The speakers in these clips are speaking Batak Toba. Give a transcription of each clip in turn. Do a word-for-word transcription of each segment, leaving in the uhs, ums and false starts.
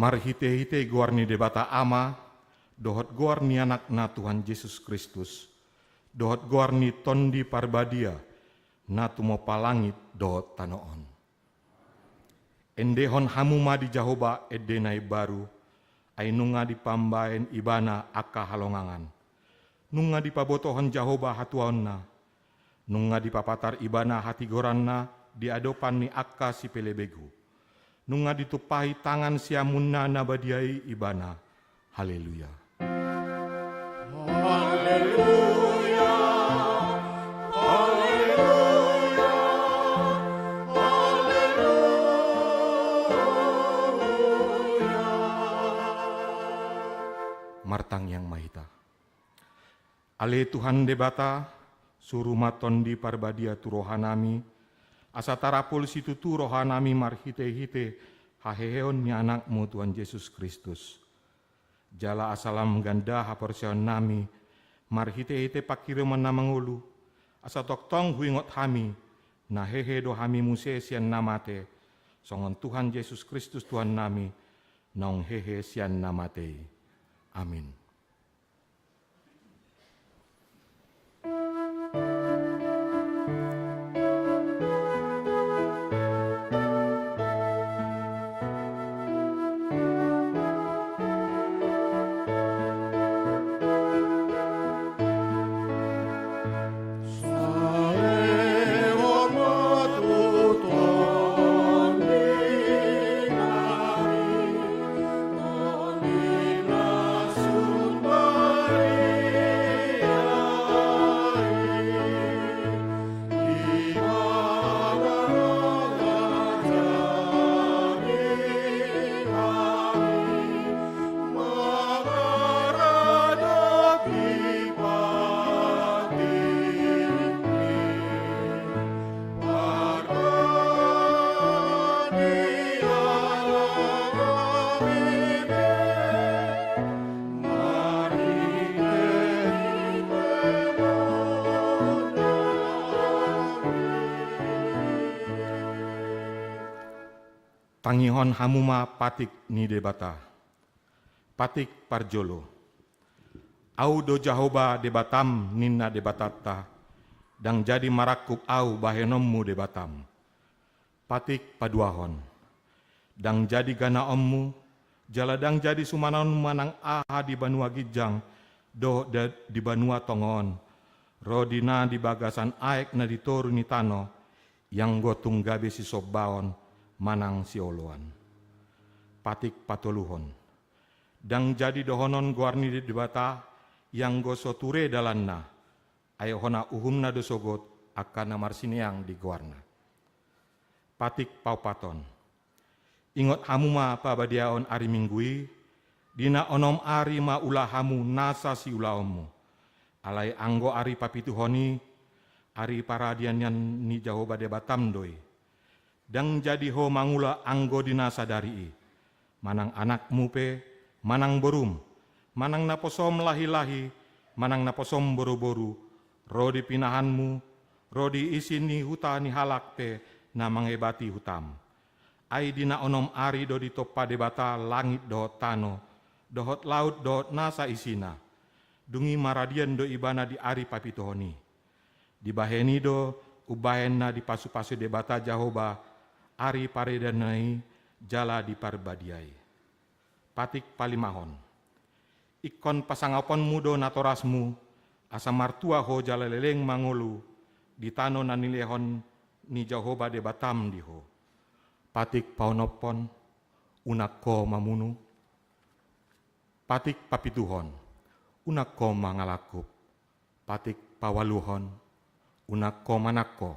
Marhite-hite goar ni Debata Ama, dohot goar ni Anakna Tuhan Jesus Kristus, dohot goar ni Tondi Parbadia, na tumompa langit dohot tano on. Endehon hamu ma di Jahowa ende na imbaru, ai nunga dipambahen Ibana angka halongangan. Nunga dipabotohon Jahowa hatuaonna. Nunga dipapatar Ibana hatigoranna di adopan ni angka sipelebegu. Nunga ditumpahi tangan siamunna na badia i Ibana. Haleluya. Haleluya. Haleluya. Haleluya. Martangiang ma hita. Ale Tuhan Debata, suru ma Tondi Parbadia tu rohanami, asa tarapul situtu rohanami marhite-hite haheheon ni Anakmu Tuhan Jesus Kristus. Jala asa lam ganda haporseaonnami, marhite-hite panghirimon na mangolu, asa tongtong huingot hami, na hehe do hami muse sian na mate, songon Tuhan Jesus Kristus Tuhannami, naung hehe sian na mate i. Amin. Tangihon hamu ma patik ni Debata. Patik parjolo. Ahu do Jahowa Debatam, ninna Debatanta, ndang jadi marangkup ahu bahenonmu Debatam. Patik paduahon. Ndang jadi ganaonmu, jala ndang jadi sumanaonmu manang aha di banua ginjang, dohot da-, di banua tonga on, ro di na di bagasan aek na di toru ni tano, ianggo tung gabe sisombaon manang sioloan. Patik patoluhon. Ndang jadi dohonon goar ni Debata, ianggo so ture dalanna, ai hona uhumna do sogot angka na marsineang di goarna. Patik paopathon. Ingot hamu ma pabadiaon ari Minggu i, di na onom ari ma ula hamu nasa siulaonmu. Alai anggo ari papituhon i, ari paradianian ni Jahowa Debatam do i. Ndang jadi ho mangula anggo di na sadari i. Manang anakmu pe, manang borum, manang naposom lahi-lahi, manang naposom boru-boru, ro di pinahanmu, ro di isi ni huta ni halak pe na mangebati hutam. Ai di na onom ari do ditompa Debata langit dohot tano, dohot laut dohot nasa isina. Dung i maradian do Ibana di ari papituhon i. Dibahen i do Umbahen na dipasupasu Debata Jahowa ari paredeanna i jala diparbadiai. Patik palimahon. Ingkon pasangaponmu do natorasmu, asa martua ho jala leleng mangolu di tano na nilehon ni Jahowa Debatam di ho. Patik paonomhon. Unang ho mamunu. Patik papituhon. Unang ho mangalangkup. Patik paualuhon. Unang ho manangko.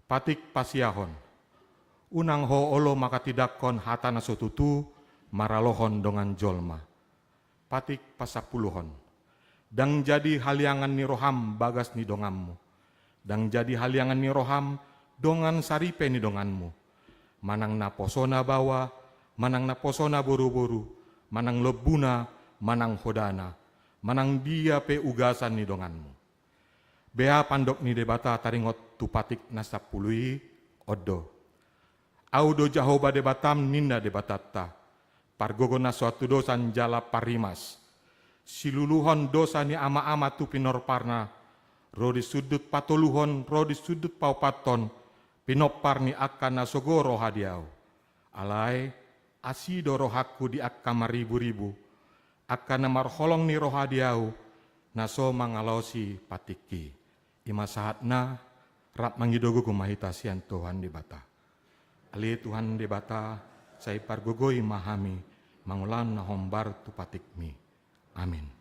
Patik pasiahon. Unang ho olo manghatindanghon hata na so tutu maralohon dongan jolma. Patik pasampuluhon. Ndang jadi haliangan ni roham bagas ni donganmu. Ndang jadi haliangan ni roham dongan saripe ni donganmu. Manang naposona baoa, manang naposona boruboru, manang lombuna, manang hodana, manang dia pe ugasan ni donganmu. Bea pandok ni Debata taringot tu patik na sampulu i, on do. Ahu do Jahowa Debatam, ninna Debatanta, pargogo na so antudosan jala parrimas. Siluluhon dosa ni amaama tu pinomparna, ro di sundut patoluhon, ro di sundut paopathon, pinompar ni angka na sogo roha di ahu. Alai, asi do rohangku di angka marriburibu, angka na marholong ni roha di ahu, na so mangalaosi patikki. I ma sahatna, rap mangido gogo ma hita sian Tuhan Debata. Ale Tuhan Debata, sai pargogoi ma hami mangulahon na hombar tu patikmi. Amin.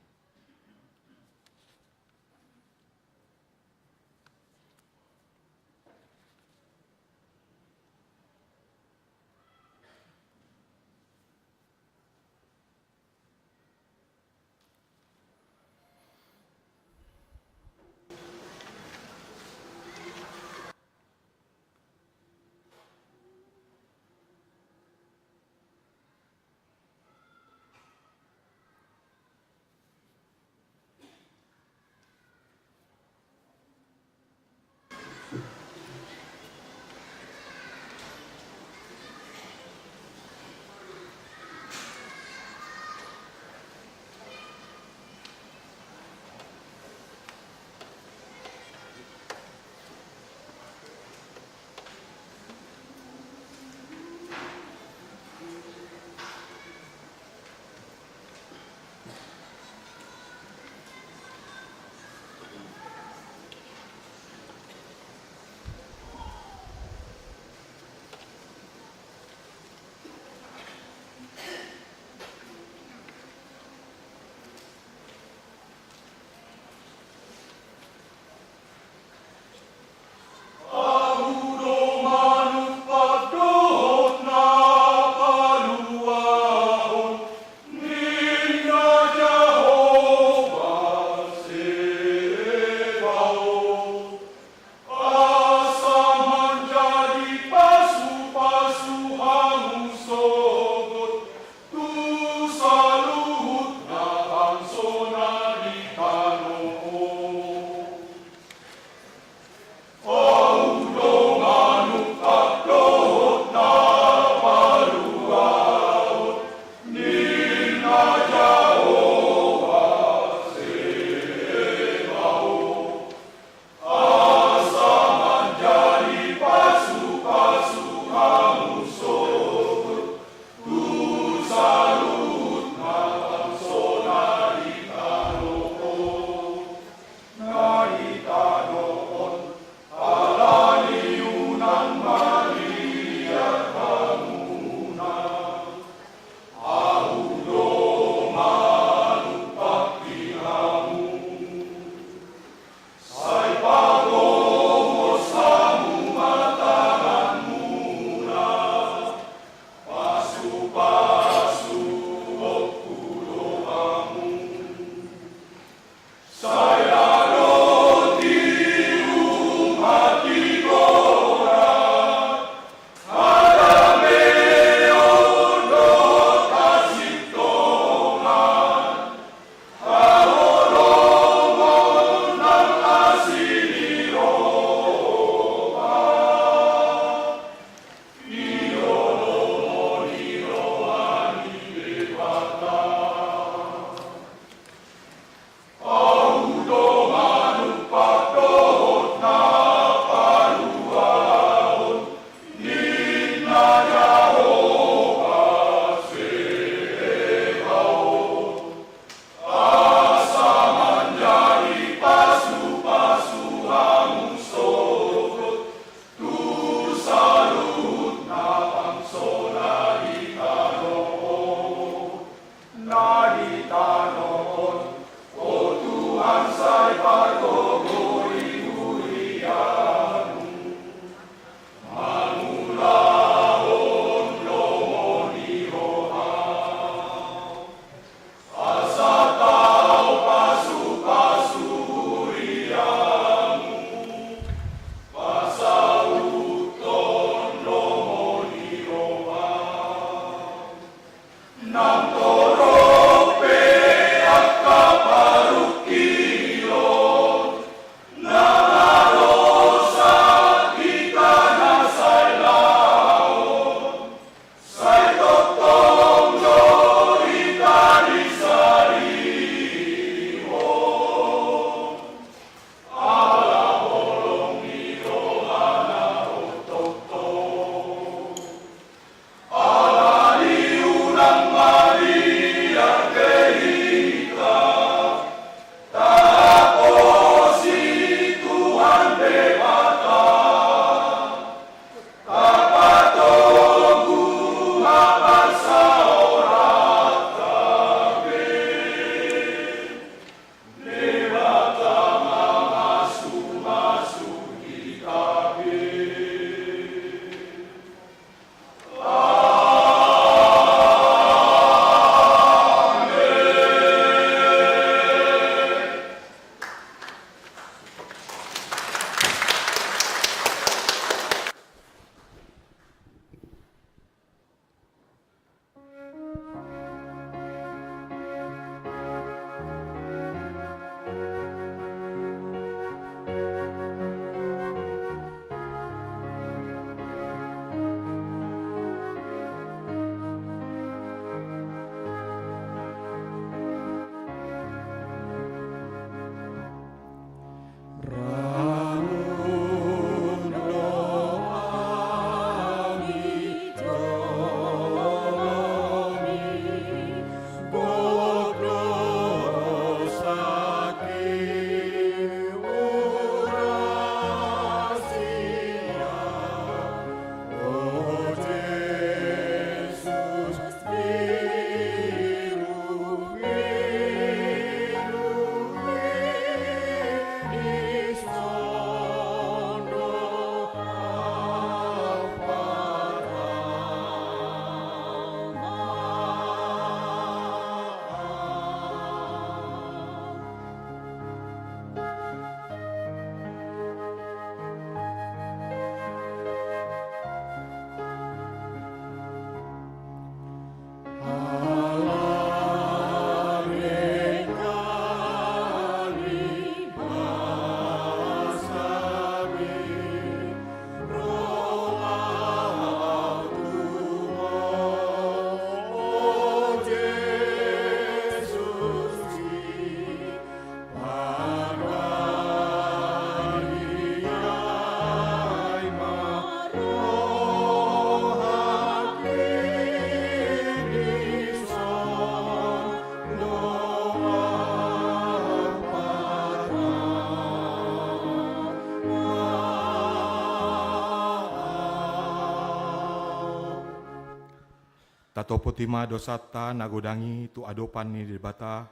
Patopoti ma dosanta na godang i tu adopan ni Debata,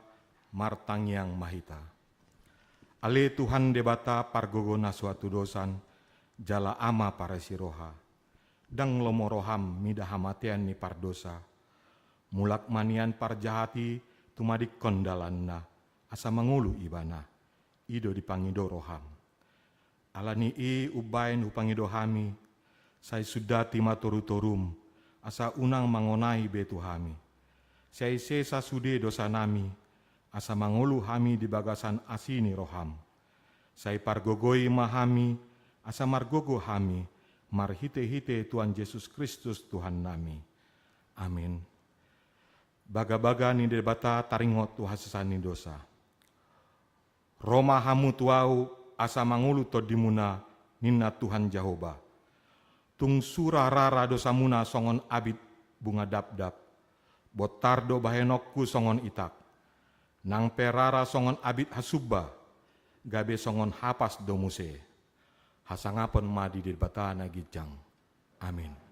martangiang ma hita. Ale Tuhan Debata pargogo na so hatudosan, jala Ama parasi roha. Ndang lomo roham mida hamatean ni pardosa. Mulak ma nian parjahat i tumadingkon dalanna, asa mangolu ibana. I do dipangido roham. Ala ni i umbaen hupangido hami, sai sundati ma torutorum, asa unang mangonai be tu hami. Sai sesa sude dosanami, asa mangolu hami di bagasan asi ni roham. Sai pargogoi ma hami, asa margogo hami, marhitehite Tuhan Jesus Kristus Tuhannami. Amin. Bagabaga ni Debata taringot tu hasesaan ni dosa. Ro ma hamu tu Ahu, asa mangolu tondimuna, ninna Tuhan Jahowa. Tung sura rara dosamuna songon abit bunga dapdap, bontar do bahenonku songon itak. Nang pe rara songon abit hasumba, gabe songon hapas do muse. Hasangapon ma di Debata na ginjang. Amin.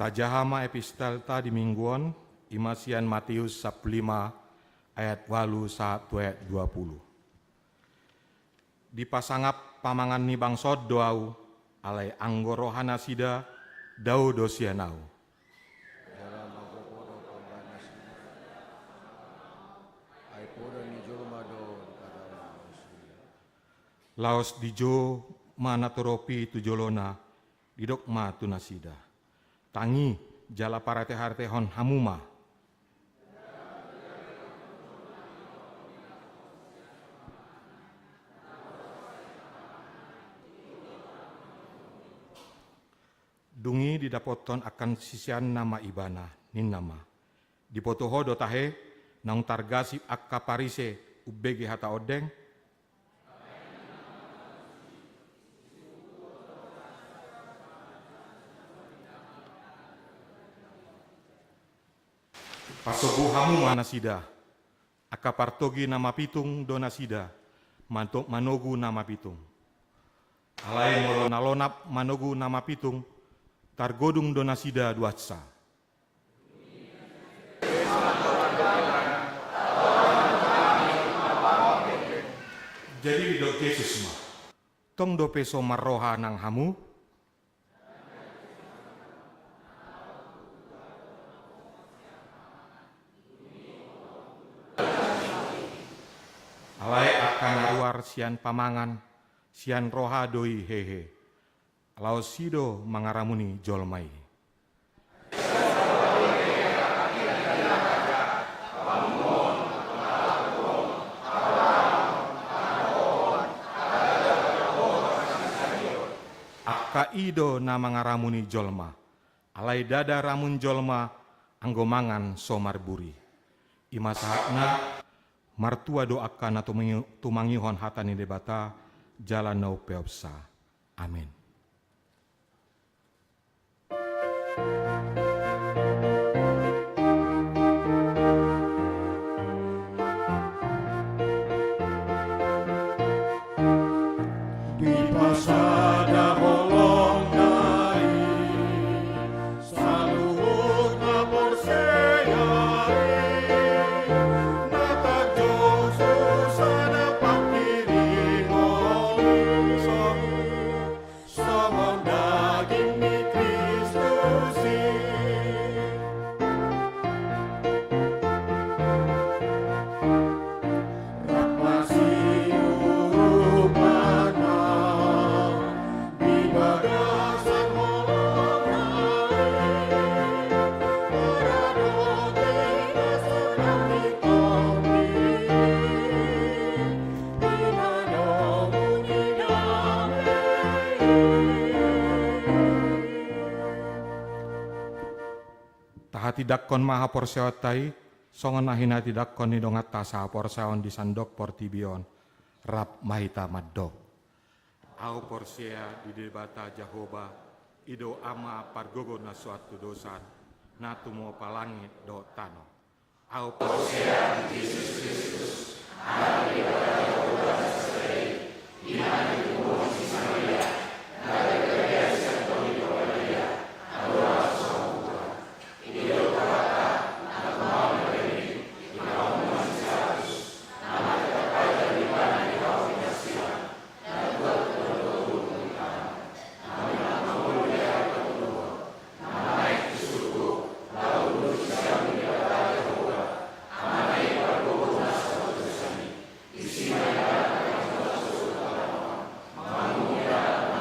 Tajaha ma epistelta di minggu on, i ma sian Mateus sampulu lima ayat ualu sahat tu ayat dua pulu. Dipasangap pamangan ni bangso on do ahu, alai anggo rohanasida dao do sian ahu. Jala magopo do pambahenanasida, ai poda ni jolma do dipadao nasida. Laos dijou ma natorop i tu jolona, didok ma tu nasida: Tangi, jala parate-aratehon hamu ma. Dung i didapothon angka siseanna ma Ibana, ninna ma: Diboto Ho do tahe, naung targasip angka Parise umbege hata ondeng? Pasombu hamu ma nasida. Angka partogi na mapitung do nasida, manto-, manogu na mapitung. Alai molo na lonap manogu na mapitung, targodung do nasida duansa. Jadi didok Jesus ma: Tong dope so marroha nang hamu? Alai angka na ruar sian pamangan, sian roha do i hehe. Laos i do mangaramuni jolma i. Angka i do na mangaramuni jolma, alai ndada ramun jolma anggo mangan so marburi. I ma sahatna. Martua do angka na tumangi-, tumangihon hata ni Debata jala na umpeopsa. Amen. Dipasada holongna i saluhut na porsea i, na tarjou tu sada pangkirimon i, songon daging ni Kristus i. Rap masiurup ma na di bagasan holongna i, maradophon na so na di topi i. Tahatindangkon ma haporseaonta i, songon na hinatindangkon ni donganta sahaporseaon di sandok portibi on. Rap ma hita mandok. Ahu porsea di Debata Jahowa, i do Ama pargogo na so antudosan, na tumompa langit dohot tano. Ahu porsea di Jesus Kristus, Anak ni Debata Jahowa na so sada i, i ma na pinatupa ni si Maria, na gabe bangso sian Tondi Porbadia, andorang so mangkubur. I do Tuhanta, na tumangihon na gabe i, di panguhuman ni si Pilatus, na marhite paita ni Ibana dihaholongi na silang, na tua tu tolu ngolu di tano, na mangolu di ari patoluhon, na manaek tu surgo, laho duduk di siamun ni Debata Jahowa, Amana i pargogo na so antudosan i. Disi ma Ibana na mangolu tu surgo, manguhumi halak na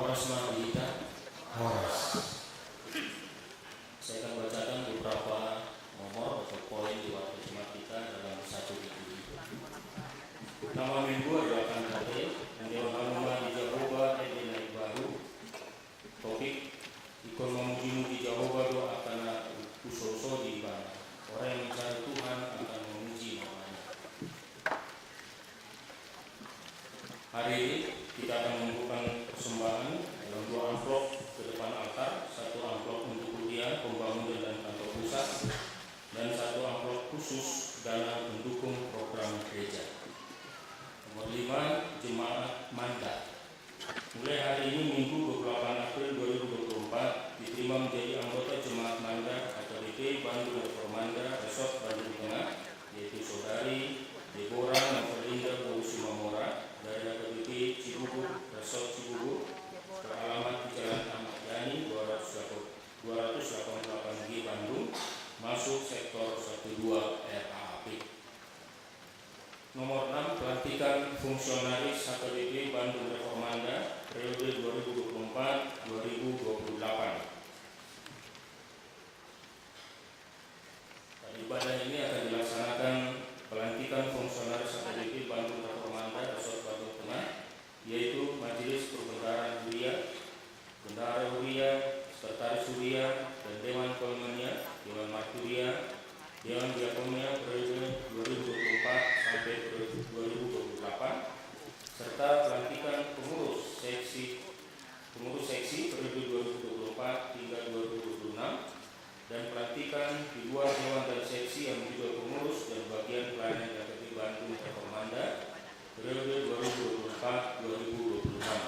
Horas ma di hita. Horas. Saya akan bacakan beberapa nomor atau poin di waktu Jumat kita dalam satu minggu ini. Nama minggu adalah Kantate, yang dia nama di Jahowa, ende na imbaru. Topik: Ingkon mamujimuji Jahowa do angka na husolsoli Ibana. Orang yang mencari Tuhan akan memuji nama-Nya. Hari ini kita akan membuka persembahan dalam dua amplop ke depan altar, satu amplop untuk kuria, pembangunan dan kantor pusat, dan satu amplop khusus dana pendukung program gereja. Nomor lima, Jemaat Manda. Mulai hari ini, Minggu dua puluh delapan April dua ribu dua puluh empat, diterima menjadi anggota Jemaat Manda H K B P Bandung Reformanda Resort Bandung Tengah, yaitu Saudari Deborah Novelinda Boru Simamora dari H K B P Cibubur, Resort Cibubur, beralamat di Jalan Ahmad Yani dua ratus delapan puluh delapan G Bandung, masuk sektor satu dua R A A P. Nomor enam, pelantikan fungsionaris H K B P Bandung Reformanda periode dua ribu dua puluh empat dua ribu dua puluh delapan. Pada ibadah ini akan dilaksanakan pelantikan fungsionaris H K B P Bandung Reformanda Resort Bandung Tengah, yaitu Majelis Perbendaharaan Huria, Bendahara Huria, Sekretaris Huria, dan Dewan Koinonia, Dewan Marturia, Dewan Diakonia periode dua ribu dua puluh empat sampai periode dua ribu dua puluh delapan, serta pelantikan pengurus seksi, pengurus seksi periode dua ribu dua puluh empat hingga dua ribu dua puluh enam, dan pelantikan di luar dewan dan seksi yang juga pengurus dan bagian pelayanan H K B P Bandung Reformanda periode dua ribu dua puluh empat dua ribu dua puluh enam.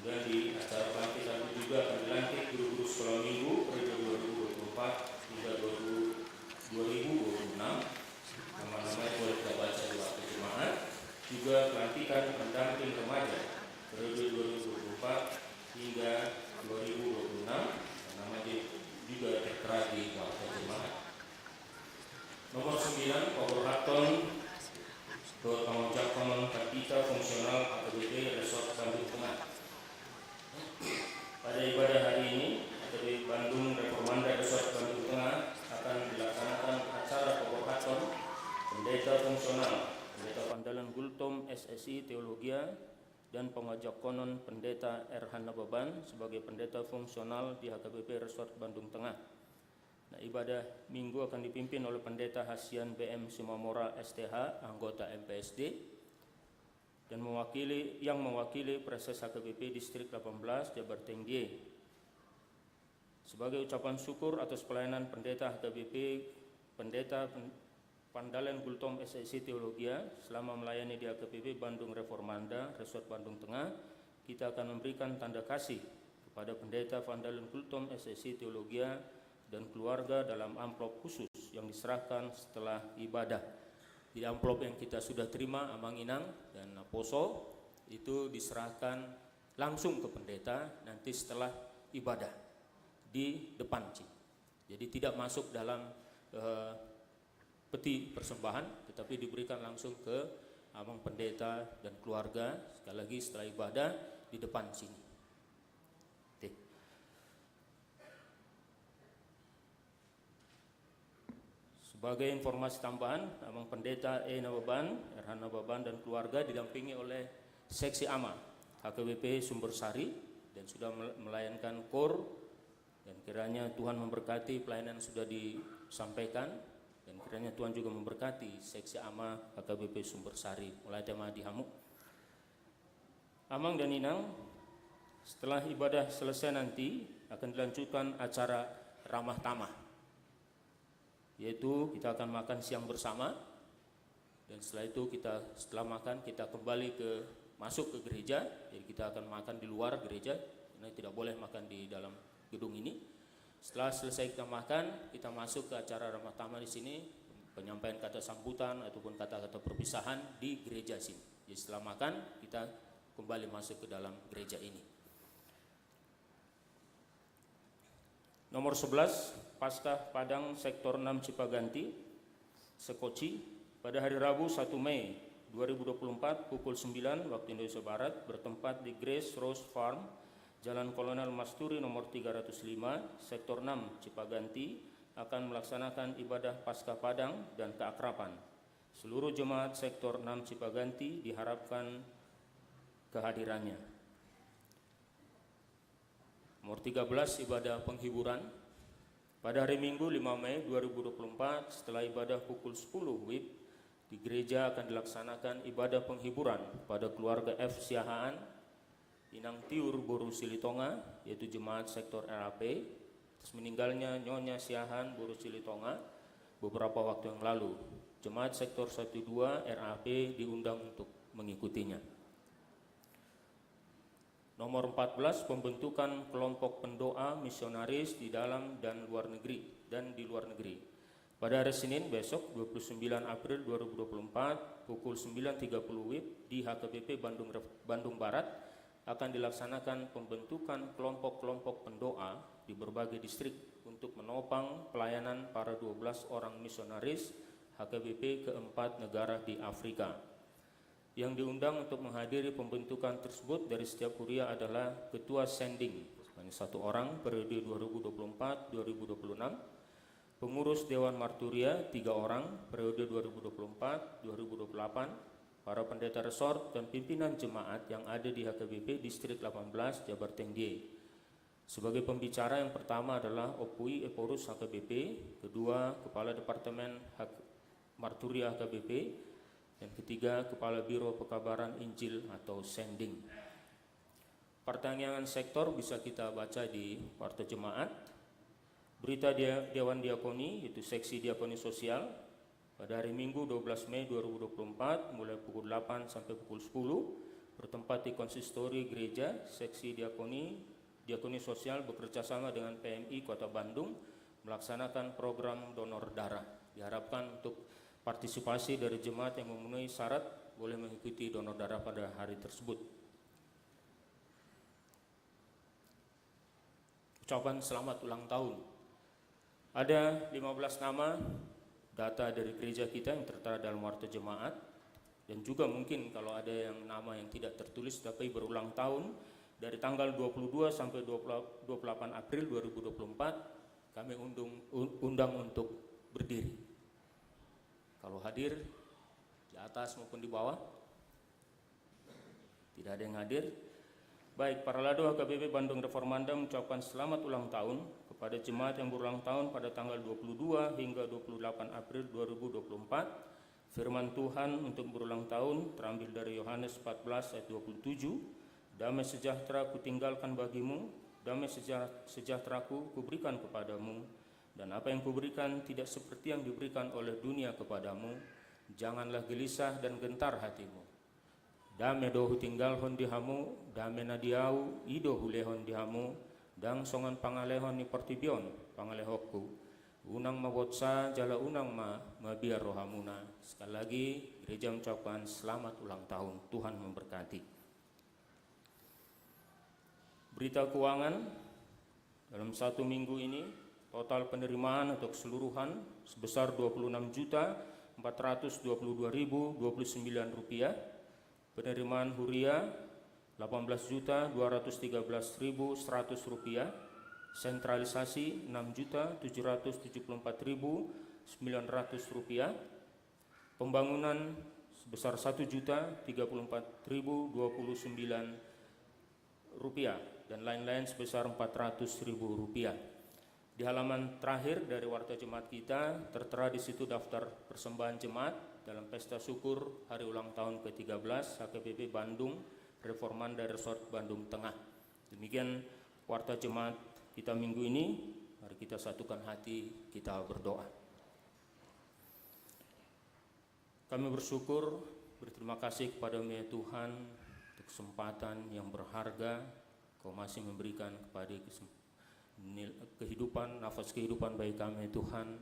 Kemudian di acara pelantikan itu juga akan dilantik guru-guru sekolah minggu periode dua ribu dua puluh empat hingga dua ribu dua puluh enam. Nama-namanya boleh kita baca di waktu Jumat. Juga pelantikan pendamping remaja periode dua ribu dua puluh empat hingga dua ribu dua puluh enam, namanya juga tertera di waktu Jumat. Nomor sembilan, paborhathon dohot pangojakkonon pandita fungsional H K B P Resort Bandung Tengah. Pada ibadah hari ini, H K B P Bandung Reformanda Resort Bandung Tengah akan dilaksanakan acara paborhathon pendeta fungsional, Pendeta Vandalan Gultom, S Si Teologia, dan pangojakkonon Pendeta R H Nababan sebagai pendeta fungsional di H K B P Resort Bandung Tengah. Nah, ibadah Minggu akan dipimpin oleh Pendeta Hasian B M Simamora, S T H, anggota M P S D, dan mewakili, yang mewakili Praeses H K B P Distrik delapan belas Jabar Tengge. Sebagai ucapan syukur atas pelayanan Pendeta H K B P, Pendeta Pen-, Vandalan Gultom, S Si Teologia, selama melayani di H K B P Bandung Reformanda, Resort Bandung Tengah, kita akan memberikan tanda kasih kepada Pendeta Vandalan Gultom, S Si Teologia, dan keluarga dalam amplop khusus yang diserahkan setelah ibadah. Jadi, amplop yang kita sudah terima, Amang Inang dan Naposo, itu diserahkan langsung ke pendeta nanti setelah ibadah di depan, Ci. Jadi, tidak masuk dalam, eh, peti persembahan, tetapi diberikan langsung ke Amang Pendeta dan keluarga, sekali lagi setelah ibadah di depan sini. Oke. Sebagai informasi tambahan, Amang Pendeta E Nababan, R H Nababan, dan keluarga didampingi oleh Seksi Ama H K B P Sumber Sari dan sudah mel-, melayankan kor. Dan kiranya Tuhan memberkati pelayanan yang sudah disampaikan, dan kiranya Tuhan juga memberkati Seksi Ama H K B P Sumber Sari. Mauliate ma di hamu. Amang dan Inang, setelah ibadah selesai nanti akan dilanjutkan acara ramah tamah, yaitu kita akan makan siang bersama, dan setelah itu kita, setelah makan, kita kembali ke, masuk ke gereja. Jadi, kita akan makan di luar gereja, karena tidak boleh makan di dalam gedung ini. Setelah selesai kita makan, kita masuk ke acara ramah tamah di sini, penyampaian kata sambutan ataupun kata-kata perpisahan di gereja sini. Jadi, setelah makan, kita kembali masuk ke dalam gereja ini. Nomor sebelas, Paskah Padang Sektor enam Cipaganti, Sekoci, pada hari Rabu satu Mei dua ribu dua puluh empat pukul sembilan waktu Indonesia Barat, bertempat di Grace Rose Farm, Jalan Kolonel Masturi nomor tiga ratus lima, Sektor enam, Cipaganti, akan melaksanakan ibadah Paskah Padang dan keakraban. Seluruh jemaat Sektor enam Cipaganti diharapkan kehadirannya. Nomor tiga belas, ibadah penghiburan. Pada hari Minggu, lima Mei dua ribu dua puluh empat, setelah ibadah pukul sepuluh wib, di gereja akan dilaksanakan ibadah penghiburan kepada keluarga F Siahaan, Inang Tiur boru Silitonga, yaitu jemaat Sektor R A P, atas meninggalnya Nyonya Siahaan boru Silitonga beberapa waktu yang lalu. Jemaat Sektor satu dua R A P diundang untuk mengikutinya. Nomor empat belas, pembentukan kelompok pendoa misionaris di dalam dan luar negeri, dan di luar negeri. Pada hari Senin besok, dua puluh sembilan April dua ribu dua puluh empat, pukul sembilan tiga puluh wib di H K B P Bandung Ref-, Bandung Barat, akan dilaksanakan pembentukan kelompok-kelompok pendoa di berbagai distrik untuk menopang pelayanan para dua belas orang misionaris H K B P ke empat negara di Afrika. Yang diundang untuk menghadiri pembentukan tersebut dari setiap huria adalah Ketua Sending, sebanyak satu orang, periode dua ribu dua puluh empat dua ribu dua puluh enam, pengurus Dewan Marturia, tiga orang, periode dua ribu dua puluh empat dua ribu dua puluh delapan, para pendeta resort, dan pimpinan jemaat yang ada di H K B P Distrik delapan belas Jabar Tengge. Sebagai pembicara yang pertama adalah Ompui Ephorus H K B P, kedua Kepala Departemen H-, Marturia H K B P, dan ketiga Kepala Biro Pekabaran Injil atau Sending. Partangiangan sektor bisa kita baca di Warta Jemaat. Berita dia-, Dewan Diakoni, yaitu Seksi Diakoni Sosial, pada hari Minggu, dua belas Mei dua ribu dua puluh empat, mulai pukul delapan sampai pukul sepuluh, bertempat di konsistori gereja, Seksi Diakoni, Diakoni Sosial bekerja sama dengan P M I Kota Bandung melaksanakan program donor darah. Diharapkan untuk partisipasi dari jemaat yang memenuhi syarat boleh mengikuti donor darah pada hari tersebut. Ucapan selamat ulang tahun. Ada lima belas nama data dari gereja kita yang tertera dalam Warta Jemaat, dan juga mungkin kalau ada yang nama yang tidak tertulis tapi berulang tahun, dari tanggal dua puluh dua sampai dua puluh, dua puluh delapan April dua ribu dua puluh empat, kami undung-, un-, undang untuk berdiri. Kalau hadir, di atas maupun di bawah. Tidak ada yang hadir. Baik, Paralado H K B P Bandung Reformanda mengucapkan selamat ulang tahun kepada jemaat yang berulang tahun pada tanggal dua puluh dua hingga dua puluh delapan April dua ribu dua puluh empat. Firman Tuhan untuk berulang tahun terambil dari Yohanes empat belas ayat dua puluh tujuh, "Damai sejahtera kutinggalkan bagimu, damai seja-, sejahteraku kuberikan kepadamu, dan apa yang kuberikan tidak seperti yang diberikan oleh dunia kepadamu. Janganlah gelisah dan gentar hatimu." Dame do hutinggalhon di hamu, dame na di ahu, i do hulehon di hamu, ndang songon pangalehon ni portibi on pangalehonku. Unang mabonsa jala unang ma mabiar rohamuna. Sekali lagi, gereja mengucapkan selamat ulang tahun. Tuhan memberkati. Berita keuangan, dalam satu minggu ini, total penerimaan atau keseluruhan sebesar dua puluh enam juta empat ratus dua puluh dua ribu dua puluh sembilan rupiah, penerimaan huria delapan belas juta dua ratus tiga belas ribu seratus rupiah, sentralisasi enam juta tujuh ratus tujuh puluh empat ribu sembilan ratus rupiah, pembangunan sebesar satu juta tiga puluh empat ribu dua puluh sembilan rupiah, dan lain-lain sebesar empat ratus ribu rupiah. Di halaman terakhir dari Warta Jemaat kita, tertera di situ daftar persembahan jemaat dalam pesta syukur hari ulang tahun ketiga belas H K B P Bandung Reformanda Resort Bandung Tengah. Demikian Warta Jemaat kita minggu ini. Mari kita satukan hati, kita berdoa. Kami bersyukur, berterima kasih kepada-Mu, ya Tuhan, untuk kesempatan yang berharga Kau masih memberikan kepada kesem-, nil-, kehidupan, nafas kehidupan bagi kami, ya Tuhan.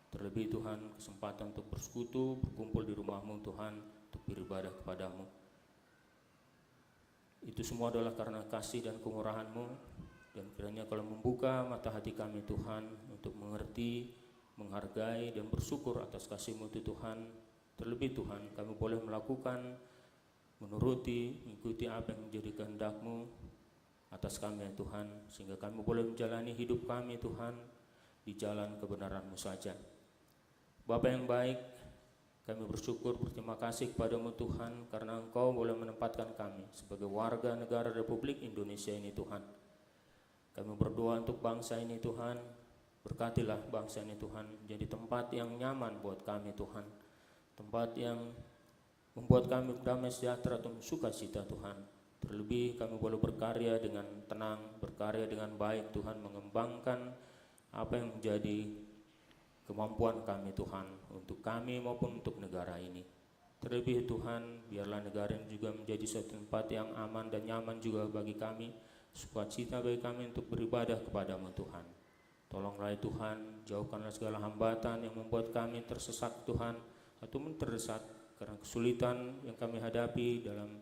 Terlebih, Tuhan, kesempatan untuk bersekutu, berkumpul di rumah-Mu, Tuhan, untuk beribadah kepada-Mu. Itu semua adalah karena kasih dan kemurahan-Mu, dan kiranya Kau membuka mata hati kami, Tuhan, untuk mengerti, menghargai, dan bersyukur atas kasih-Mu itu, Tuhan. Terlebih Tuhan, kami boleh melakukan, menuruti, mengikuti apa yang menjadi kehendak-Mu atas kami, ya Tuhan, sehingga kami boleh menjalani hidup kami, Tuhan, di jalan kebenaran-Mu saja. Bapa yang baik, kami bersyukur, berterima kasih kepada-Mu, Tuhan, karena Engkau boleh menempatkan kami sebagai warga negara Republik Indonesia ini, Tuhan. Kami berdoa untuk bangsa ini, Tuhan. Berkatilah bangsa ini, Tuhan, menjadi tempat yang nyaman buat kami, Tuhan. Tempat yang membuat kami damai sejahtera dan sukacita, Tuhan. Terlebih kami boleh berkarya dengan tenang, berkarya dengan baik, Tuhan, mengembangkan apa yang menjadi kemampuan kami, Tuhan, untuk kami maupun untuk negara ini. Terlebih, Tuhan, biarlah negara ini juga menjadi suatu tempat yang aman dan nyaman juga bagi kami, sukacita bagi kami untuk beribadah kepada-Mu, Tuhan. Tolonglah, ya Tuhan, jauhkanlah segala hambatan yang membuat kami tersesak, Tuhan, ataupun terdesak karena kesulitan yang kami hadapi dalam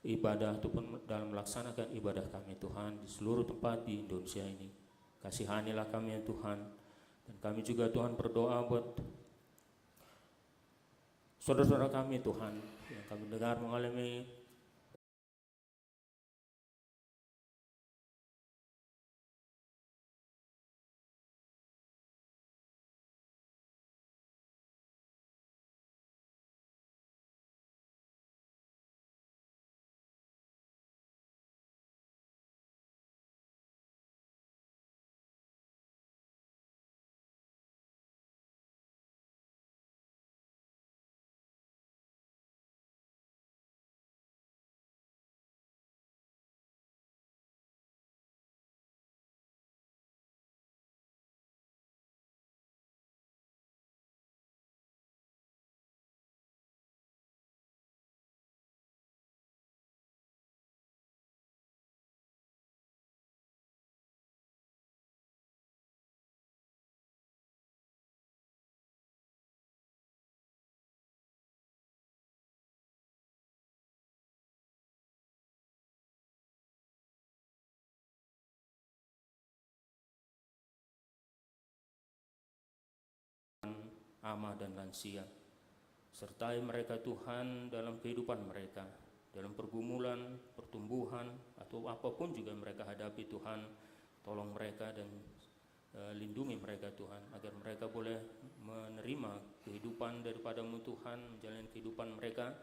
ibadah ataupun dalam melaksanakan ibadah kami, Tuhan, di seluruh tempat di Indonesia ini. Kasihanilah kami, ya Tuhan, dan kami juga, Tuhan, berdoa buat saudara-saudara kami, Tuhan, yang kami dengar mengalami ama dan lansia, sertai mereka, Tuhan, dalam kehidupan mereka, dalam pergumulan, pertumbuhan, atau apapun juga yang mereka hadapi, Tuhan, tolong mereka dan eh, lindungi mereka, Tuhan, agar mereka boleh menerima kehidupan daripada-Mu, Tuhan, menjalani kehidupan mereka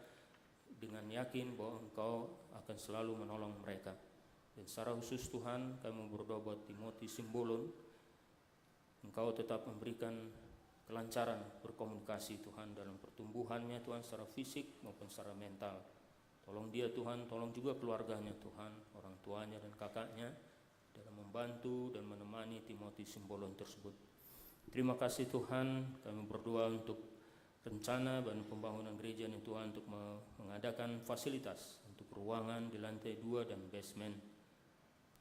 dengan yakin bahwa Engkau akan selalu menolong mereka. Dan secara khusus, Tuhan, kami berdoa buat Timothy Simbolon. Engkau tetap memberikan kelancaran berkomunikasi, Tuhan, dalam pertumbuhannya, Tuhan, secara fisik maupun secara mental. Tolong dia, Tuhan, tolong juga keluarganya, Tuhan, orang tuanya dan kakaknya, dalam membantu dan menemani Timothy Simbolon tersebut. Terima kasih, Tuhan, kami berdoa untuk rencana dan pembangunan gereja ini, Tuhan, untuk me-, mengadakan fasilitas untuk ruangan di lantai dua dan basement.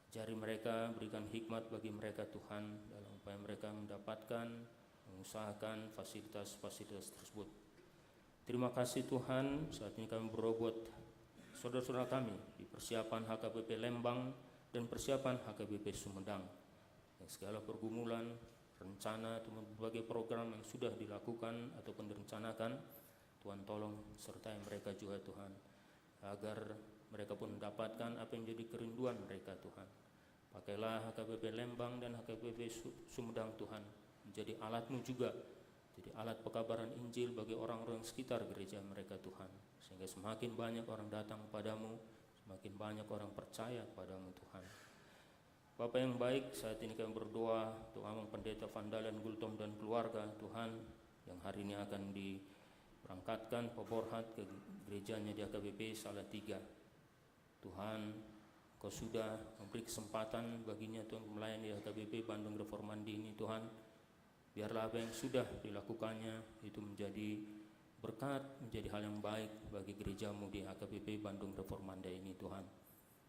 Ajari mereka, berikan hikmat bagi mereka, Tuhan, dalam upaya mereka mendapatkan, mengusahakan fasilitas-fasilitas tersebut. Terima kasih, Tuhan, saat ini kami berdoa buat saudara-saudara kami di persiapan H K B P Lembang dan persiapan H K B P Sumedang. Yang segala pergumulan, rencana, ataupun berbagai program yang sudah dilakukan ataupun direncanakan, Tuhan, tolong sertai mereka juga, Tuhan, agar mereka pun mendapatkan apa yang menjadi kerinduan mereka, Tuhan. Pakailah H K B P Lembang dan H K B P Su-, Sumedang, Tuhan, menjadi alat-Mu juga, jadi alat pekabaran Injil bagi orang-orang sekitar gereja mereka, Tuhan, sehingga semakin banyak orang datang kepada-Mu, semakin banyak orang percaya kepada-Mu, Tuhan. Bapa yang baik, saat ini kami berdoa untuk Amang Pendeta Vandalan Gultom dan keluarga, Tuhan, yang hari ini akan diberangkatkan Pak Borhat ke gerejanya di H K B P Salatiga. Tuhan, Engkau sudah memberi kesempatan baginya, Tuhan, melayani di H K B P Bandung Reformandi ini, Tuhan. Biarlah apa yang sudah dilakukannya itu menjadi berkat, menjadi hal yang baik bagi gereja-Mu di H K B P Bandung Reformanda ini, Tuhan.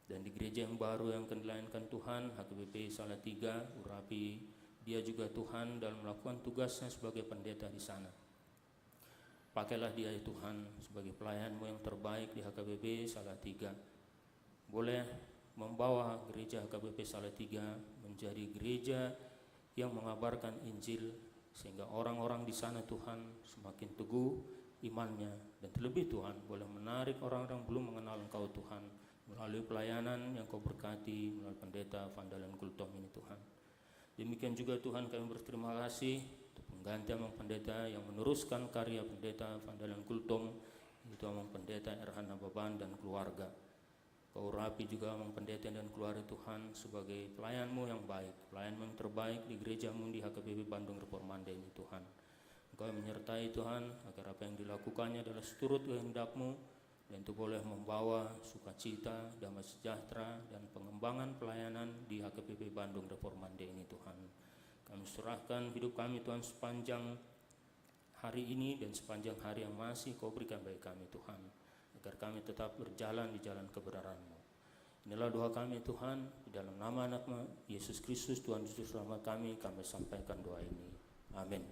Dan di gereja yang baru yang akan dilayangkan, Tuhan, H K B P Salatiga, urapi dia juga, Tuhan, dalam melakukan tugasnya sebagai pendeta di sana. Pakailah dia, ya Tuhan, sebagai pelayan-Mu yang terbaik di H K B P Salatiga. Boleh membawa gereja H K B P Salatiga menjadi gereja yang mengabarkan Injil, sehingga orang-orang di sana, Tuhan, semakin teguh, imannya, dan terlebih Tuhan boleh menarik orang-orang belum mengenal Engkau Tuhan melalui pelayanan yang Kau berkati melalui Pendeta Vandalan Gultom ini Tuhan. Demikian juga Tuhan kami berterima kasih untuk pengganti Amang Pendeta yang meneruskan karya Pendeta Vandalan Gultom, yaitu Amang Pendeta R H Nababan dan keluarga. Kau urapi juga Amang Pendeta dan keluarga Tuhan sebagai pelayan-Mu yang baik, pelayan-Mu yang terbaik di gereja-Mu di H K B P Bandung Reformanda ini Tuhan. Engkau yang menyertai Tuhan, agar apa yang dilakukannya adalah seturut kehendak-Mu, dan itu boleh membawa sukacita, damai sejahtera, dan pengembangan pelayanan di H K B P Bandung Reformanda ini Tuhan. Kami serahkan hidup kami Tuhan sepanjang hari ini dan sepanjang hari yang masih Kau berikan bagi kami Tuhan, agar kami tetap berjalan di jalan kebenaran-Mu. Inilah doa kami Tuhan, di dalam nama Anak-Mu, Yesus Kristus Tuhan Juru Selamat kami, kami sampaikan doa ini. Amin.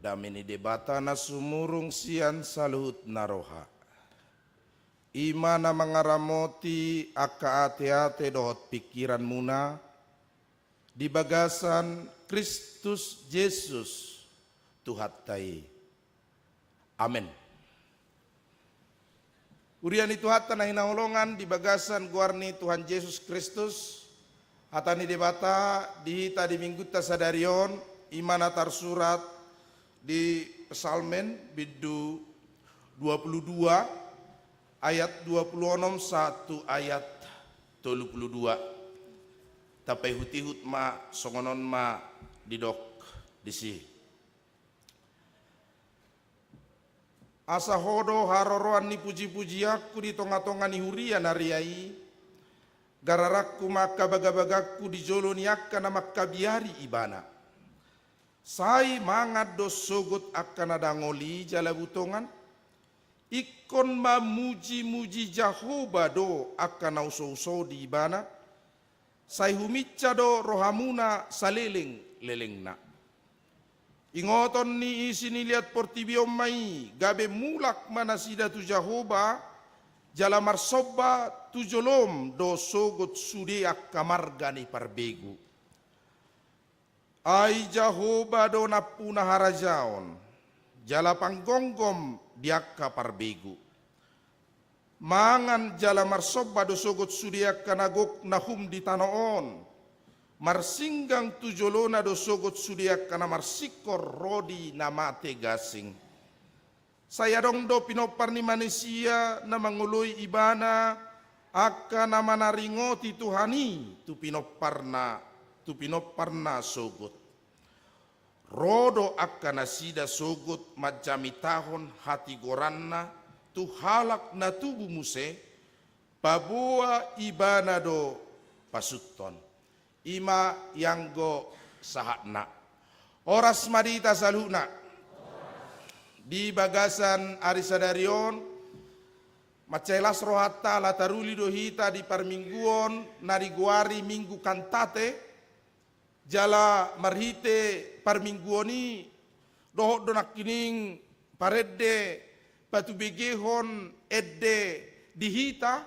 Dame ni Debata na sumurung sian saluhut na roha, i ma na mangaramoti angka ateate dohot pingkiranmuna di bagasan Kristus Jesus Tuhanta i. Amen. Huria ni Tuhanta na hinaholongan di bagasan goar ni Tuhan Jesus Kristus, hata ni Debata di hita di minggunta sadari on, i ma na tarsurat di Psalmen bindu dua puluh dua ayat dua puluh onom sahat tu ayat tolu puluh dua. Tapaihutihut ma, songon on ma didok disi. Asa Ho do haroroan ni pujipujianku di tongatonga ni huria na ria i, gararangku ma angka bagabagangku di jolo ni angka na mangkabiari Ibana. Sai mangan do sogot angka na dangol i jala butongan, ingkon mamujimuji Jahowa do angka na usouso di Ibana, sai huminsa do rohamuna salelenglelengna. Ingoton ni isi ni liat portibi on ma i, gabe mulak ma nasida tu Jahowa, jala marsomba tu jolom do sogot sude angka marga ni parbegu. Ai Jahowa do nampuna harajaon, jala panggomgom di angka parbegu. Mangan jala marsomba do sogot sude angka na gok na hum di tano on, marsinggang tu jolona do sogot sude angka na marsingkor ro di na mate gasing. Sai adong do pinompar ni manisia na mangoloi ibana angka na manaringoti Tuhan i tu pinomparna, tu pinomparna sogot. Ro do angka nasida sogot manjamitahon hatigoranna tu halak na tubu muse, paboa ibana do pasuthon. I ma ianggo sahatna. Horas ma di hita saluhutna. Di bagasan ari sadari on, mansai las rohanta ala taruli do hita di parmingguon na digoari Minggu Kantate, jala marhite parmingguon i dohot do nangkining parende patubegehon ende di hita,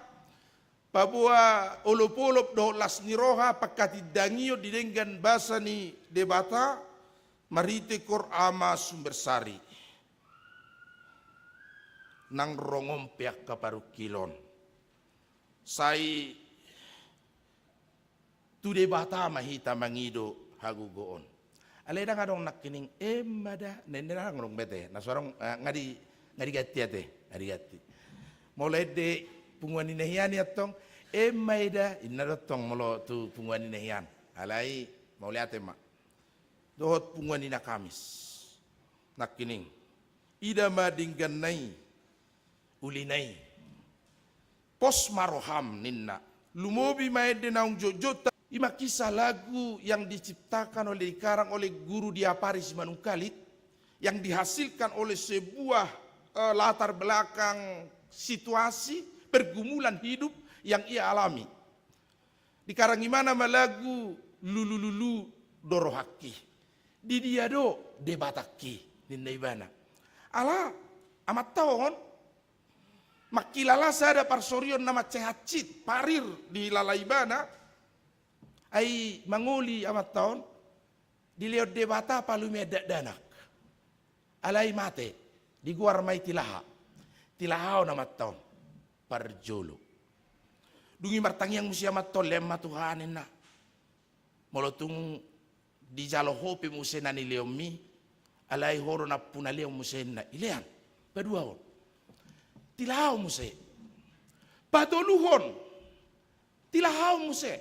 paboa olopolop dohot las ni roha panghatindangion di denggan basa ni Debata marhite Koor Ama Sumbersari. Nang rongon pe angka parungkilon, sai tu Debata ma hita mangido hagogoon. Alai ndang adong nangkining, "Emma da," ninna, ndang adong be ate. Na so adong, eh, nga di, nga diganti ate, nga diganti. Molo ende punguan ni na hian i antong, "Emma eda," ninna do antong molo tu punguan ni na hian. Alai mauliate ma. Dohot punguan ni na Kamis nangkining. Ida ma dengganna i, ulina i. Pos ma roham, ninna. Lumobi ma ende naung jotjot. I ma kisah lagu yang diciptakan oleh, dikarang oleh Guru Diapari Simanungkalit, yang dihasilkan oleh sebuah, eh, latar belakang situasi pergumulan hidup yang ia alami. Dikarang ibana ma lagu Lulululu do rohangki. Di dia do Debatangki, ninna ibana. Ala amanta on mangkilala sada parsorion na mansai hansit, parir dihilala ibana, ai mangoli amanta on, dilehon Debata palumean dakdanak. Alai mate, digoar ma i Tilaha. Tilahaon amanta on, parjolo. Dung i martangiang muse amanta on, "Lean ma Tuhan," ninna. "Molo tung dijalo ho pe muse na nilehonmi, alai ho do nampuna lehon muse," ninna. Ilean, paduahon. Tilahaon muse. Patoluhon. Tilahaon muse.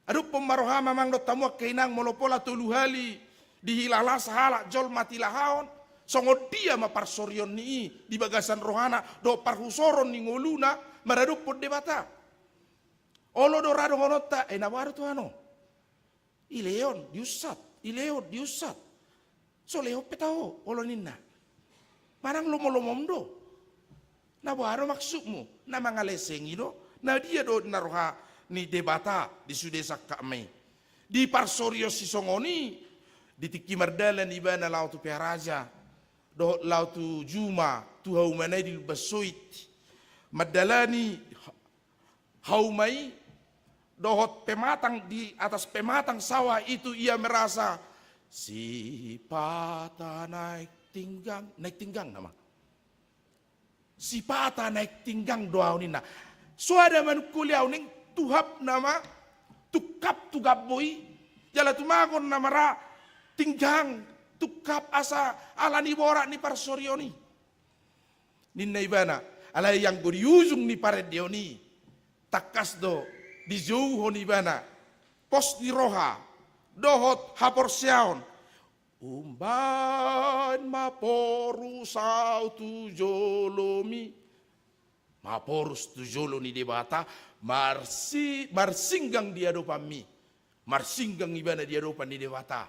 Adophon ma roham amang dohot hamu angka inang, molo pola tolu hali dihilala sahalak jolma tilahaon, songon dia ma parsorion ni i di bagasan rohana dohot parhusoron ni ngoluna maradophon Debata. Olo do ra dohononta, "Eh, na boha do Tuhan on?" Ilehon, diunsat, ilehon, diunsat. "So lehon pe taho," olo ninna. "Manang lomolomom do? Na boha do maksudmu? Na mangalesengi do? Na dia do na roha ni Debata di sude sangkapma i?" Di parsorion sisongon i, di tingki mardalan ibana laho tu Piharaja dohot laho tu juma, tu haumana i di Lumban Soit, mandalani hauma i dohot pematang, di atas pematang sawah itu ia merasa sipata naik tinggang, naik tinggang nama. "Sipata naik tinggang do ahu," ninna. "So ada manungkoli ahu," ninna, "tuhap nama tungkap tu gambo i, jala tumagon nama ra tinggang tungkap asa ala ni borat ni parsorion i," ninna ibana. Alai anggo di ujung ni parendeon i, tangkas do dijouhon ibana pos ni roha dohot haporseaon. "Umbaen ma porus ahu tu jolomi." Maporus tu jolo ni Debata, marsi-, marsinggang di adopanmi. Marsinggang ibana di adopan ni Debata.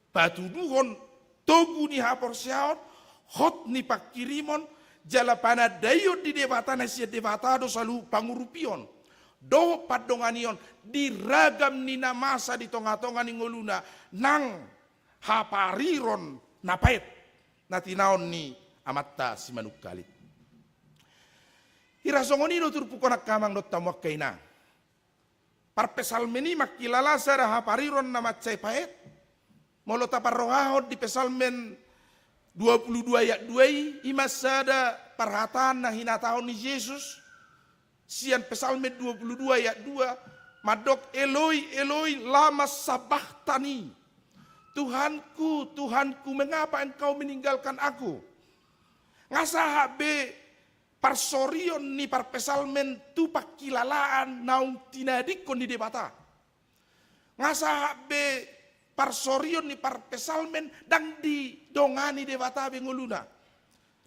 Patuduhon togu ni haporseaon, hot ni pangkirimon, jala panandaion di Debata na sian Debata do saluhut pangurupion dohot pandonganion di ragam ni na masa di tongatonga ni ngoluna nang hapariron na paet na tinaon ni amanta Simanungkalit. Hira songon i do turpuk on angka amang dohot hamu angka inang. Parpsalmen i mangkilala sada hapariron na mansai paet. Molo taparrohahon di Psalmen dua puluh dua ayat dua i, i ma sada parhataan na hinatahon ni Jesus sian Psalmen dua puluh dua ayat dua, mandok, "Eloi, Eloi, lama sabakhtani?" "Tuhanku, Tuhanku, mengapa Engkau meninggalkan aku?" Nga sahat be parsorion ni parpsalmen tu pangkilalaan naung tinadingkon ni Debata. Nga sahat be parsorion ni parpsalmen ndang didongani Debata be ngoluna.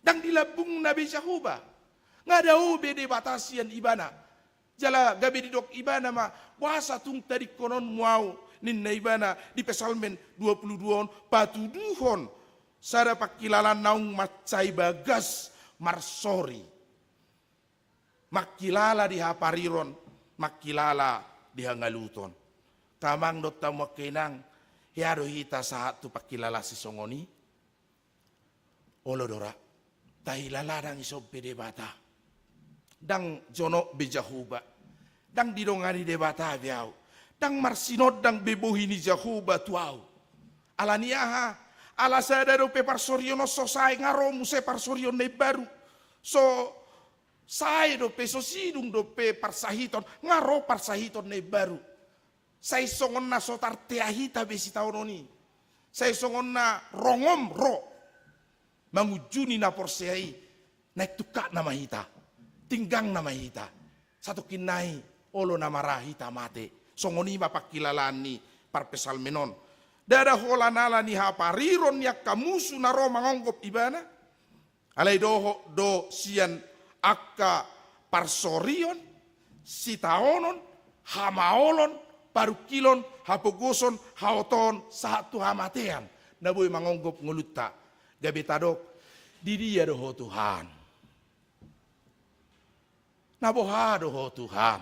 Ndang dilambungna be Jahowa. Nga dao be Debata sian ibana. Jala gabe didok ibana ma, boasa tung tadingkononmu au, ninna ibana di Psalmen dua pulu dua on, patuduhon sada pangkilalaan naung mansai bagas marsori. Mangkilala di hapariron, mangkilala di hangaluton. Angka amang dohot hamu angka inang, hea do hita sahat tu pangkilalaan sisongon i? Olo do ra. Tahilala ndang dison be Debata. Ndang jonok be Jahowa. Ndang didongani Debata be au. Ndang marsinondang be bohi ni Jahowa tu au. Ala ni aha? Ala sada dope parsorion on so sae, nga ro muse parsorion na imbaru. So sae dope, so sidung dope parsahiton, nga ro parsahiton na imbaru. Sai songon na so tartea hita be sitaonon i. Sai songon na rongom ro mangunjuni na porsea i, naeng tungkatna ma hita, tinggangna ma hita. Satongkin nai olo na mara hita mate. Songon i ma pangkilalaan ni parpsalmen on. Ndada holan ala ni hapariron ni angka musu na ro mangonggop ibana. Alai dohot do sian angka parsorion, sitaonon, hamaolon, parungkilon, hapogoson, haotoon, sahat tu hamatean na boi mangonggop ngolunta. Gabe tadok, di dia do Ho Tuhan? Na boha do Ho Tuhan?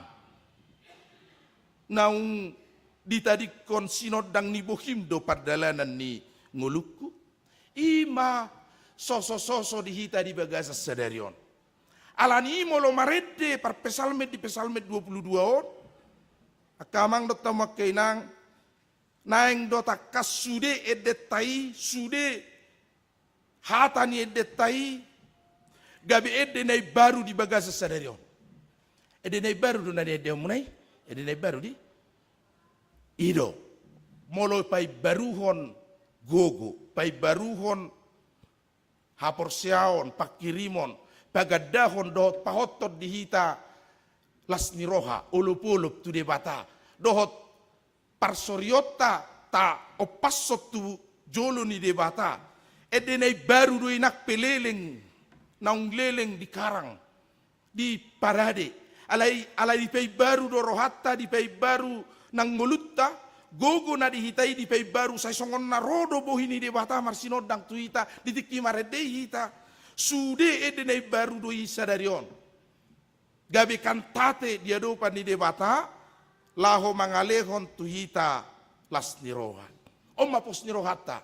Naung ditadingkon sinondang ni bohim do pardalanan ni ngolungku. I ma sosososo di hita di bagasan sadari on. Ala ni i molo marende parpsalmen di Psalmen dua pulu dua on, angka amang dohot hamu angka inang, naeng do tangkas sude endenta i, sude hata ni endenta i, gabe ende na imbaru di bagasan sadari on. Ende na imbaru do na niendehonmuna i? Ende na imbaru di? I do. Molo paimbaruhon gogo, paimbaruhon haporseaon, pangkirimon, pagandahon dohot pahothon di hita las ni roha, olopolop tu Debata, dohot parsorionta taompashon tu jolo ni Debata. Ende na imbaru do i nang pe leleng, naung leleng di karang, di parade. Alai, alai dipaimbaru do rohanta, dipaimbaru nang ngolunta, gogo na di hita i dipaimbaru, sai songon na ro do bohi ni Debata marsinondang tu hita di tingki marende hita. Sude ende na imbaru do i sadari on. Gabe kantate di adopan ni Debata, laho mangalehon tu hita las ni roha. On ma pos ni rohanta.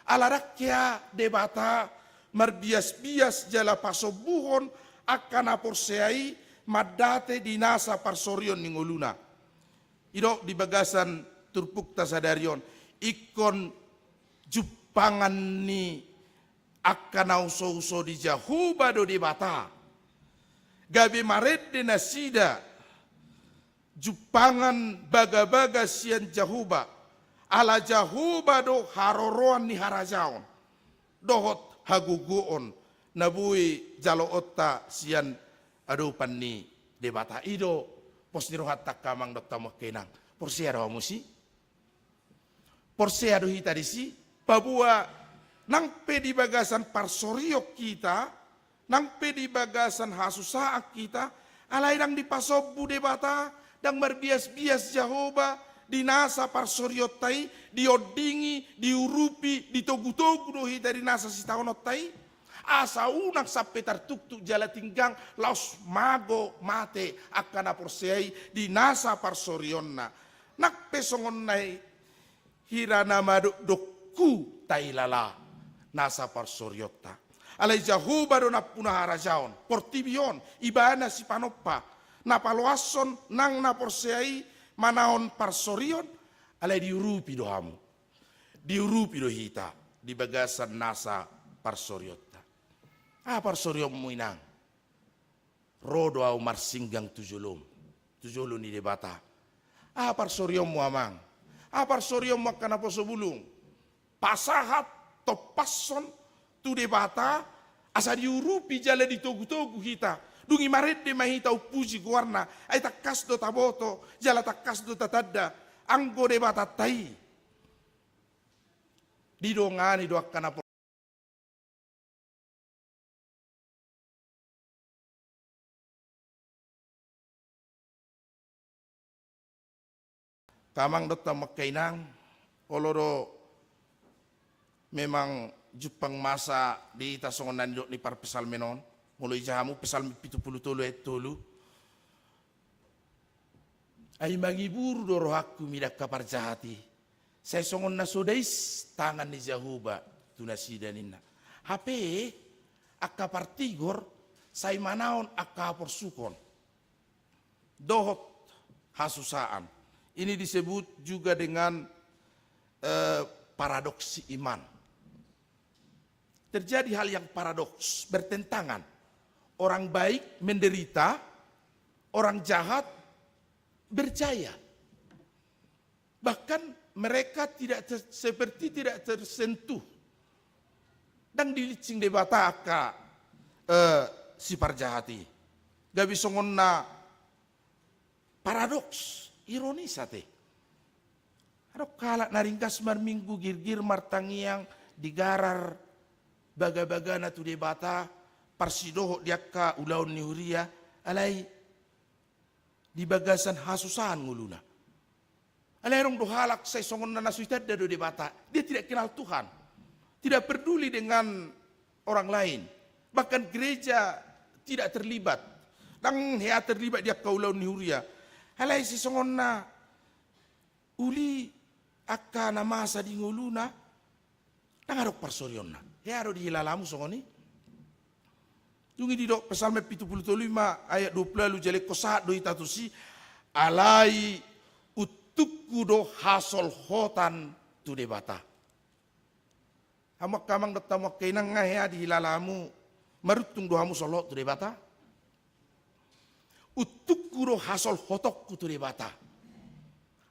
Ala ndang hea Debata marbiasbias jala pasombuhon angka na porsea i mandate di nasa parsorion ni ngoluna. Didok di bagasan turpukta sadari on, ingkon jumpangan ni angka na usouso ni Jahowa do Debata. Gabe marende nasida jumpangan bagabaga sian Jahowa. Ala Jahowa do haroroan ni harajaon dohot hagogoon na boi jaloonta sian adopan ni Debata. I do pos ni rohanta angka amang dohot hamu angka inang. Porsea do hamu disi? Porsea do hita disi? Paboa nang pe di bagasan parsorion hita, nang pe di bagasan hasusaan hita, alai ndang dipasombu Debata, ndang marbiasbias Jahowa di nasa parsorionta i, diondingi, diurupi, ditogutogu do hita di nasa sitaononta i. Asa unang sampe tartuktuk jala tinggang laos mago mate angka na porsea i di nasa parsorionna. Nang pe songon na i hira na madokdokku tailala nasa parsorionta. Alai Jahowa do nampuna harajaon, portibi on, ibana sipanompa, na paloashon nang na porsea i manaon parsorion, alai diurupi do hamu. Diurupi do hita di bagasan nasa parsorionta. Aha parsorionmu inang? Ro do au marsinggang tu jolom, tu jolo ni Debata. Aha parsorionmu amang? Aha parsorionmu angka naposo bulung? Pasahat tompashon tu Debata Asa diurupi jala ditogu-togu hita, dung i marende ma hita umpuji goarna, ai tangkas do taboto, jala tangkas do tatanda, anggo Debatanta i didongani do angka na Angka amang dohot hamu angka inang, olo do memang jumpang masa di hita songon na nidok ni parpsalmen on, molo ija hamu Psalmen pitu pulu tolu ayat tolu. Ai mangiburu do rohangku mida angka parjahat i, sai songon na so dais tangan ni Jahowa tu nasida ninna. Hape angka partigor sai manaon angka haporsukon dohot hasusaan. Ini disebut juga dengan, eh, paradoksi iman. Terjadi hal yang paradoks, bertentangan. Orang baik menderita, orang jahat berjaya. Bahkan mereka tidak ter-, seperti tidak tersentuh. Ndang dilinsing Debata angka, eh, si parjahat i. Gabe songon na paradoks, ironis ate. Adong halak na ringgas marminggu, girgir martangiang, digarar bagabagana tu Debata, parsidohot di angka ulaon ni huria, alai di bagasan hasusaan ngoluna. Alai adong do halak sai songon na na so ditanda do Debata. Dia tidak kenal Tuhan. Tidak peduli dengan orang lain. Bahkan gereja tidak terlibat. Ndang hea terlibat di angka ulaon ni huria. Alai sai songon na uli angka na masa di ngoluna, ndang adong parsorionna. Hea do dihilalamu songon i. Dung i didok Psalmen pitu pulu tolu i ma ayat dua pulu ualu, jala ingkon sahat do hita tusi, alai untungku do hasolhotan tu Debata. Hamu angka amang dohot hamu angka inang, nga hea dihilalamu, maruntung do hamu solhot tu Debata? Untungku do hasolhotonku tu Debata.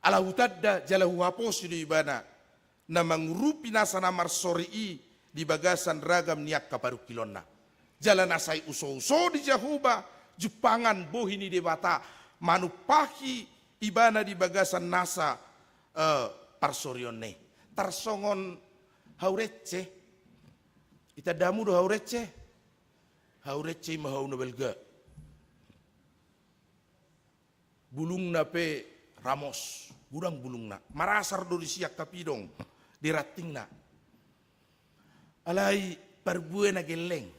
Ala hutanda jala huhaposi do Ibana na mangurupi nasa na marsori i di bagasan ragam ni angka parungkilonna. Jala na sai usouso di Jahowa, jumpangan bohi ni Debata, manumpahi Ibana di bagasan nasa, eh, parsorionna i. Tarsongon hau rence. Itandamu do hau rence? Hau rence i ma hau na balga. Bulungna pe ramos, godang bulungna. Marasar do disi angka pidong di rantingna. Alai parbuena gelleng.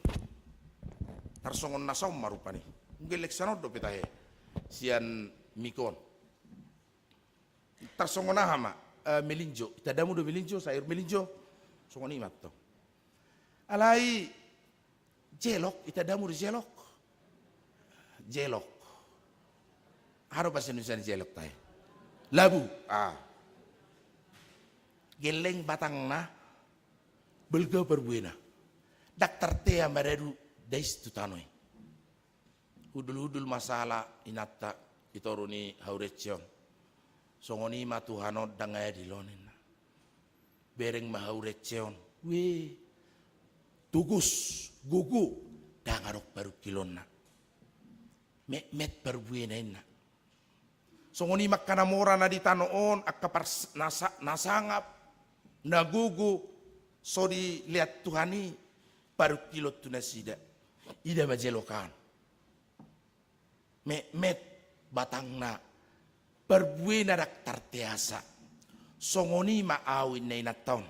Tarsongon nasa on ma rupani. Gelleng sian on dope tahe. Sian mik on. Tarsongon aha ma, eh, melinjo. Itandamu do melinjo, sayur melinjo. Songon i ma antong. Alai jelok, itandamu do jelok? Jelok. Aha do bahasa Indonesia ni jelok tahe? Labu. Ah. Gelleng batangna, balga parbuena. Ndang tartea maradu dais tu tano i. Hundul-hundul ma sala inanta di toru ni hau rence on. Songon i ma Tuhan on, ndang adil on, ninna. Bereng ma hau rence on. Weh. Togos, gogo, ndang adong parungkilonna. Metmet parbuena, ninna. Songon i ma angka na mora na di tano on, angka pars-, na sa-, na sangap, na gogo, so dilean Tuhan i, parungkilon tu nasida. Ida ma jelok an. Metmet batangna, parbuena ndang tarteasa. Songon i ma au, inna inanta on.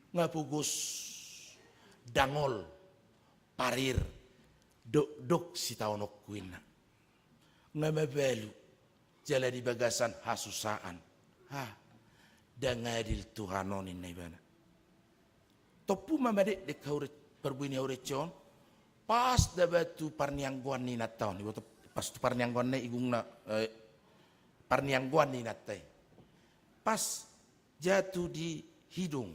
Nga pogos, dangol, parir, dokdok sitaononku, inna. Nga mabalu, jala di bagasan hasusaan. Ha, ndang adil Tuhan on, inna ibana. Tompu ma madekdek hau re-, parbue ni hau rence on, pas da ba tu parnianggoan ni inanta on. Iboto, pas tu parnianggoanna i, igungna, eh, parnianggoan ni inanta i. Pas jatuh di hidung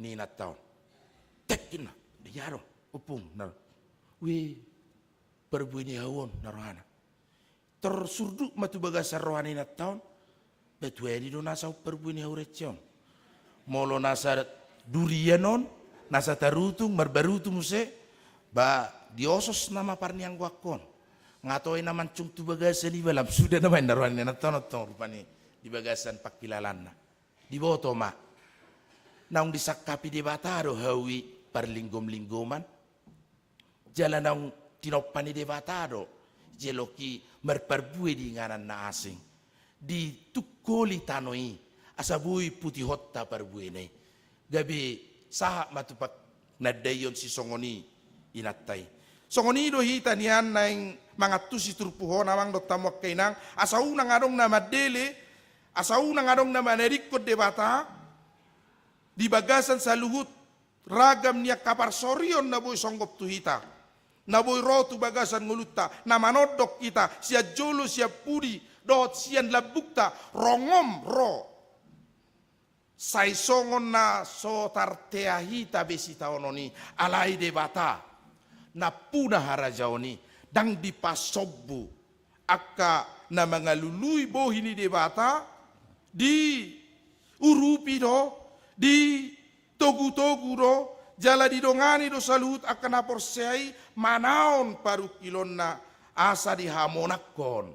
ni inanta on. Tek, inna, ia do, ompung, na ro. Weh, parbue ni hau on, na rohana. Tersurduk ma tu bagasan roha ni inanta on, ba tu adi do nasa on parbue ni hau rence on. Molo nasa durian on, nasa tarutung, marbarutu muse, ba diosos nama parnianggoanhon. Nga toe na mancung tu bagasan iba, lam suda nama inna roha ni inanta on tong rupani di bagasan pangkilalaanna. Diboto ma, naung disangkapi Debata do hau i parlinggomlinggoman. Jala naung tinompa ni Debata do jolma i marparbue di inganan na asing, ditungkoli tano i, asa boi putihonta parbuena i. Gabe sahat ma tu panandaion sisongon i inanta i. Songon i do hita nian naeng mangantusi turpuk on, amang dohot hamu angka inang, asa unang adong na mandele, asa unang adong na manadingkon Debata di bagasan saluhut ragam ni angka parsorion na boi songgop tu hita, na boi ro tu bagasan ngolunta, na manondok hita sian jolo, sian pudi dohot sian lambungta, rongom ro. Sai songon na so tartea hita be sitaonon i, alai Debata nampuna harajaon i, ndang dipasombu angka na mangalului bohi ni Debata, diurupi do, ditogutogu do, jala didongani do saluhut angka na porsea i manaon parungkilonna, asa dihamonangkon,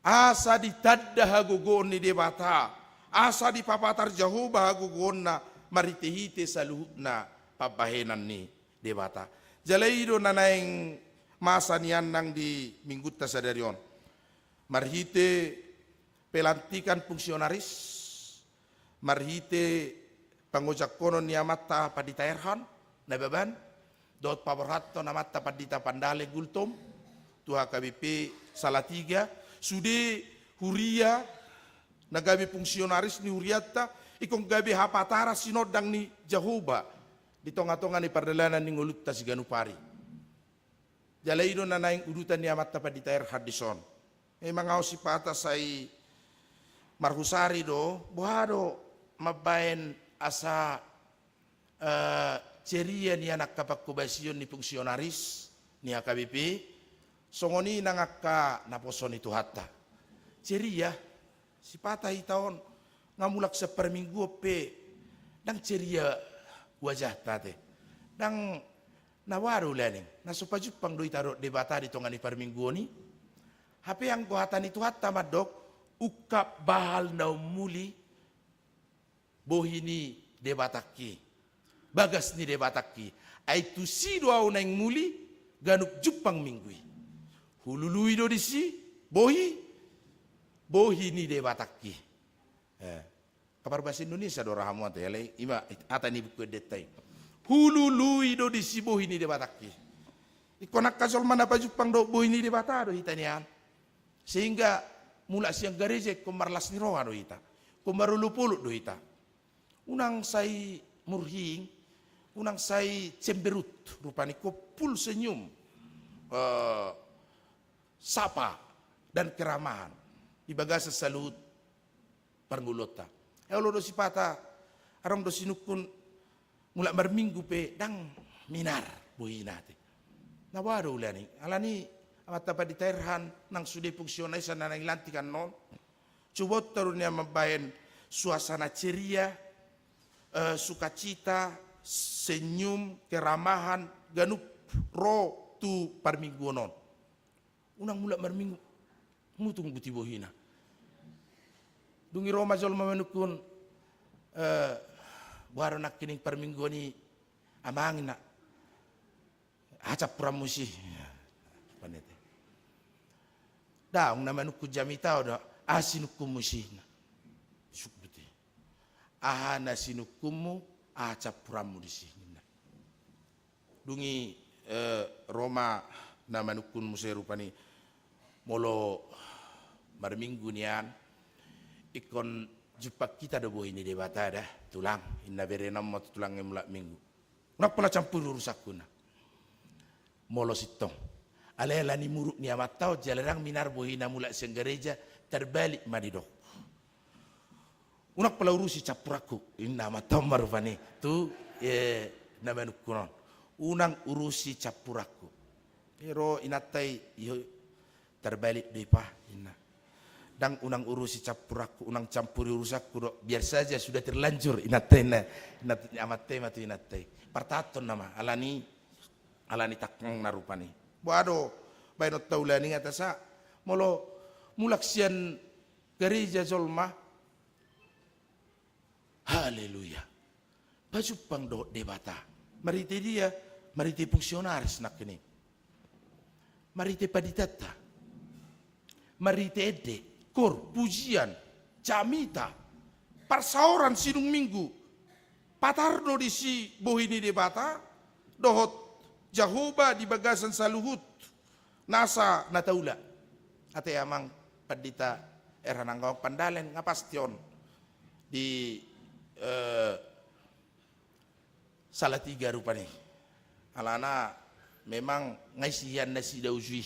asa ditanda hagogoon ni Debata, asa dipapatar Jahowa hagogoonna marhitehite saluhutna pambahenan ni Debata. Jala i do na naeng masa nian nang di minggunta sadari on. Marhite pelantikan fungsionaris, marhite pangojangkonon ni amanta Pandita Erhan Nababan, dohot paborhathon amanta Pandita Pandale Gultom tu H K B P Salatiga, sude huria na gabe fungsionaris ni hurianta, ingkon gabe hapataran sinondang ni Jahowa di tongatonga ni pardalanan ni ngolunta siganup ari. Jala i do na naeng udutan ni amanta Pandita Erhan dison. Memang ahu sipata sai marhusari do, boha do mambaen asa, eh, ceria nian angka pangkobasion ni fungsionaris ni H K B P, songon i nang angka naposo ni Tuhanta. Ceria, sipata hita on, nga mulak sian parmingguon pe, ndang ceria wajahta ate. Ndang na boha do ulaning, na so pajumpang do hita dohot Debata di tonga ni parmingguon i. Hape anggo hata ni Tuhanta mandok, ungkap bahal na ummuli bohi ni Debatangki, bagas ni Debatangki. Ai tusi do ahu naeng muli, ganup jumpang minggu i. Hulului do disi, bohi, bohi ni Debatangki. Eh, angka parbahasa Indonesia do ra hamu ate, alai ima hata ni buku endenta i. Hulului do disi bohi ni Debatangki. Ingkon angka jolma na pajumpang dohot bohi ni Debata do hita nian. Sehingga mulak sian gareja ingkon marlas ni roha do hita, ingkon marolopolop do hita. Unang sai murhing, unang sai cemberut, rupani ingkon full senyum, eh, sapa dan keramahan di bagasan saluhut parngoluonta. Ai olo do sipata, adong do sinungkun mulak marminggu pe ndang minar bohina ate. Na boha do ulaning, alani amanta Pandita Erhan nang sude fungsionaris na naeng lantik annon, cubo taru nian mambaen suasana ceria, eh, sukacita, senyum, keramahan, ganup ro tu parmingguon on. Unang mulak marminggu, mutung buti bohina. Dung i ro ma jolma manungkun, eh, boha do nangkining parmingguon i amang, ninna. Aha campuranmu disi? Panete. Daong na manungkun jamita, o da, aha sinungkunmu disi, ninna. Suk buti. Aha na sinungkunmu, aha campuranmu disi, ninna. Dung i, eh, ro ma na manungkun muse rupani, molo marminggu nian, ingkon jumpang hita do bohi ni Debata da, tulang, ninna berena on ma tu tulang i mulak minggu. Unang pola campuri urusanku, ninna. Molo sintong. Alai ala ni muruk ni amanta on jala ndang minar bohina mulak sian gareja, tarbalik ma didok. Unang pola urusi campuranku, ninna amanta on ma rupani tu, eh, na manungkun on. Unang urusi campuranku. Ai ro inanta i, io, tarbalik do i pa, ninna. Ndang unang urusi campuranku, unang campuri urusanku do, biar saja sudah terlanjur, inanta i na, inanta, amanta i ma tu inanta i. Partahanhon nama, alani, alani tangkangna rupani. Boha do baenonta ulaon i, nga tasa, molo mulak sian gareja jolma, haleluya. Pajumpang dohot Debata. Marhite dia? Marhite fungsionaris nangkin i. Marhite panditanta. Marhite ende, kor, pujian, jamita, parsaoran sidung Minggu. Patar do disi bohi ni Debata dohot Jahowa di bagasan saluhut nasa na taula. Ate amang pandita, era nanggo pandalen, nga pasti on di, eh, Salatiga rupani. Alana memang nga isi hian nasida uju i.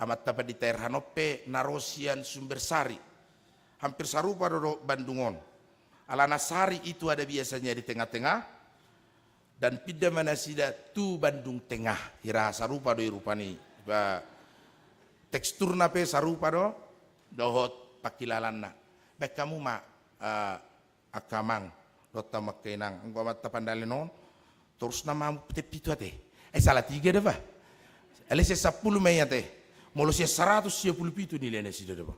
Amanta pandita R H on pe na ro sian Sumber Sari. Hampir sarupa do dohot Bandung on. Alana Sari itu ada biasanya di tengah-tengah, dan pindah ma nasida tu Bandung Tengah. Hira sarupa do i rupani. Ba, teksturna pe sarupa do dohot pangkilalaanna. Baen hamu ma, eh, angka amang dohot hamu angka inang, anggo amanta pandalen on, torus nama hamu pute pitu ate. Eh, Salatiga da ba? Alai sian sampulu ma i ate. Molo sian saratus sia pulu pitu nilai nasida da ba?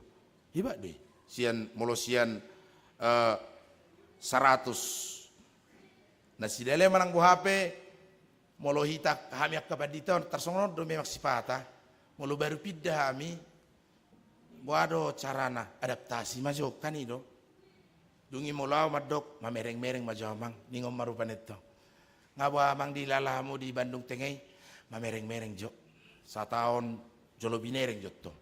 Iba do i. Sian, molo sian, eh, saratus. Nasida alai manang boha pe, molo hita hami angka pandita on, tarsongon on do memang sipata. Molo baru pindah hami, boha do carana, adaptasi ma jo, kan i do. Dung i molo au mandok, mamereng-mereng ma jo amang, ningon ma rupani tong. Nga boha amang dilala hamu di Bandung Tengah i? Mamereng-mereng jo. Sataon jolo binereng jo tong.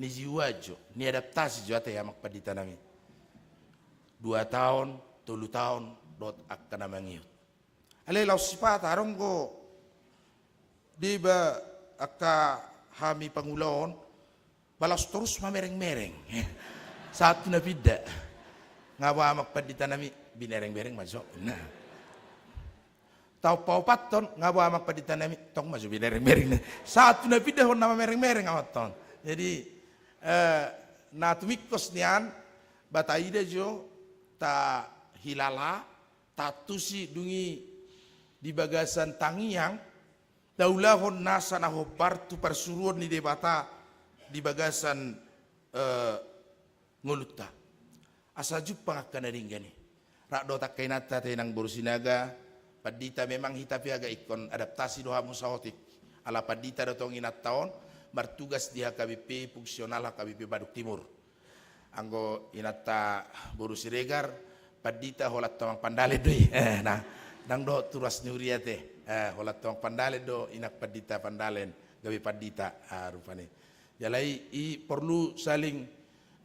Nijiua jo, niadaptasi jo ate amang pandita nami. Dua taon, tolu taon, dohot angka na mangihut. Alai laos sipata, adong do deba angka hami pangula on, ba laos torus mamereng-mereng. Sahat tu na pinda. Nga boha amang pandita nami, binereng-bereng ma jo. Nah. Taon paopathon, nga boha amang pandita nami, tong ma jo binereng-bereng. Sahat tu na pinda hon na mamereng-mereng amanta on. Jadi, eh, na tumingkos nian, ba taida jo, tahilala, taantusi, dung i di bagasan tangiang, taulahon nasa na hombar tu parsuruon ni Debata di bagasan, eh, ngolunta. Asa jumpang angka na denggan i. Rap dohot angka inanta ate nang boru Sinaga, pandita memang hita pe agak ingkon adaptasi do hamu saotik. Ala pandita do tong inanta on, martugas di H K B P, fungsional H K B P Badung Timur. Anggo inanta boru Siregar, pandita holan tu amang pandalen do i. Eh, nah, ndang dohot tu ruas ni huria ate. Eh, holan tu amang pandalen do inang pandita pandalen, gabe pandita, ah, rupani. Jala i, i porlu saling,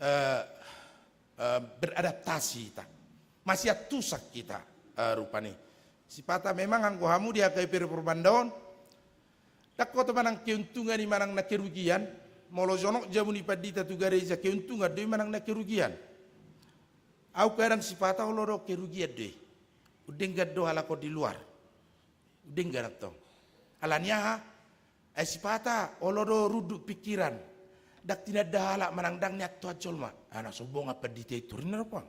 eh, eh, beradaptasi hita. Masiantusan hita, eh, rupani. Sipata memang anggo hamu di H K B P Reformanda on, ndang hot manang keuntungan i manang na kerugian, molo jonok jabu ni pandita tu gareja keuntungan do i manang na kerugian. Au kadang sipata olo do kerugian do i. Undenggan do halak on di luar. Undenggan antong. Ala ni aha? Ai sipata olo do runduk pikiran. Ndang tinanda halak manang ndang niantusan jolma. Anak sombong amang pandita i, tor ninna do pang.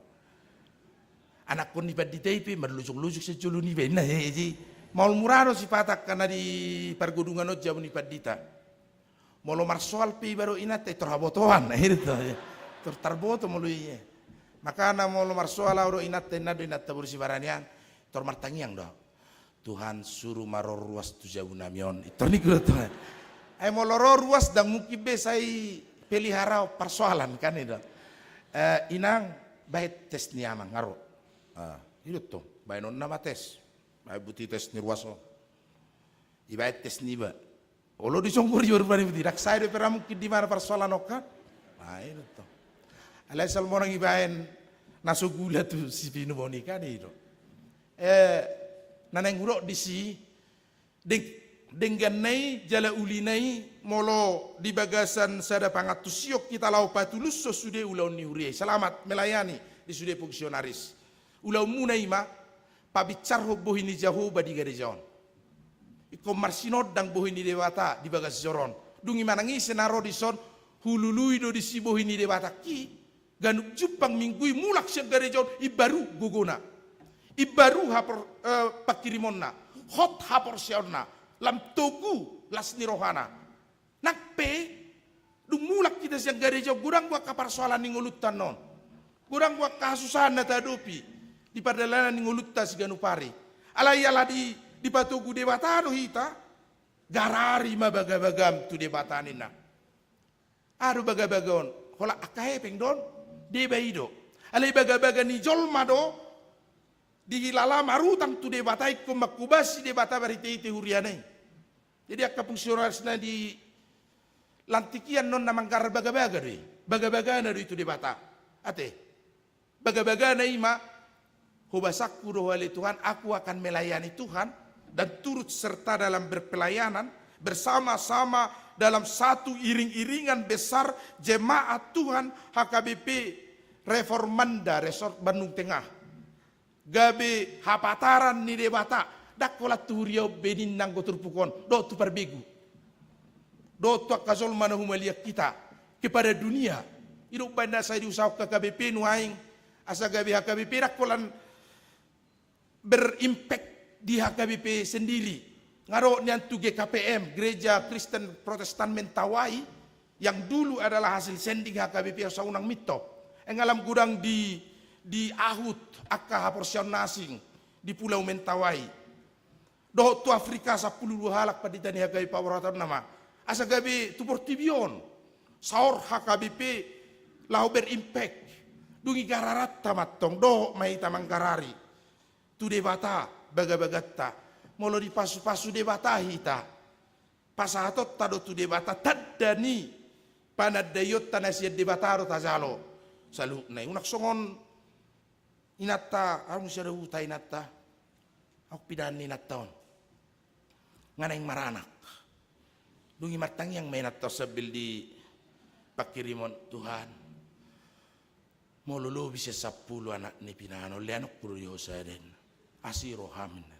Anakkon ni pandita i pe marlojong-lojong sian jolo niba, ninna, eh, jadi maol mura do sipata angka na di pargodungan on jabu ni pandita. Molo marsoal pe iba dohot inanta i, tor habotoan, i do tong. Tor tarboto molo i. Makana molo marsoal au dohot inanta, ninna do inanta boru Sibarani an, tor martangiang do. Tuhan, suru ma ro ruas tu jabu nami on. I tor ningku do tong. Ai molo ro ruas ndang mungkin be sai pelihara parsoalan, kan i do. Eh, inang, baen tes ni amang, nga ro. Ah, i do tong, baenonna ma tes. Baen buti tes ni ruas on. Ibaen tes niba. Olo disonggor iba rupani buti, ndang sae dope ra mungkin di mana parsoalan on, kan? Nah, i do tong. Alai asal monang ibaen na so gula tu si pinumon i, kan i do. Eh, na naeng hudok disi, deng-, dengganna i jala ulina i molo di bagasan sada pangantusion hita laho patulushon sude ulaon ni huria i. Selamat melayani di sude fungsionaris. Ulaonmuna i ma, pabinsarhon bohi ni Jahowa di gareja on. Ingkon marsinondang bohi ni Debata di bagas joro on. Dung i manang ise na ro dison, Hulului do disi bohi ni Debata i, ganup jumpang Minggu i mulak sian gareja on, imbaru gogona. Imbaru hapor-, eh, panghirimonna, hot haporseaonna, lam togu las ni rohana. Nang pe, dung mulak hita sian gareja on, godang do angka parsoalan ni ngolunta annon. Godang do angka hasusahan na taadopi di pardalanan ni ngolunta siganup ari. Alai ala di, dipatogu Debata do hita, garari ma bagabagam tu Debata ninna. Aha do bagabaga on? Holan angka hepeng do on? Deba i do. Alai bagabaga ni jolma do dihilala marutang tu Debata ingkon manghobasi Debata marhitehite huriana i. Jadi angka fungsionaris na di lantik i annon na manggarar bagabaga do i. Bagabagana do i tu Debata. Ate. Bagabagana i ma, hobasangku do Ho ale Tuhan, aku akan melayani Tuhan dan turut serta dalam berpelayanan bersama-sama dalam satu iring-iringan besar jemaat Tuhan H K B P Reformanda Resort Bandung Tengah. Gabe hapataran ni Debata, ndang holan tu huria on be ninna anggo turpuk on, dohot tu parbegu. Dohot tu angka jolma na humaliang hita, kepada dunia. I do umbahen na sai diusahahon H K B P nuaeng, asa gabe H K B P ndang holan berimpact di H K B P sendiri. Nga dohot nian tu G K P M, Gereja Kristen Protestan Mentawai, yang dulu adalah hasil sending H K B P Hosa Unang Mintop. Nga lam godang di, diahut angka haporseaon na asing di Pulau Mentawai. Dohot tu Afrika sampulu dua halak pandita ni H K B P paboratonna ma. Asa gabe tu portibi on saor H K B P laho berimpact. Dung i gararanta ma antong, dohot ma hita manggarari tu Debata bagabaganta. Molo dipasupasu Debata hita, pasahatonta do tu Debata tanda ni panandaionta na sian Debata do tajalo. Saluhutna i unang songon inanta, ahu muse do huta inanta. Ahu pinahan ni inanta on. Nga naeng maranak. Dung i martangiang ma inanta on sambil di panghirimon, Tuhan, molo lobi sian sampulu anak ni pinahan on, leanonku do di Ho sada inna. Asi roham inna.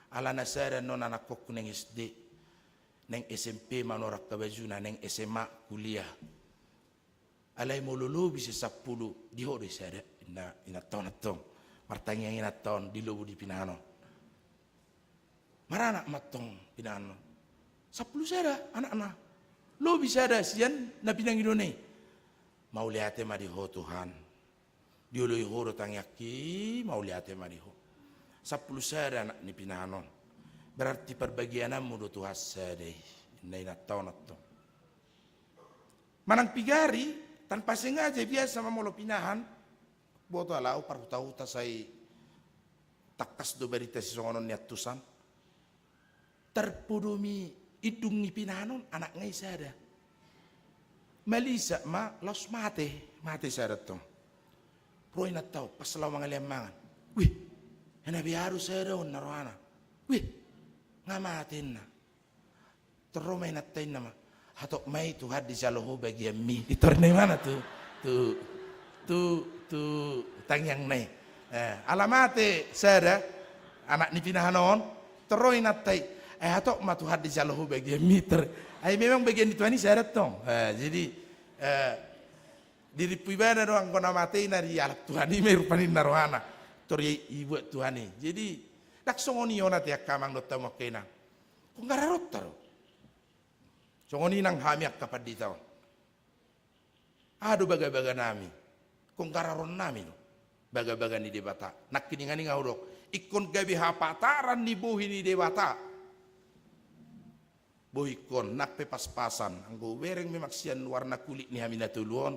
Alana sada annon anakkonku naeng S D, naeng S M P manorang angka bajuna, naeng S M A, kuliah. Alai molo lobi sian sampulu, di Ho do i sada, inna inanta on antong. Martangiang inanta on di lobi ni pinahan on. Maranak ma antong pinahan on. Sampulu sada anakna. Lobi sada sian na pinangido na i. Mauliate ma di Ho Tuhan. Dioloi Ho do tangiangki, mauliate ma di Ho. Sampulu sada anak ni pinahan on. Berarti parbagiananmu do Tuhan sada i. Inna inanta on antong. Manang piga ari, tanpa sengaja, biasa ma molo pinahan, boto ala ahu parhutahuta sai tangkas do barita sisongon on nian tusan. Tarpodomi indung ni pinahan on anakna i sada. Malisak ma laos mate, mate sada antong. Ro inanta on pas laho mangalean mangan. Wih, na beha do sada on, ninna rohana. Wih, nga mate, inna. Tor ro ma inanta inna ma, hatop ma i Tuhan dijalo ho bagianmi. Itor na imana tu, tu, tu, tu tangiangna i. Eh, ala mate sada anak ni pinahan on, tor ro inanta i. Eh, hatop ma Tuhan dijalo ho bagianmi, tor. Ai memang bagian ni Tuhan i sada antong. Eh, jadi, eh, dirimpu ibana do anggo na mate i na dialap Tuhan i ma i rupani, ninna rohana. Tor i, ibuat Tuhan i. Jadi, ndang songon i on ate angka amang dohot hamu angka inang. Ingkon gararonta do. Songon i nang hami angka pandita on. Aha do bagabaganami? Ingkon gararonnami do. Bagabaga ni Debata. Nangkiningan i nga hudok. Ingkon gabe hapataran ni bohi ni Debata. Bohingkon, nang pe paspasan. Anggo hubereng memang sian warna kulit ni hami na tolu on.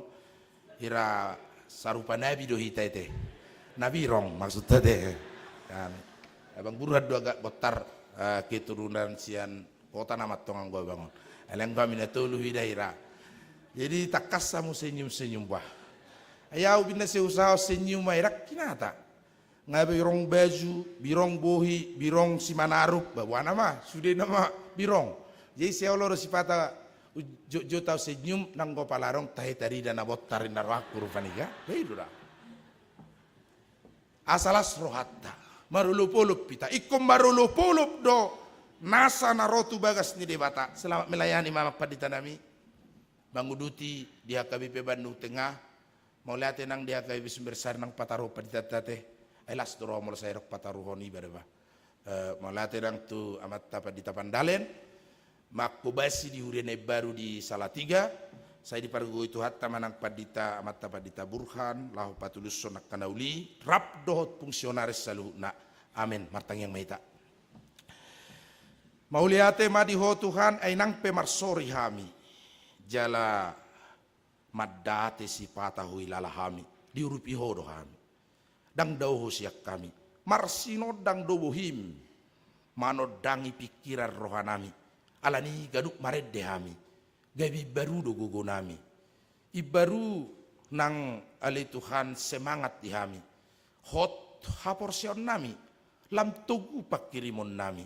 Hira sarupa nabi do hita ate. Na birong maksudta ate. Kan. Abang Burhan do agak botar, eh, keturunan sian kota nama antong anggo abang on. Alai anggo hami na tolu hita hira. Jadi tangkas hamu senyum-senyum bah. Ai ahu pe na sai huusahahon senyum ai, ndang hinata. Nga birong baju, birong bohi, birong simanarup, ba boha nama, sude nama birong. Jadi sai olo do sipata jotjot ahu senyum, nang anggo pala adong tahe tarida na botar, ninna rohangku rupani kan. Jadi do da. Asa las rohanta. Marolopolop hita. Ingkon marolopolop do nasa na ro tu bagas ni Debata. Selamat melayani ma amang panditanami. manguduti di H K B P Bandung Tengah. Mauliate nang di H K B P Sumber Sari nang pataruhon pandita ate. Ai las do roha molo sai dok pataruhon iba da ba. Eh, mauliate nang tu amanta pandita Pandalen. Mangkobasi di huria na imbaru di Salatiga. Sai dipargogoi Tuhanta ma nang pandita, amanta pandita Burhan, laho patulushon angka na uli, rap dohot fungsionaris saluhutna. Amen. Martangiang ma hita. Mauliate ma di Ho Tuhan, ai nang pe marsori hami. Jala mandate sipata huhilala hami, diurupi Ho do hami. Ndang dao Ho sian hami. Marsinondang do bohim, manondangi pingkiran rohanami. Alani i ganup marende hami. Gabe imbaru do gogonami. Imbaru nang ale Tuhan semangat di hami. Hot haporseaonnami, lam togu panghirimonnami.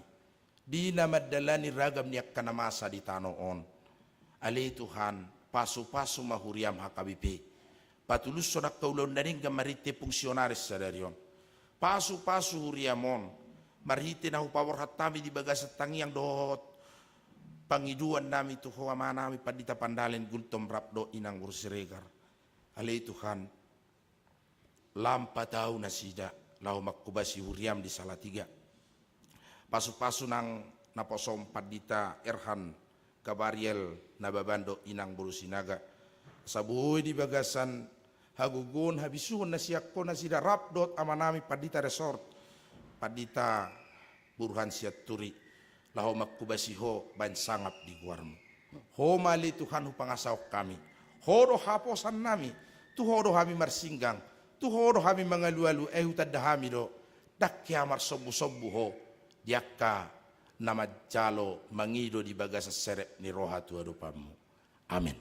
Di na mandalani ragam ni angka na masa di tano on. Ale Tuhan, pasupasu ma huriam H K B P. Patulushon angka ulaon na denggan marhite fungsionaris sadari on. Pasupasu huriam on, marhite na hupaborhat hami di bagasan tangiang dohot pangidoannami tu Ho amanami pandita Pandalen Gultom rap dohot inang boru Siregar. Ale Tuhan, lam patau nasida, laho mangkobasi huriam di Salatiga. Pasupasu nang naposom pandita Erhan Gabriel Nababan dohot inang boru Sinaga. Asa boi di bagasan hagogoon habisuhon na sian Ho nasida rap dohot amanami pandita resort, pandita Burhan Sianturi, laho mangkobasi Ho baen sangap di goarmu. Ho ma ale Tuhan hupangasahon hami. Ho do haposannami. Tu Ho do hami marsinggang. Tu Ho do hami mangalualu, ai hutanda hami do. Ndang hea marsombusombu Ho di angka na manjalo mangido di bagasan serep ni roha tu adopanmu. Amen.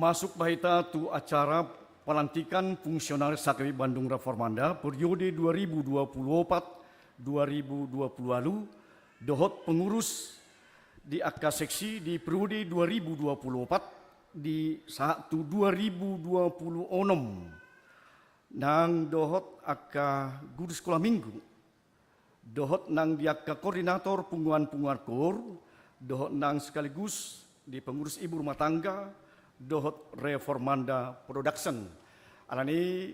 Masuk ma hita tu acara pelantikan fungsionaris H K B P Bandung Reformanda periode dua ribu dua puluh opat dua ribu dua puluh ualu, dohot pengurus di angka seksi di periode dua ribu dua puluh opat di sahat tu dua ribu dua puluh onom, nang dohot angka guru sekolah minggu, dohot nang di angka koordinator punguan-punguan koor, dohot nang sekaligus di pengurus ibu rumah tangga, dohot Reformanda Production. Alani,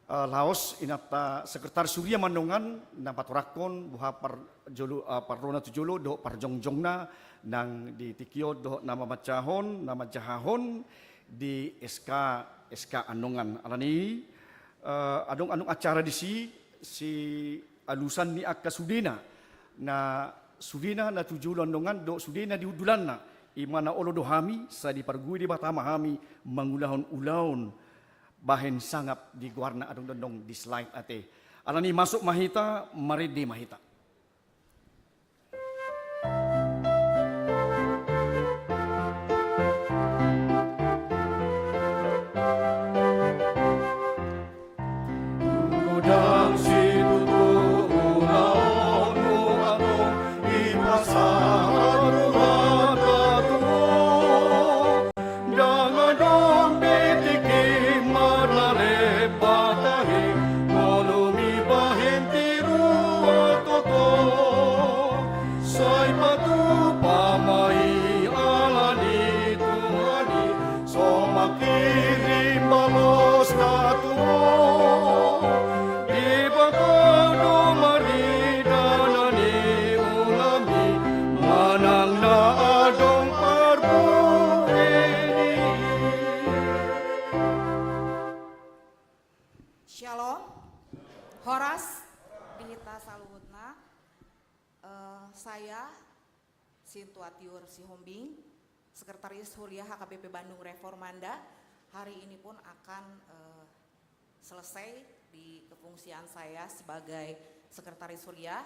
eh, laos inanta sekretaris huria ma annon na patorangkon boha parjolo, eh, parrona tu jolo dohot parjongjongna nang di tingki on dohot na mamansahon, na manjahahon di S K, S K annon. Alani, eh, adong annon acara disi, si alusan ni angka sudena, na sudena na tu jolo annon dohot sudena di hundulanna, i ma na olo do hami, sai dipargogoi Debata ma hami mangulahon ulaon bahen sangap di goarna adong do annon di slide ate. Alani masuk ma hita, marende ma hita. Godang situtu ulaonmu, antong dipasahat Tuhanta tu ho. Ndang adong be tingki marlale batahi, molo hubahen tiruan toto. Sai patupa ma i ala ni Tuhan i, so mangkirim balosna tu ho. Debata do marnida na niulammi, manang na adong parbue ni i. Shalom. Horas di hita saluhutna. Eh, saya Sintua Tiur Sihombing, Sekretaris Huria H K B P Bandung Reformanda, hari ini pun akan, eh, selesai di kefungsian saya sebagai Sekretaris Huria.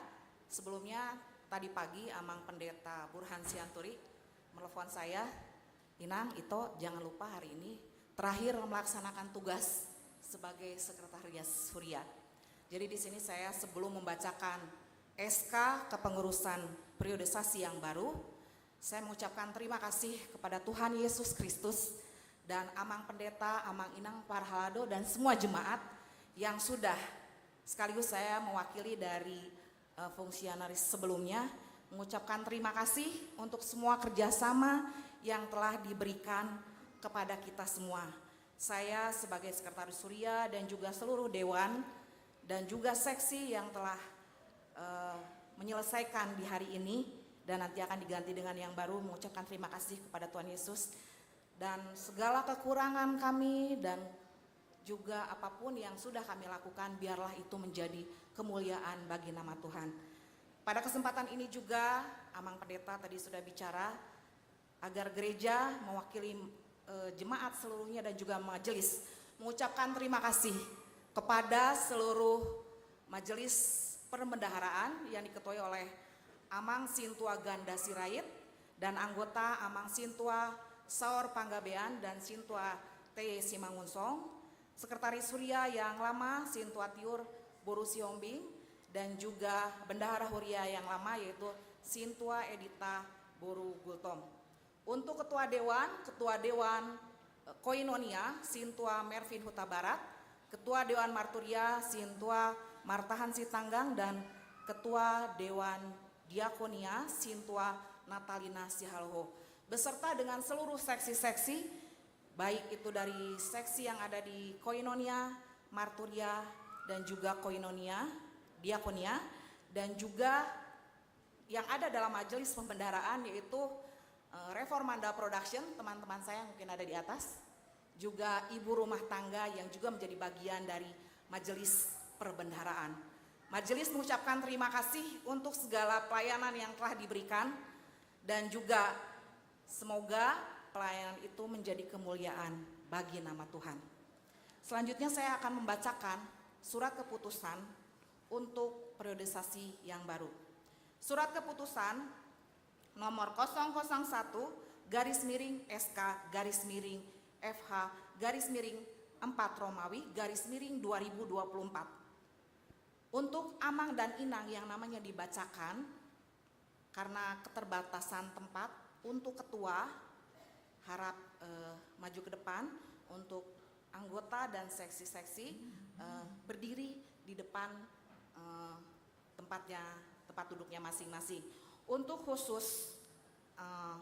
Sebelumnya, tadi pagi Amang Pendeta Burhan Sianturi menelepon saya, "Inang, Ito, jangan lupa hari ini terakhir melaksanakan tugas sebagai Sekretaris Huria." Jadi di sini saya sebelum membacakan S K kepengurusan periodisasi yang baru, saya mengucapkan terima kasih kepada Tuhan Yesus Kristus dan Amang Pendeta, Amang Inang Parhalado, dan semua jemaat yang sudah sekaligus saya mewakili dari, eh, fungsionaris sebelumnya, mengucapkan terima kasih untuk semua kerjasama yang telah diberikan kepada kita semua. Saya sebagai Sekretaris Huria dan juga seluruh dewan dan juga seksi yang telah, eh, menyelesaikan di hari ini dan nanti akan diganti dengan yang baru, mengucapkan terima kasih kepada Tuhan Yesus. Dan segala kekurangan kami dan juga apapun yang sudah kami lakukan, biarlah itu menjadi kemuliaan bagi nama Tuhan. Pada kesempatan ini juga, Amang Pendeta tadi sudah bicara, agar gereja mewakili, eh, jemaat seluruhnya dan juga majelis mengucapkan terima kasih kepada seluruh majelis perbendaharaan yang diketuai oleh Amang Sintua Ganda Sirait dan anggota Amang Sintua Saur Panggabean dan Sintua T Y Simangunsong, Sekretaris Huria yang lama Sintua Tiur Boru Sihombing, dan juga Bendahara Huria yang lama yaitu Sintua Edita Boru Gultom. Untuk Ketua Dewan, Ketua Dewan, eh, Koinonia, Sintua Mervin Hutabarat, Ketua Dewan Marturia, Sintua Martahan Sitanggang, dan Ketua Dewan Diakonia, Sintua Natalina Sihaloho, beserta dengan seluruh seksi-seksi, baik itu dari seksi yang ada di Koinonia, Marturia, dan juga Koinonia, Diakonia, dan juga yang ada dalam majelis pembendaharaan, yaitu, eh, Reformanda Production, teman-teman saya yang mungkin ada di atas, juga ibu rumah tangga yang juga menjadi bagian dari majelis perbendaharaan. Majelis mengucapkan terima kasih untuk segala pelayanan yang telah diberikan, dan juga semoga pelayanan itu menjadi kemuliaan bagi nama Tuhan. Selanjutnya saya akan membacakan surat keputusan untuk periodisasi yang baru. Surat keputusan nomor kosong kosong satu garis miring S K garis miring F H garis miring empat Romawi garis miring dua ribu dua puluh empat. Untuk amang dan inang yang namanya dibacakan, karena keterbatasan tempat, untuk ketua harap, eh, maju ke depan, untuk anggota dan seksi-seksi, eh, berdiri di depan, eh, tempatnya, tempat duduknya masing-masing. Untuk khusus, eh,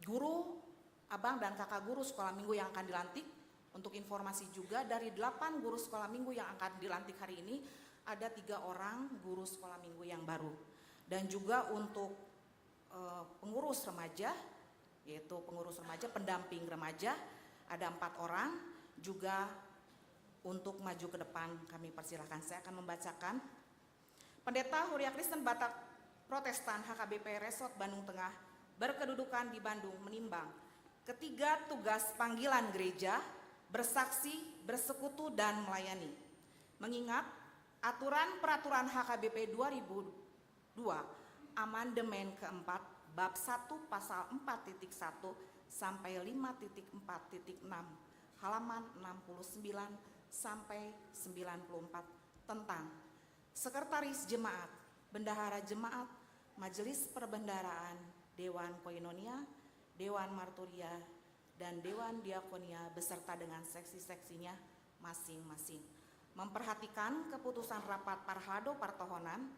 guru, abang dan kakak guru sekolah minggu yang akan dilantik, untuk informasi juga, dari delapan guru sekolah minggu yang akan dilantik hari ini, ada tiga orang guru sekolah minggu yang baru. Dan juga untuk, eh, pengurus remaja, yaitu pengurus remaja, pendamping remaja, ada empat orang, juga untuk maju ke depan kami persilahkan. Saya akan membacakan. Pendeta Huria Kristen Batak Protestan H K B P Resort Bandung Tengah berkedudukan di Bandung menimbang ketiga tugas panggilan gereja: bersaksi, bersekutu, dan melayani. Mengingat aturan peraturan H K B P dua ribu dua, amandemen keempat, bab satu, pasal empat titik satu sampai lima titik empat titik enam, halaman enam puluh sembilan sampai sembilan puluh empat, tentang Sekretaris Jemaat, Bendahara Jemaat, Majelis Perbendaharaan, Dewan Koinonia, Dewan Marturia, dan Dewan Diakonia beserta dengan seksi-seksinya masing-masing. Memperhatikan keputusan rapat parhalado partohonan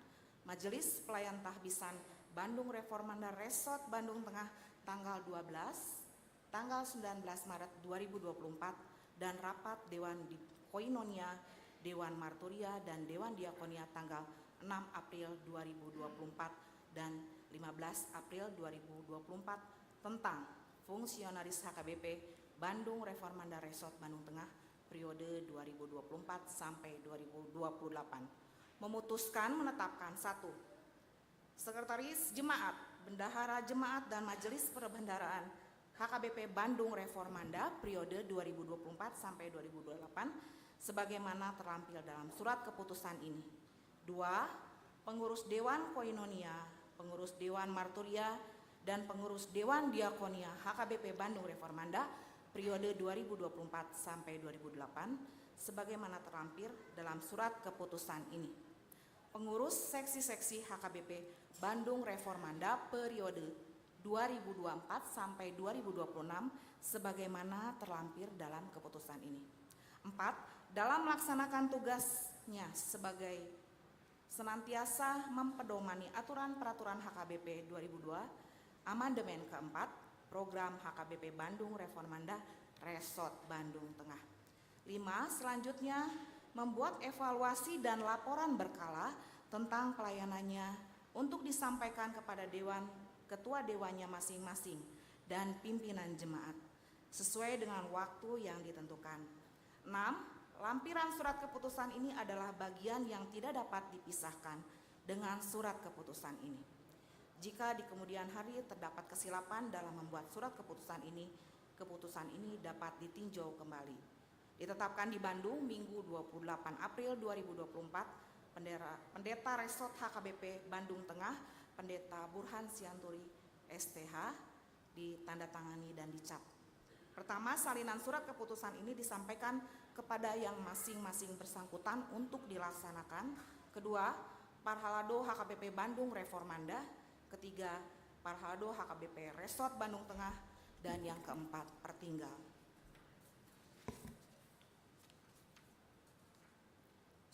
Majelis Pelayan Tahbisan Bandung Reformanda Resort Bandung Tengah tanggal dua belas, tanggal sembilan belas Maret dua ribu dua puluh empat, dan rapat Dewan di Koinonia, Dewan Marturia, dan Dewan Diakonia tanggal enam April dua ribu dua puluh empat dan lima belas April dua ribu dua puluh empat tentang fungsionaris H K B P Bandung Reformanda Resort Bandung Tengah periode dua ribu dua puluh empat sampai dua ribu dua puluh delapan. Memutuskan menetapkan: satu, Sekretaris Jemaat, Bendahara Jemaat, dan Majelis Perbendaharaan H K B P Bandung Reformanda periode dua ribu dua puluh empat sampai dua ribu dua puluh delapan sebagaimana terlampir dalam surat keputusan ini. Dua, pengurus Dewan Koinonia, pengurus Dewan Marturia, dan pengurus Dewan Diakonia H K B P Bandung Reformanda periode dua ribu dua puluh empat sampai dua ribu delapan sebagaimana terlampir dalam surat keputusan ini. Pengurus seksi-seksi H K B P Bandung Reformanda periode dua ribu dua puluh empat sampai dua ribu dua puluh enam sebagaimana terlampir dalam keputusan ini. Empat, dalam melaksanakan tugasnya sebagai senantiasa mempedomani aturan peraturan H K B P dua ribu dua, amandemen keempat, program H K B P Bandung Reformanda Resort Bandung Tengah. Lima, selanjutnya membuat evaluasi dan laporan berkala tentang pelayanannya untuk disampaikan kepada dewan, ketua dewannya masing-masing, dan pimpinan jemaat sesuai dengan waktu yang ditentukan. Enam, lampiran surat keputusan ini adalah bagian yang tidak dapat dipisahkan dengan surat keputusan ini. Jika di kemudian hari terdapat kesilapan dalam membuat surat keputusan ini, keputusan ini dapat ditinjau kembali. Ditetapkan di Bandung, Minggu dua puluh delapan April dua ribu dua puluh empat, Pendera-, Pendeta Resort H K B P Bandung Tengah, Pendeta Burhan Sianturi, S T H, ditandatangani dan dicap. Pertama, salinan surat keputusan ini disampaikan kepada yang masing-masing bersangkutan untuk dilaksanakan. Kedua, Parhalado H K B P Bandung Reformanda. Ketiga, Parhalado H K B P Resort Bandung Tengah. Dan yang keempat, pertinggal.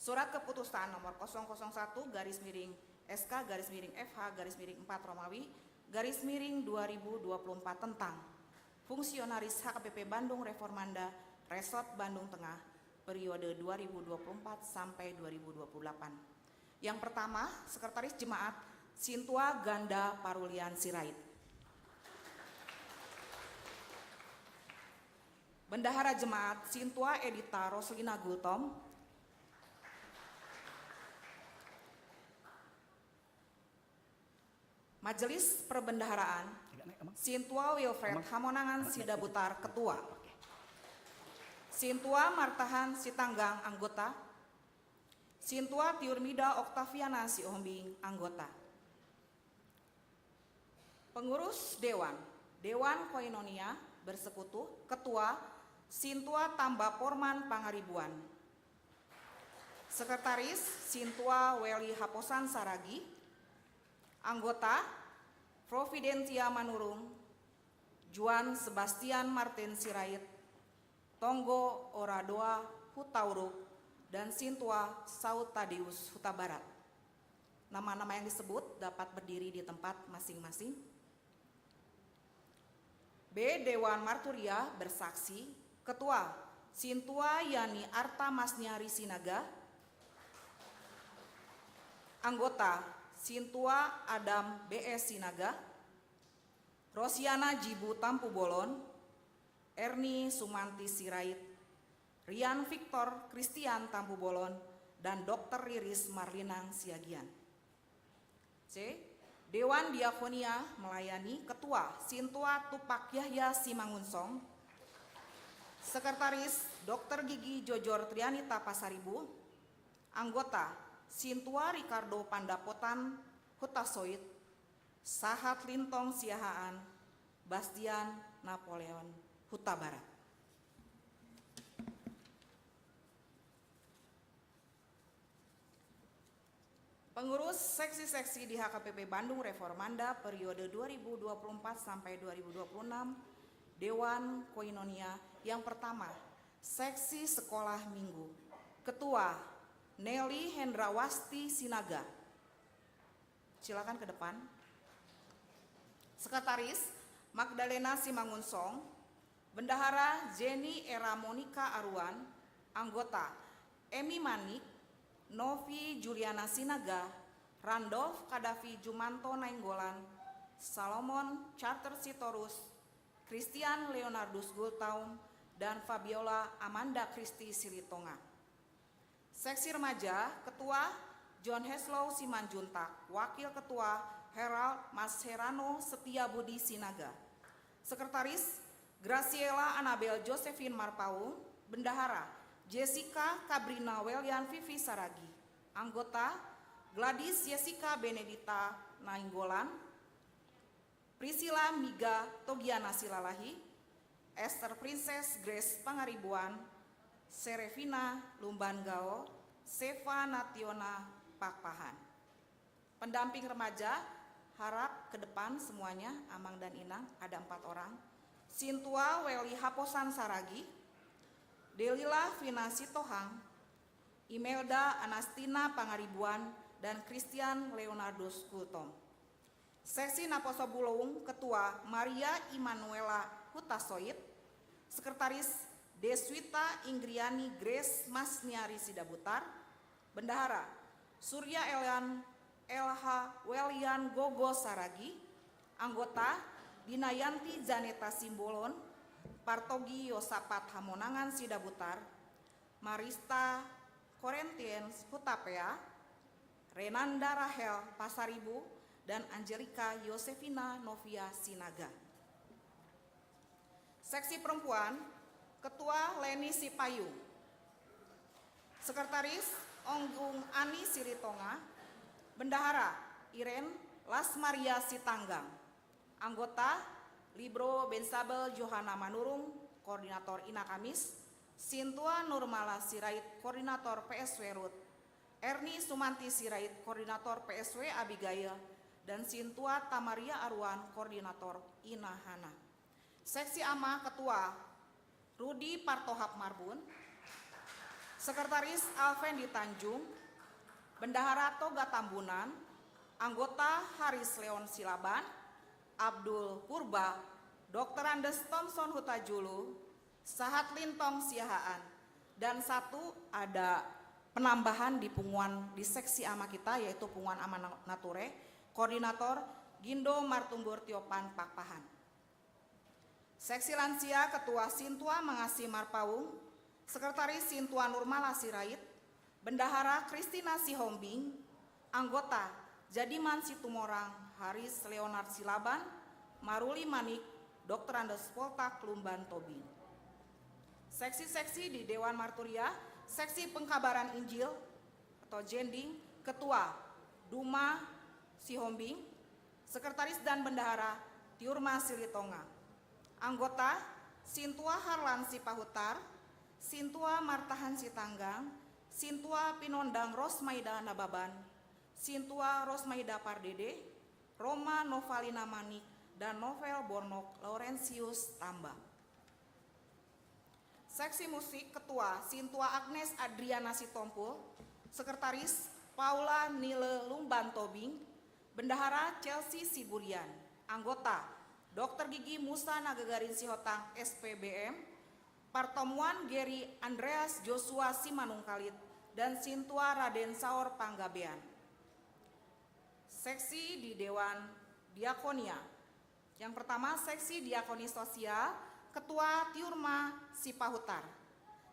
Surat keputusan nomor kosong kosong satu garis miring S K garis miring F H garis miring empat Romawi garis miring dua ribu dua puluh empat tentang fungsionaris H K B P Bandung Reformanda Resort Bandung Tengah periode dua ribu dua puluh empat sampai dua ribu dua puluh delapan. Yang pertama, Sekretaris Jemaat Sintua Ganda Parulian Sirait. Bendahara Jemaat Sintua Edita Roslina Gultom. Majelis Perbendaharaan, Sintua Wilfred Hamonangan Sidabutar, Ketua. Sintua Martahan Sitanggang, anggota. Sintua Tiurmida Oktaviana Sihombing, anggota. Pengurus Dewan, Dewan Koinonia, bersekutu. Ketua, Sintua Tamba Porman Pangaribuan. Sekretaris, Sintua Weli Haposan Saragi. Anggota, Providentia Manurung, Juan Sebastian Martin Sirait, Tonggo Oradoa Hutauruk, dan Sintua Saud Tadeus Hutabarat. Nama-nama yang disebut dapat berdiri di tempat masing-masing. B. Dewan Marturia bersaksi, Ketua, Sintua Yani Arta Masniari Sinaga. Anggota, Sintua Adam B S Sinaga. Rosiana Jibu Tampubolon, Erni Sumanti Sirait, Rian Victor Christian Tampubolon, dan Dokter Riris Marlinang Siagian. C. Dewan Diakonia melayani, Ketua, Sintua Tupak Yahya Simangunsong. Sekretaris, Dokter Gigi Jojor Trianita Pasaribu. Anggota, Sintua Ricardo Pandapotan Hutasoit, Sahat Lintong Siahaan, Bastian Napoleon Hutabarat. Pengurus seksi-seksi di H K P P Bandung Reformanda periode dua ribu dua puluh empat sampai dua ribu dua puluh enam, Dewan Koinonia. Yang pertama, seksi sekolah minggu. Ketua, Nelly Hendrawasti Sinaga. Silakan ke depan. Sekretaris, Magdalena Simangunsong. Bendahara, Jenny Era Monica Aruan. Anggota, Emi Manik, Novi Juliana Sinaga, Randolf Kadafi Jumanto Nainggolan, Salomon Charter Sitorus, Christian Leonardus Gultaum, dan Fabiola Amanda Christi Silitonga. Seksi remaja, Ketua, John Heslow Simanjuntak. Wakil Ketua, Herald Mas Herano Setia Budi Sinaga. Sekretaris, Graciela Anabel Josephine Marpaung. Bendahara, Jessica Kabrina Welian Vivi Saragi. Anggota, Gladys Jessica Benedita Nainggolan, Priscilla Miga Togiana Silalahi, Esther Princess Grace Pangaribuan, Serefina Lumban Gao, Seva Nationa Pakpahan. Pendamping remaja, harap ke depan semuanya, Amang dan Inang, ada empat orang. Sintua Weli Haposan Saragi, Delila Vina Sitohang, Imelda Anastina Pangaribuan, dan Christian Leonardus Gultom. Seksi Naposo Bulung, Ketua Maria Immanuela Hutasoit. Sekretaris, Deswita Inggriani Grace Masniari Sidabutar. Bendahara, Surya Elian L H Welian Gogo Saragi. Anggota, Dinayanti Janeta Simbolon, Partogi Yosapat Hamonangan Sidabutar, Marista Corinthians Hutapea, Renanda Rahel Pasaribu, dan Angelika Yosefina Novia Sinaga. Seksi perempuan, Ketua Leni Sipayung. Sekretaris, Onggung Ani Silitonga. Bendahara, Iren Las Maria Sitanggang. Anggota, Libro Bensabel Johana Manurung, Koordinator Ina Kamis, Sintua Nurmala Sirait, Koordinator P S W Rut, Erni Sumanti Sirait, Koordinator P S W Abigail, dan Sintua Tamaria Aruan, Koordinator Ina Hana. Seksi Ama, Ketua, Rudi Partohap Marbun. Sekretaris, Alfendi Tanjung. Bendahara, Toga Tambunan. Anggota, Haris Leon Silaban, Abdul Purba, Dokter Andes Thomson Hutajulu, Sahat Lintong Siahaan. Dan satu, ada penambahan di punguan di seksi ama kita, yaitu punguan Ama Na-, Nature, koordinator Gindo Martumbur Tiopan Pakpahan. Seksi lansia, Ketua Sintua Mangasi Marpaung, Sekretaris Sintua Nurmala Sirait, Bendahara Kristina Sihombing, anggota Jadiman Situmorang, Haris Leonard Silaban, Maruli Manik, Dokter Andes Poltak Lumban Tobing. Seksi-seksi di Dewan Marturia, seksi pengkabaran Injil, atau jending, Ketua Duma Sihombing, Sekretaris dan Bendahara Tiurma Silitonga. Anggota Sintua Harlan Sipahutar, Sintua Martahan Sitanggang, Sintua Pinondang Rosmaida Nababan, Sintua Rosmaida Pardede, Roma Novalina Manik, dan Novel Bornok Laurentius Tamba. Seksi musik, Ketua, Sintua Agnes Adriana Sitompul. Sekretaris, Paula Nile Lumban Tobing. Bendahara, Chelsea Siburian. Anggota, Dokter Gigi Musa Nagagarin Sihotang, S P B M. Partomuan, Geri Andreas Joshua Simanungkalit dan Sintua Raden Saur Panggabean. Seksi di Dewan Diakonia. Yang pertama, seksi diakoni sosial, Ketua Tiurma Sipahutar.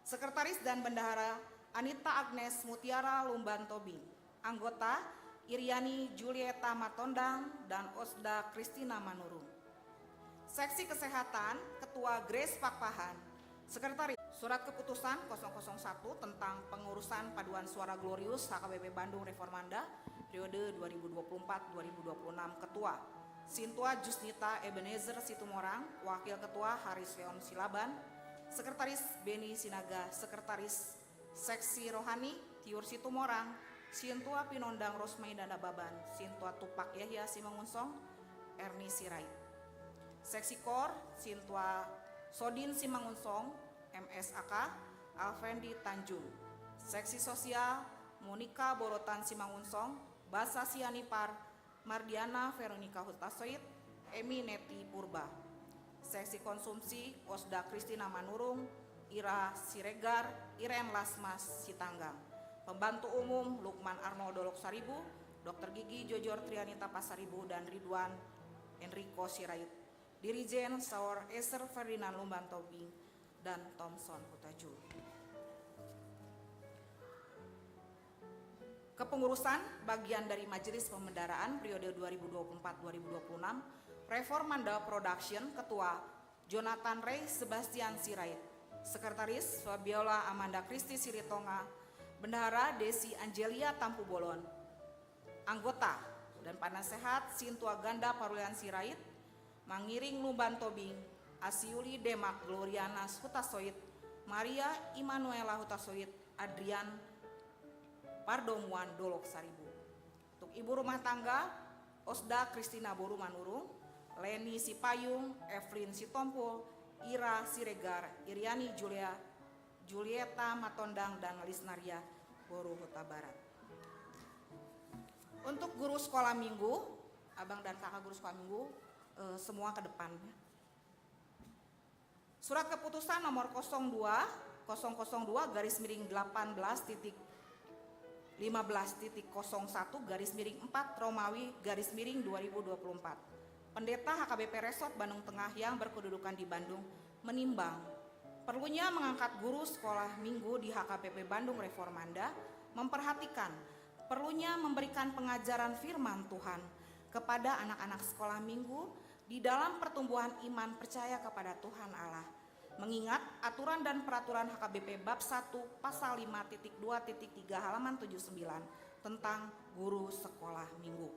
Sekretaris dan bendahara, Anita Agnes Mutiara Lumban Tobing. Anggota, Iriani Julieta Matondang dan Osda Kristina Manurung. Seksi kesehatan, Ketua Grace Pakpahan. Sekretaris, surat keputusan kosong kosong satu tentang pengurusan paduan suara Glorius H K B P Bandung Reformanda periode dua ribu dua puluh empat dua ribu dua puluh enam. Ketua, Sintua Jusnita Ebenezer Situmorang. Wakil Ketua, Haris Leon Silaban. Sekretaris, Beni Sinaga. Sekretaris Seksi Rohani, Tiur Situmorang. Sintua Pinondang Rosmaida Nababan, Sintua Tupak Yahya Simangunsong, Erni Sirait. Seksi Kor, Sintua Sodin Simangunsong, M S A K, Alfendi Tanjung. Seksi Sosial, Monika Borotan Simangunsong, Basa Sianipar, Mardiana Veronica Hutasoit, Emi Neti Purba. Seksi Konsumsi, Osda Kristina Manurung, Ira Siregar, Iren Lasmas Sitanggang. Pembantu Umum, Lukman Arno Dolok Saribu, Dokter Gigi Jojor Trianita Pasaribu dan Ridwan Enrico Sirait. Dirijen, Saur Eser Ferdinand Lumban Tobing dan Thomson Hutajulu. Kepengurusan bagian dari Majelis Pembendaraan periode dua ribu dua puluh empat dua ribu dua puluh enam, Reformanda Production. Ketua, Jonathan Rey Sebastian Sirait. Sekretaris, Fabiola Amanda Kristi Silitonga. Bendahara, Desi Angelia Tampubolon. Anggota dan penasehat, Sintua Ganda Parulian Sirait, Mangiring Lumban Tobing, Asiuli Demak Gloriana Hutasoit, Maria Immanuela Hutasoit, Adrian Pardomuan Dolok Saribu. Untuk ibu rumah tangga, Osda Kristina Boru Manurung, Leni Sipayung, Evelyn Sitompul, Ira Siregar, Iriani Julia, Julieta Matondang dan Lisnaria Boru Hutabarat. Untuk guru sekolah minggu, abang dan kakak guru sekolah minggu, eh, semua ke depan, ya. Surat keputusan nomor kosong dua, kosong kosong dua garis miring delapan belas titik lima belas titik kosong satu garis miring empat Romawi garis miring dua ribu dua puluh empat. Pendeta H K B P Resort Bandung Tengah yang berkedudukan di Bandung menimbang perlunya mengangkat guru sekolah minggu di H K B P Bandung Reformanda, memperhatikan perlunya memberikan pengajaran firman Tuhan kepada anak-anak sekolah minggu di dalam pertumbuhan iman percaya kepada Tuhan Allah, mengingat aturan dan peraturan H K B P bab satu pasal lima titik dua titik tiga halaman tujuh sembilan tentang guru sekolah minggu.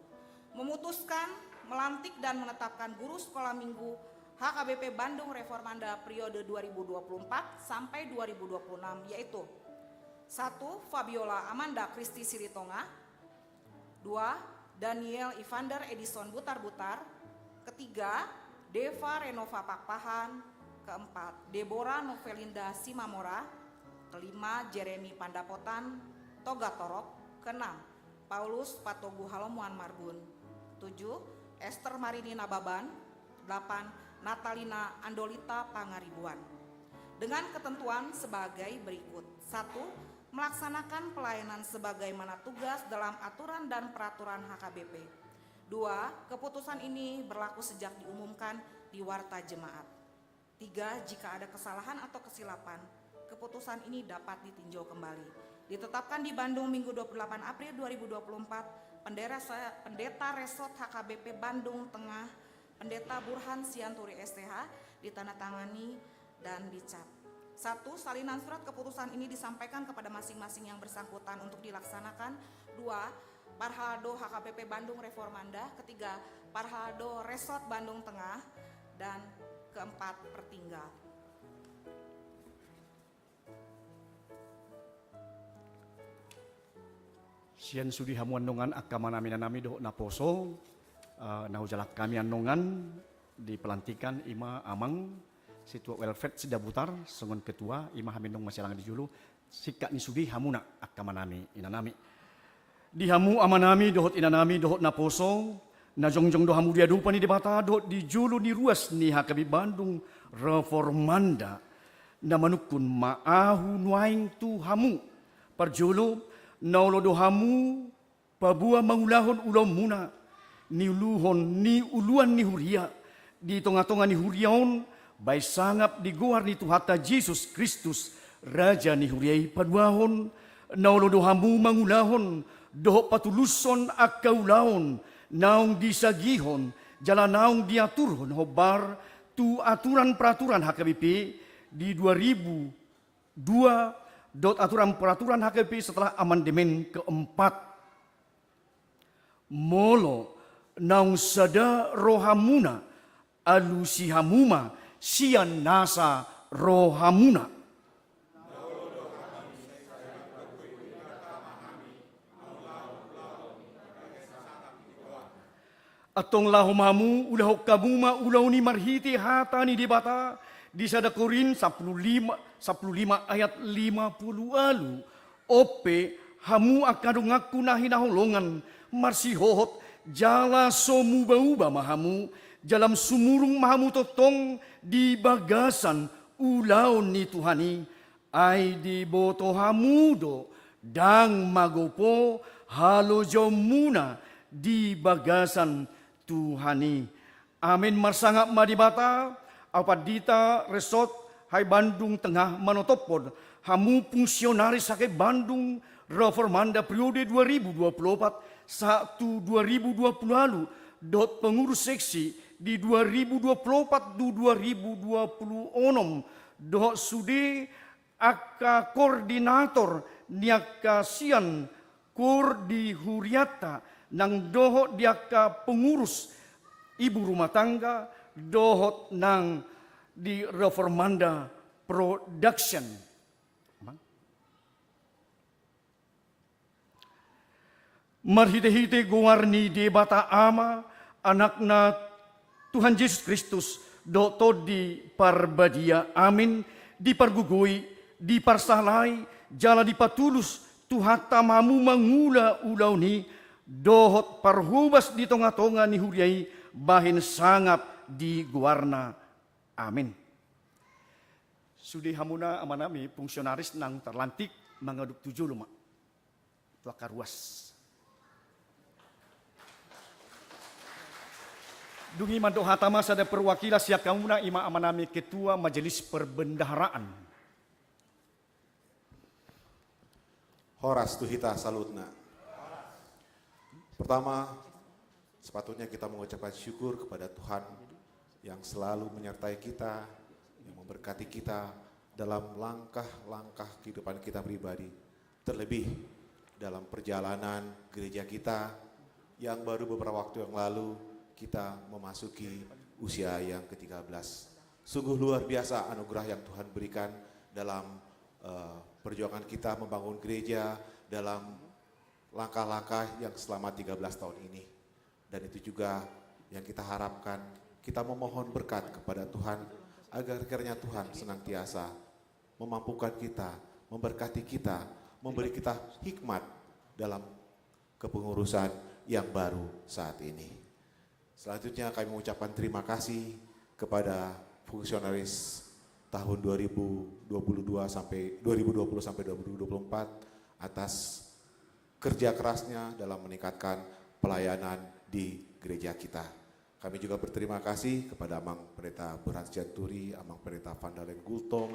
Memutuskan melantik dan menetapkan guru sekolah minggu H K B P Bandung Reformanda periode dua ribu dua puluh empat sampai dua ribu dua puluh enam, yaitu: satu, Fabiola Amanda Kristi Silitonga. Dua, Daniel Ivander Edison Butarbutar. Ketiga, Deva Renova Pakpahan. Keempat, Deborah Novelinda Simamora. Kelima, Jeremy Pandapotan Togatorop. Keenam, Paulus Patogu Halomuan Marbun. Tujuh, Esther Marini Nababan. Delapan, Natalina Andolita Pangaribuan. Dengan ketentuan sebagai berikut. Satu, melaksanakan pelayanan sebagaimana tugas dalam aturan dan peraturan H K B P. Dua, keputusan ini berlaku sejak diumumkan di Warta Jemaat. Tiga, jika ada kesalahan atau kesilapan, keputusan ini dapat ditinjau kembali. Ditetapkan di Bandung, Minggu, dua puluh delapan April dua ribu dua puluh empat, pendera-, Pendeta Resort H K B P Bandung Tengah, Pendeta Burhan Sianturi, S T H, ditandatangani dan dicap. Satu, salinan surat keputusan ini disampaikan kepada masing-masing yang bersangkutan untuk dilaksanakan. Dua, Parhaldo H K B P Bandung Reformanda. Ketiga, Parhaldo Resort Bandung Tengah. Dan keempat, pertinggal. Sian sude hamu annon angka amanami, inanami dohot naposo, eh, na hujalang hami annon di pelantikan, ima amang Sintua Welfet Sidabutar songon ketua, ima hami annon masilang di jolo. Singkat ni sude hamuna angka amanami, inanami. Di hamu amanami dohot inanami dohot naposo, na jongjong do hamu di adopan ni Debata dohot di jolo ni ruas ni H K B Bandung Reformanda, na manungkun ma ahu nuaeng tu hamu. Parjolo, na olo do hamu paboa mangulahon ulaonmuna, niuluhon, niuluan ni huria, di tongatonga ni huria on, baen sangap di goar ni Tuhanta Jesus Kristus, Raja ni huria i. Paduahon, na olo do hamu mangulahon dohot patulushon angka ulaon naung disagihon jala naung diaturhon hombar tu aturan peraturan H K B P di dua ribu dua dohot aturan peraturan H K B P setelah amandemen keempat. Molo naung sada rohamuna, alusi hamu ma sian nasa rohamuna. Antong laho ma hamu, ulahon hamu ma ulaon i marhite hata ni Debata, di sada Korint sampulu lima, sampulu lima ayat lima pulu ualu. On pe, hamu angka donganku na hinaholongan, marsihohot jala so mubauba ma hamu, jala sumurung ma hamu tongtong di bagasan ulaon ni Tuhan i. Ai diboto hamu do, ndang magopo halojaonmuna di bagasan Tuhan i. Amen. Marsangap ma Debata. Ahu pandita Resort H K B Bandung Tengah manotophon hamu fungsionaris H K B Bandung Reformanda periode dua ribu dua puluh opat sahat tu dua ribu dua puluh ualu, dohot pengurus seksi di dua ribu dua puluh opat tu dua ribu dua puluh onom, dohot sude angka koordinator ni angka sian koor di hurianta, nang dohot di angka pengurus ibu rumah tangga, dohot nang di Reformanda Production. Marhitehite goar ni Debata Ama, Anakna Tuhan Jesus Kristus, dohot Tondi Parbadia. Amin. Dipargogoi, diparsahalai, jala dipatulus Tuhanta ma hamu mangula ulaon i, dohot parhobas di tongatonga ni huria i, bahen sangap di goarna. Amin. Sude hamuna amanami fungsionaris naung tarlantik, mangadop tu jolo ma tu angka ruas. Dung i mandok hata ma sada perwakilan sian hamuna, ima amanami ketua majelis perbendaharaan. Horas tu hita saluhutna. Pertama, sepatutnya kita mengucapkan syukur kepada Tuhan yang selalu menyertai kita, yang memberkati kita dalam langkah-langkah kehidupan kita pribadi. Terlebih dalam perjalanan gereja kita yang baru beberapa waktu yang lalu kita memasuki usia yang ketiga belas. Sungguh luar biasa anugerah yang Tuhan berikan dalam, eh, perjuangan kita membangun gereja, dalam langkah-langkah yang selama tiga belas tahun ini. Dan itu juga yang kita harapkan, kita memohon berkat kepada Tuhan agar kiranya Tuhan senantiasa memampukan kita, memberkati kita, memberi kita hikmat dalam kepengurusan yang baru saat ini. Selanjutnya kami mengucapkan terima kasih kepada fungsionaris tahun dua ribu dua puluh dua sampai, dua ribu dua puluh sampai dua ribu dua puluh empat atas kerja kerasnya dalam meningkatkan pelayanan di gereja kita. Kami juga berterima kasih kepada Amang Pendeta Burhan Sianturi, Amang Pendeta Vandalen Gultom,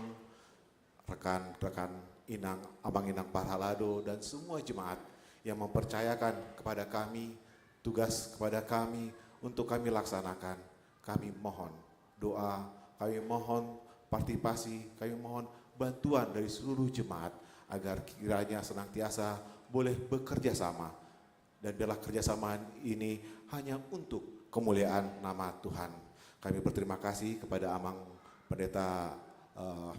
rekan-rekan Inang, Amang Inang Parhalado, dan semua jemaat yang mempercayakan kepada kami, tugas kepada kami untuk kami laksanakan. Kami mohon doa, kami mohon partisipasi, kami mohon bantuan dari seluruh jemaat agar kiranya senantiasa boleh bekerja sama. Dan biarlah kerjasama ini hanya untuk kemuliaan nama Tuhan. Kami berterima kasih kepada Amang Pendeta, eh,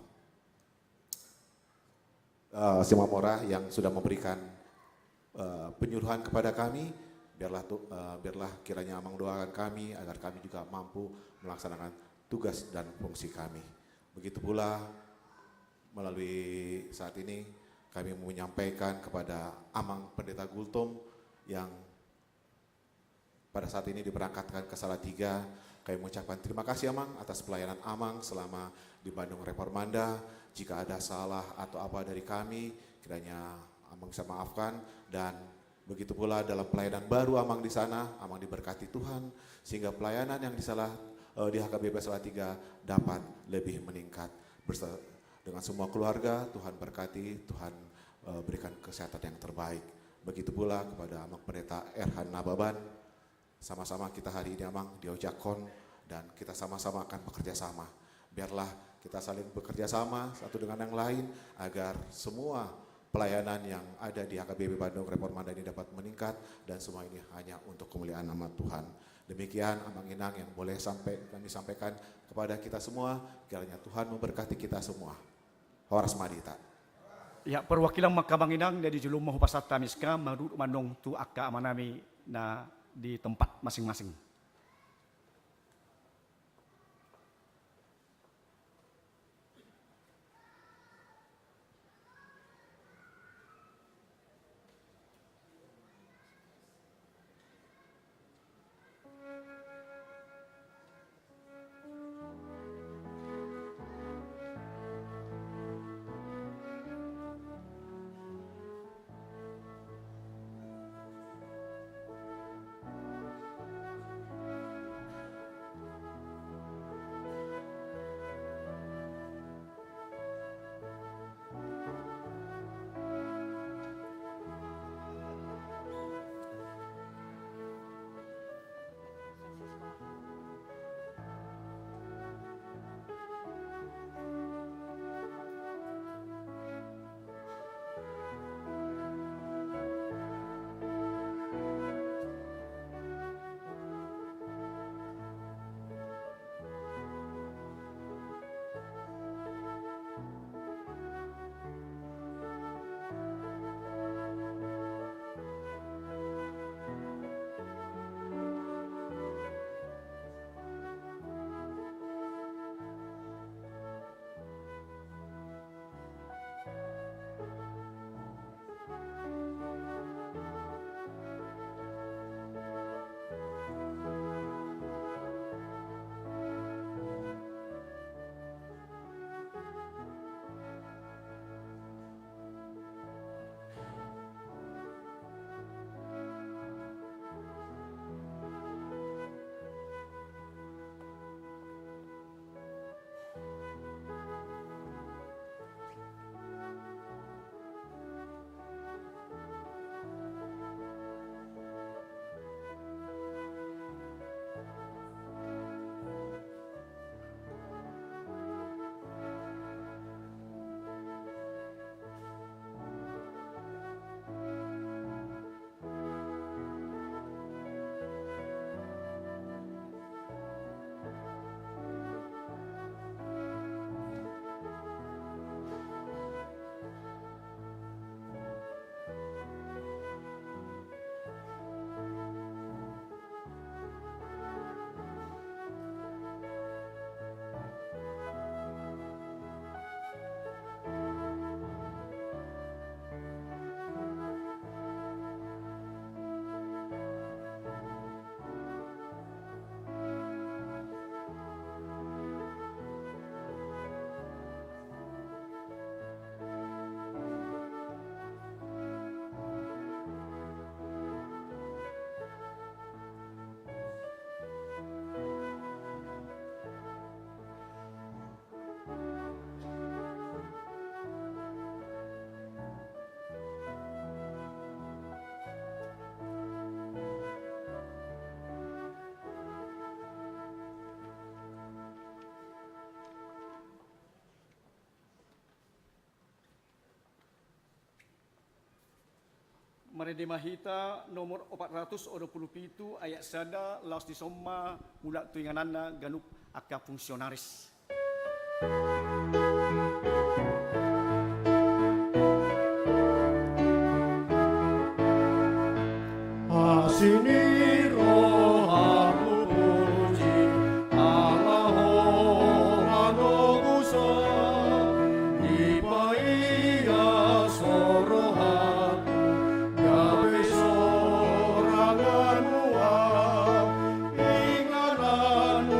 eh, Simamora yang sudah memberikan eh, penyuluhan kepada kami, biarlah tu-, eh, biarlah kiranya Amang doakan kami agar kami juga mampu melaksanakan tugas dan fungsi kami. Begitu pula melalui saat ini kami menyampaikan kepada Amang Pendeta Gultom yang pada saat ini diberangkatkan ke Salatiga. Kami mengucapkan terima kasih, Amang, atas pelayanan Amang selama di Bandung Reformanda. Jika ada salah atau apa dari kami, kiranya Amang bisa maafkan. Dan begitu pula dalam pelayanan baru Amang di sana, Amang diberkati Tuhan, sehingga pelayanan yang di Salah-, eh, di H K B P Salatiga dapat lebih meningkat. Bersa-, dengan semua keluarga, Tuhan berkati, Tuhan, eh, berikan kesehatan yang terbaik. Begitu pula kepada Amang Pendeta Erhan Nababan, sama-sama kita hari ini, Amang, diojakhon, dan kita sama-sama akan bekerja sama. Biarlah kita saling bekerja sama satu dengan yang lain, agar semua pelayanan yang ada di H K B P Bandung Reformanda ini dapat meningkat, dan semua ini hanya untuk kemuliaan nama Tuhan. Demikian, Amang Inang, yang boleh sampai kami sampaikan kepada kita semua. Kiranya Tuhan memberkati kita semua. Horas ma di hita. Ya, perwakilan ma angka Amang Inang, jadi jolo ma hupasahat hami sian, mandok, mandok tu angka amanami na di tempat masing-masing. Marende ma hita nomor opat ratus dua puluh pitu ayat sada, laos dison ma mulak tu ingananna ganup angka fungsionaris. Sini rohamu puji, ala ho manogusa, dipaias ho rohaku, gabe sorangan muna, inganan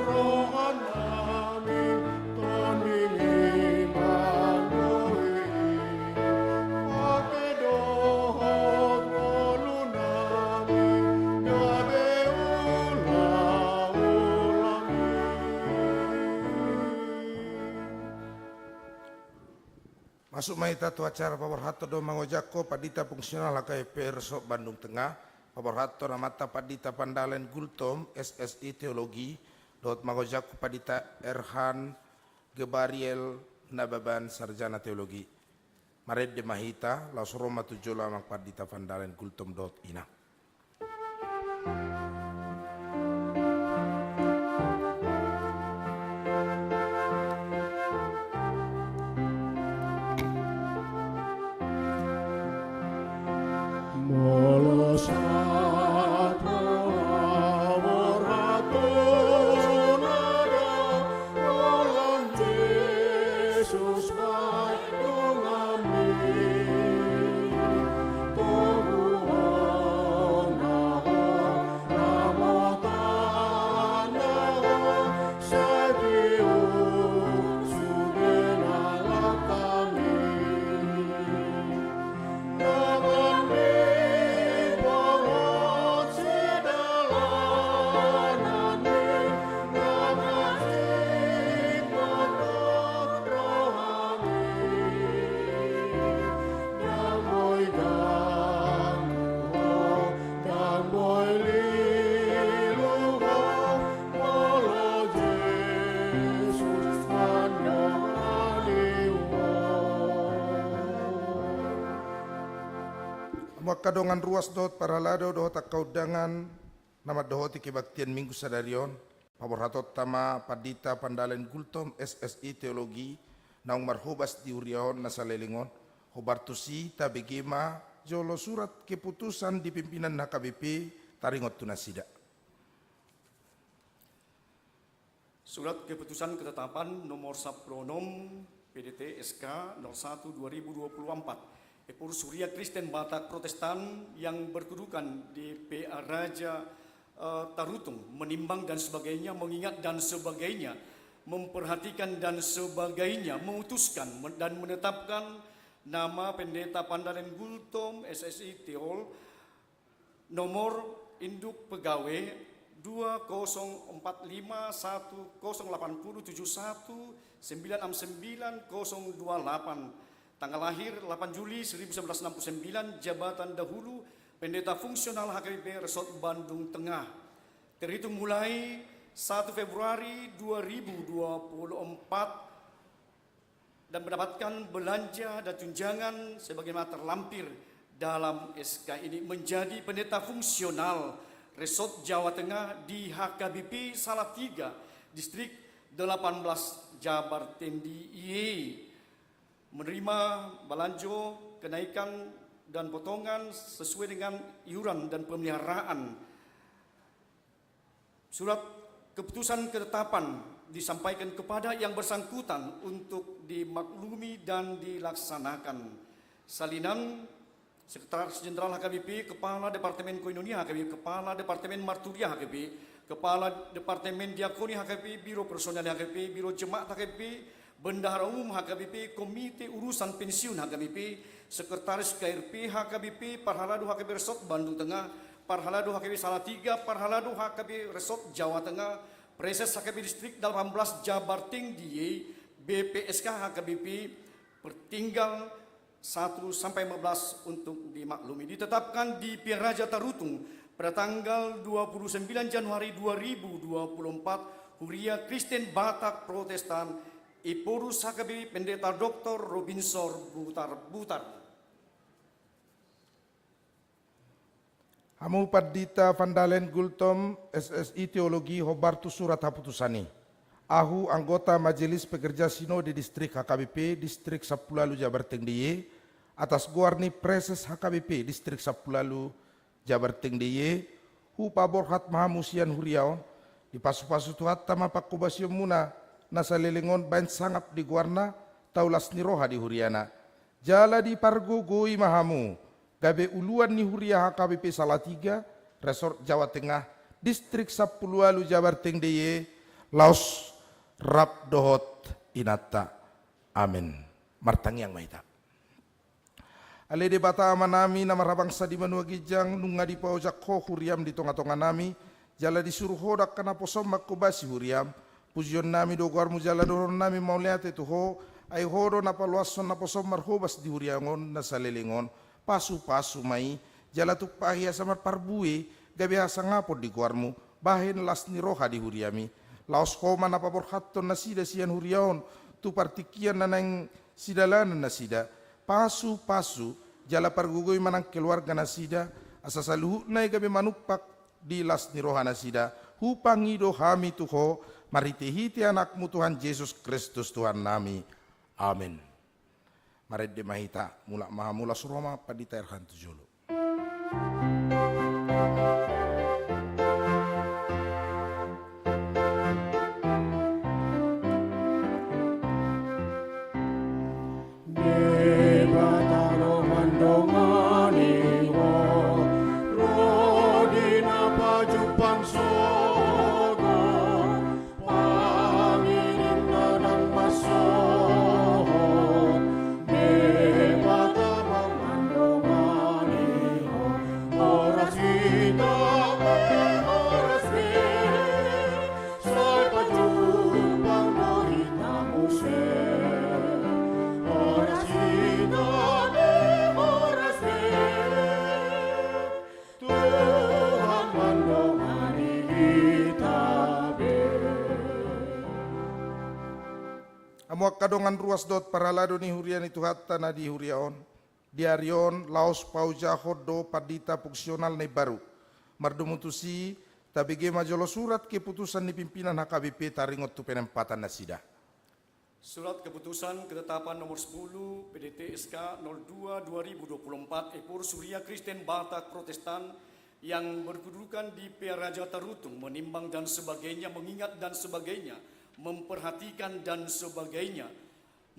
roha nami, tondingi manohi, ate dohot ngolu nami, gabe ulaulami. Masuk ma hita tu acara. Paborhathon do mangojakhon Pandita Fungsional H K B P Resort Bandung Tengah, paborhathon Amanta Pandita Pandalen Gultom, S S I Teologi, dohot mangojakhon Pandita Erhan Gebariel Nababan, Sarjana Teologi. Marende ma hita, laos ro ma tu jolo Amang Pandita Pandalen Gultom dohot Inang. Molo sahat ma laho borhat tu nada, holan Jesus bahen donganmi. Toguhon na ho, ramotan na ho, sai diusung hami. Hamu angka dongan ruas dohot parhalado dohot angka undangan na mandohoti kebaktian Minggu sadari on, paborhatonta ma Pandita Pandalen Gultom, S S I Teologi, naung marhobas di huria on na saleleng on, hombar tusi tabege ma jolo surat keputusan di pimpinan H K B P, taringot tu nasida. Surat Keputusan Ketetapan nomor sampulu onom, P D T S K nol satu dua ribu dua puluh empat, Ephorus Huria Kristen Batak Protestan yang berkedudukan di P A Raja, eh, Tarutung, menimbang dan sebagainya, mengingat dan sebagainya, memperhatikan dan sebagainya, memutuskan men-, dan menetapkan nama Pendeta Pandalen Gultom, S S I Teol, nomor induk pegawai dua kosong empat lima satu kosong delapan puluh tujuh satu sembilan enam sembilan kosong dua delapan, tanggal lahir delapan Juli seribu sembilan ratus enam puluh sembilan, jabatan dahulu Pendeta Fungsional H K B P Resort Bandung Tengah. Terhitung mulai satu Februari dua ribu dua puluh empat, dan mendapatkan belanja dan tunjangan sebagaimana terlampir dalam S K ini, menjadi pendeta fungsional Resort Jawa Tengah di H K B P Salatiga, Distrik delapan belas Jabar Tendi I E, menerima balanjo, kenaikan, dan potongan sesuai dengan iuran dan pemeliharaan. Surat keputusan ketetapan disampaikan kepada yang bersangkutan untuk dimaklumi dan dilaksanakan. Salinan, Sekretaris Jenderal H K B P, Kepala Departemen Koinonia H K B P, Kepala Departemen Marturia H K B P, Kepala Departemen Diakoni H K B P, Biro Personel H K B P, Biro Jemaat H K B P, Bendahara Umum H K B P, Komite Urusan Pensiun H K B P, Sekretaris K R P H K B P, Parhalado H K B P Resort Bandung Tengah, Parhalado H K B P Salatiga, Parhalado H K B P Resort Jawa Tengah, Praeses H K B P Distrik delapan belas Jabar Tendi I E, B P S K H K B P, pertinggal satu sampai lima belas untuk dimaklumi. Ditetapkan di P A Raja Tarutung pada tanggal dua puluh sembilan Januari dua ribu dua puluh empat, Huria Kristen Batak Protestan, Ephorus H K B P Pendeta Doktor Robinsor Butar-Butar. Hamu Pandita Pandalen Gultom, S S I Teologi, hombar tu surat haputusan i. Ahu anggota Majelis Pekerja Sinode Distrik H K B P Distrik Sampulu Ualu Jabar Tendi I E, atas goar ni Praeses H K B P Distrik Sampulu Ualu Jabar Teng D I E, hupaborhat ma hamu sian huria on, dipasupasu Tuhanta ma panghobasionmuna na saleleng on bahen sangap di goarna, tau las ni roha di huriana. Jala dipargogoi ma hamu gabe uluan ni huria H K B P Salatiga, Resort Jawa Tengah, Distrik Sampulu Ualu Jabar Teng D I E, laos rap dohot inanta. Amen. Martangiang ma hita. Ale Debata Amanami na marhabangsa di banua ginjang, nunga dipaojak Ho huriam di tongatonganami, jala disuru Ho do angka naposom manghobasi huriam. Pujionnami do goarmu jala dohononnami mauliate tu Ho, ai Ho do na paluashon naposom marhobas di huriam on na saleleng on. Pasupasu ma i, jala tumpahi asa marparbue gabe hasangapon di goarmu, bahen las ni roha di huriami. Laos Ho ma na paborhathon nasida sian huria on tu partingkian na naeng sidalanan nasida. Pasupasu jala pargogoi ma nang keluarga nasida, asa saluhutna i gabe manumpak di las ni roha nasida. Hupangido hami tu Ho marhitehite Anakmu Tuhan Jesus Kristus Tuhannami. Amen. Marende ma hita, mulak ma hamu, laos ro ma Pandita Erhan tu jolo. Debata do mandongani ho, ro di na pajumpang sogot, pangidoan na massohot, Debata do mandongani ho, horas hita pe, horas be, sai pajumpang do hita muse, horas hita pe, horas be. Tuhan mandongani hita be. Hamu angka dongan ruas dohot parhalado ni huria ni Tuhanta na di huria on, di ari on laos paojahon do pandita fungsional na imbaru. Mardomu tusi, tabege ma jolo surat keputusan ni pimpinan H K B P taringot tu penempatan nasida. Surat Keputusan Ketetapan Nomor sepuluh P D T S K nol dua dua ribu dua puluh empat, Ephorus Huria Kristen Batak Protestan yang berkedudukan di Pearaja Tarutung, menimbang dan sebagainya, mengingat dan sebagainya, memperhatikan dan sebagainya,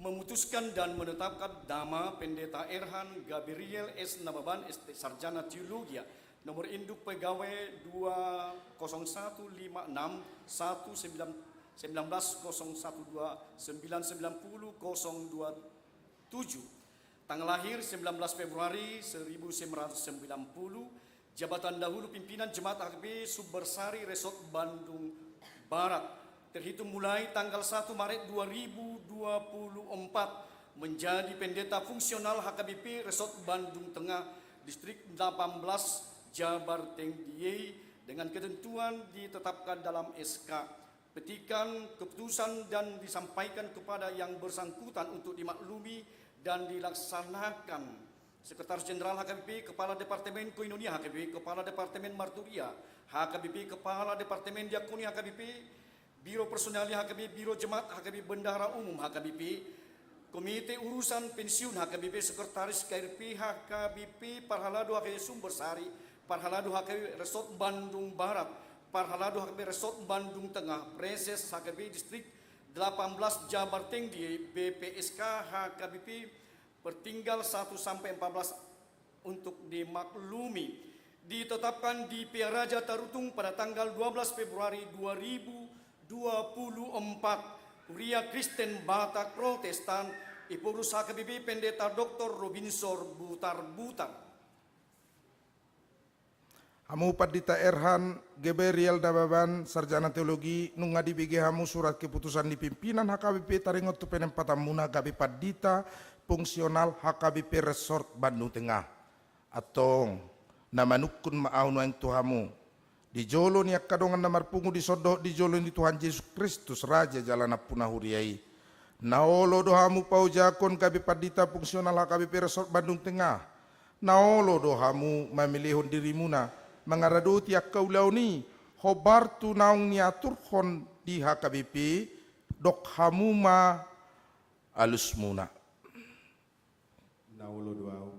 memutuskan dan menetapkan nama Pendeta Erhan Gabriel S Nababan, S T, Sarjana Teologia, nomor induk pegawai dua kosong satu lima enam satu sembilan, sembilan belas kosong satu dua, sembilan sembilan puluh kosong dua tujuh. Tanggal lahir sembilan belas Februari seribu sembilan ratus sembilan puluh, jabatan dahulu pimpinan Jemaat H K B P Sumber Sari Resort Bandung Barat. Terhitung mulai tanggal satu Maret dua ribu dua puluh empat, menjadi pendeta fungsional H K B P Resort Bandung Tengah, Distrik delapan belas, Jabar Teng D I E, dengan ketentuan ditetapkan dalam S K. Petikan, keputusan, dan disampaikan kepada yang bersangkutan untuk dimaklumi dan dilaksanakan. Sekretaris Jenderal H K B P, Kepala Departemen Koinonia H K B P, Kepala Departemen Marturia H K B P, Kepala Departemen Diakoni H K B P, Biro Personalia H K B P, Biro Jemaat H K B P, Bendahara Umum H K B P, Komite Urusan Pensiun H K B P, Sekretaris K R P H K B P, Parhalado H K B P Sumber Sari, Parhalado H K B P Resort Bandung Barat, Parhalado H K B P Resort Bandung Tengah, Preses H K B P Distrik delapan belas Jabar Teng D I E, B P S K H K B P Pertinggal satu sampai empat belas untuk dimaklumi. Ditetapkan di Pearaja Tarutung pada tanggal dua belas Februari dua ribu dua puluh empat, Huria Kristen Batak Protestan, Ephorus H K B P Pendeta Doktor Robinsor Butarbutar. Hamu Pandita Erhan Gabriel Nababan, Sarjana Teologi, nunga dibege hamu surat keputusan ni pimpinan H K B P taringot tu penempatanmuna gabe pandita fungsional H K B P Resort Bandung Tengah. Antong, na manungkun ma ahu nuaeng tu hamu, di jolo ni angka dongan na marpungu dison dohot di jolo ni Tuhan Jesus Kristus, Raja jala Nampuna Huria i, na olo do hamu paojakhon gabe pandita fungsional H K B P Resort Bandung Tengah. Na olo do hamu mamelehon dirimuna mangaradoti angka ulaon i, hombar tu naung niaturhon di H K B P, dok hamu ma alusmuna. Na olo do ahu,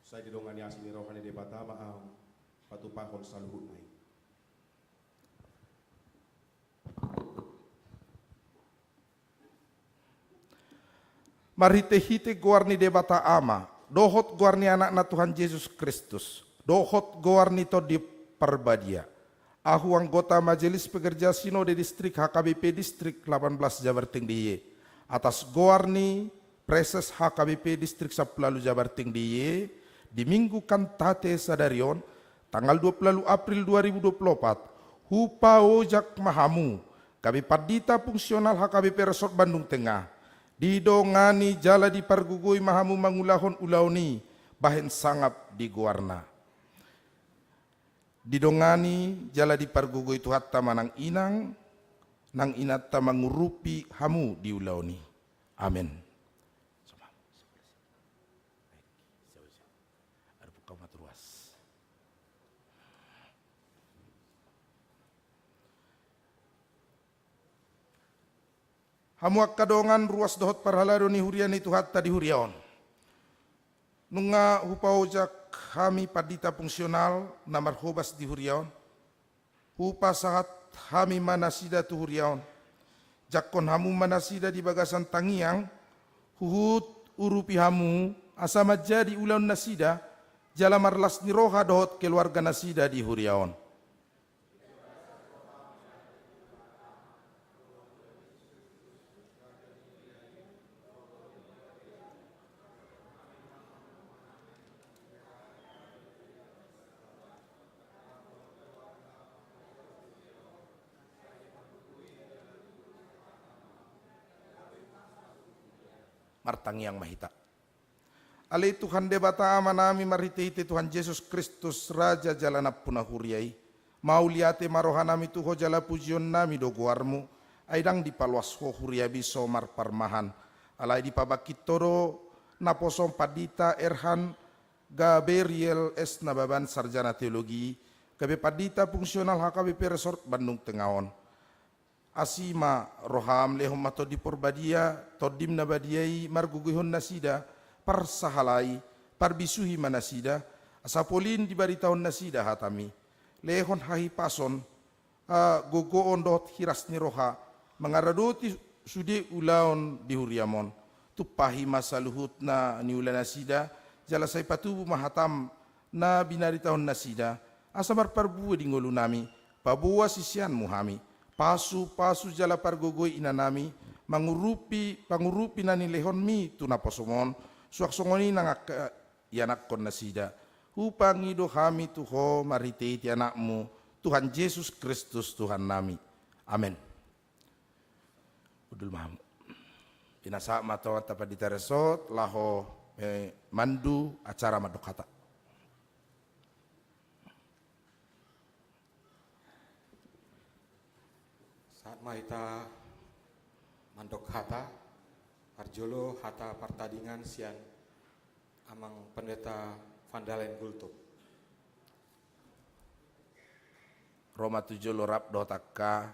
sai didongani asi ni roha ni Debata ma ahu, patupahon saluhutna i. Marhitehite goar ni Debata Ama, dohot goar ni Anakna Tuhan Jesus Kristus, dohot goar ni Tondi Parbadia, ahu anggota Majelis Pekerja Sinode Distrik H K B P Distrik delapan belas Jabar Tinggi I, atas goar ni Praeses H K B P Distrik Sampulu Ualu Jabar Tinggi I, di Minggu Kantate sadari on, tanggal dua puluh ualu April dua ribu dua puluh opat, hupaojak ma hamu, gabe pandita fungsional H K B P Resort Bandung Tengah, didongani jala dipargogoi ma hamu mangulahon ulaon i bahen sangap di goarna. Didongani jala dipargogoi Tuhanta ma nang inang, nang inanta mangurupi hamu di ulaon i. Amen. Hamu angka dongan, ruas dohot parhalado ni huria ni Tuhanta di huria on. Nunga hupaojak hami pandita fungsional na marhobas di huria on, hupasahat hami ma nasida tu huria on. Jangkon hamu ma nasida di bagasan tangiang, huhut urupi hamu, asa manjadi ulaon nasida, jala marlas ni roha dohot keluarga nasida di huria on. Martangiang ma hita. Ale Tuhan Debata Amanami, marhitehite Tuhan Jesus Kristus, Raja jala Nampuna huria i, mauliate ma rohanami tu Ho jala pujionnami do goarmu, ai ndang dipaloas Ho huriami so marparmahan, alai dipabangkit Ho do naposom Pandita Erhan Gaberiel S Nababan, sarjana teologi, gabe pandita fungsional H K B P Resort Bandung Tengah on. Asi ma roham, lehon ma Tondi Porbadia, Tondim na badia i margogoihon nasida, parsahalai, parbisuhi ma nasida, asa polin dibaritahon nasida hatami. Lehon hahipason, ah, gogoon dohot hiras ni roha, mangaradoti sude ulaon di huriam on. Tumpahi ma saluhutna niula nasida, jala sai patubu ma hatam na binaritahon nasida, asa marparbue di ngolunami, paboa siseanmu hami, pasu, pasu jala pargogoi inanami, mangurupi, pangurupi na nilehonmi tu naposom on, suang songon i nang angka ianakkon nasida. Hupangido hami tu Ho marhitehite Anakmu, Tuhan Jesus Kristus Tuhannami. Amen. Hundul ma hamu. Pinasahat ma tu Amanta Pandita Resort, laho, eh, mandu acara mandok hata. Sahat ma hita mandok hata, parjolo hata partadingan sian Amang Pendeta Van Dalen Gultom. Ro ma tu jolo rap dohot angka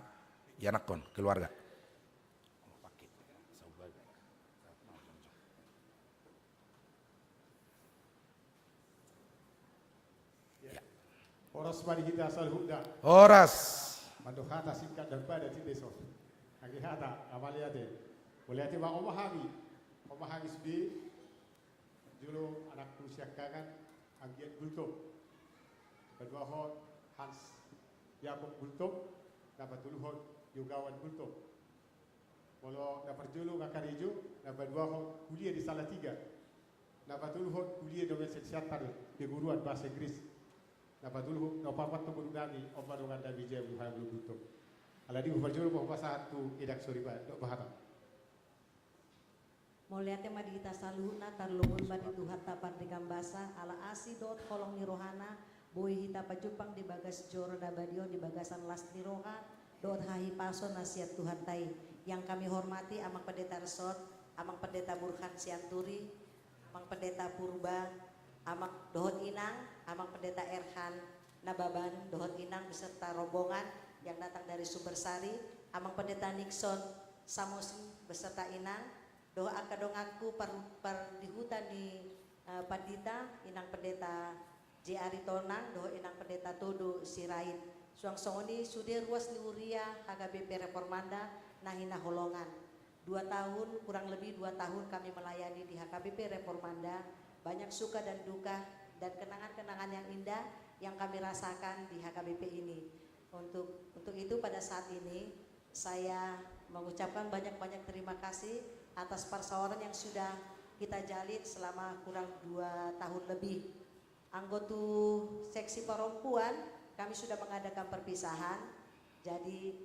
ianakkon, keluarga. Ya. Horas ma di hita saluhutna. Horas. Mandok hata singkat dan padat i dison. Age hata, mauliate. Mauliate ma, oma hami. Oma hami sude. Jolo anakku siangkangan, anggiat Gultom. Paduahon Hans Jakob Gultom, na patoluhon Yogawan Gultom. Molo na parjolo angka karejo, na paduahon kuliah di Salatiga. Na patoluhon kuliah dohot sian siantar keguruan bahasa Inggris. Na patoluhon, na paopathon boru nami, oma dongan nami Jaya Buhaya Gultom. Alani i parjolo ma hupasahat tu inang soriba, dok ma hata. Mauliate ma di hita saluhutna, tarlumobi ma di Tuhanta pardenggan basa, ala asi dohot holong ni rohana, boi hita pajumpang di bagas joro na badia on di bagasan las ni roha dohot hahipason na sian Tuhanta i. Yang kami hormati Amang Pendeta Resort, Amang Pendeta Burhan Sianturi, Amang Pendeta Purba, Amang dohot Inang, Amang Pendeta Erhan Nababan dohot Inang beserta rombongan yang datang dari Sumbersari, Amang Pendeta Nixon Samosi beserta Inang, dohot angka donganku par-, pardihuta ni, eh, Pandita, Inang Pendeta J. Aritonang dohot Inang Pendeta Todo Sirait. Suang songon i sude ruas ni huria H K B P Reformanda na hinaholongan. Dua tahun, kurang lebih dua tahun kami melayani di H K B P Reformanda, banyak suka dan duka dan kenangan-kenangan yang indah yang kami rasakan di H K B P ini. Untuk untuk itu, pada saat ini saya mengucapkan banyak-banyak terima kasih atas persawaran yang sudah kita jalin selama kurang dua tahun lebih. Anggo tu seksi perempuan, kami sudah mengadakan perpisahan. Jadi,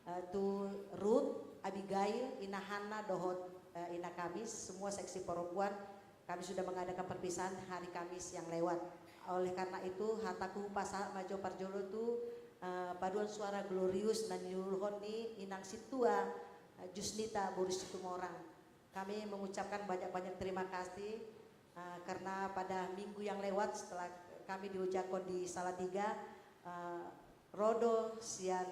eh, tu Ruth, Abigail, Ina Hanna dohot, eh, Ina Kamis, semua seksi perempuan, kami sudah mengadakan perpisahan hari Kamis yang lewat. Oleh karena itu, hataku pasahat ma jo parjolo tu, eh, paduan suara Glorius na niulahon ni Inang Sintua, eh, Jusnita boru Situmorang. Kami mengucapkan banyak-banyak terima kasih, eh, karena pada minggu yang lewat setelah kami diojakhon di Salatiga, eh, ro do sian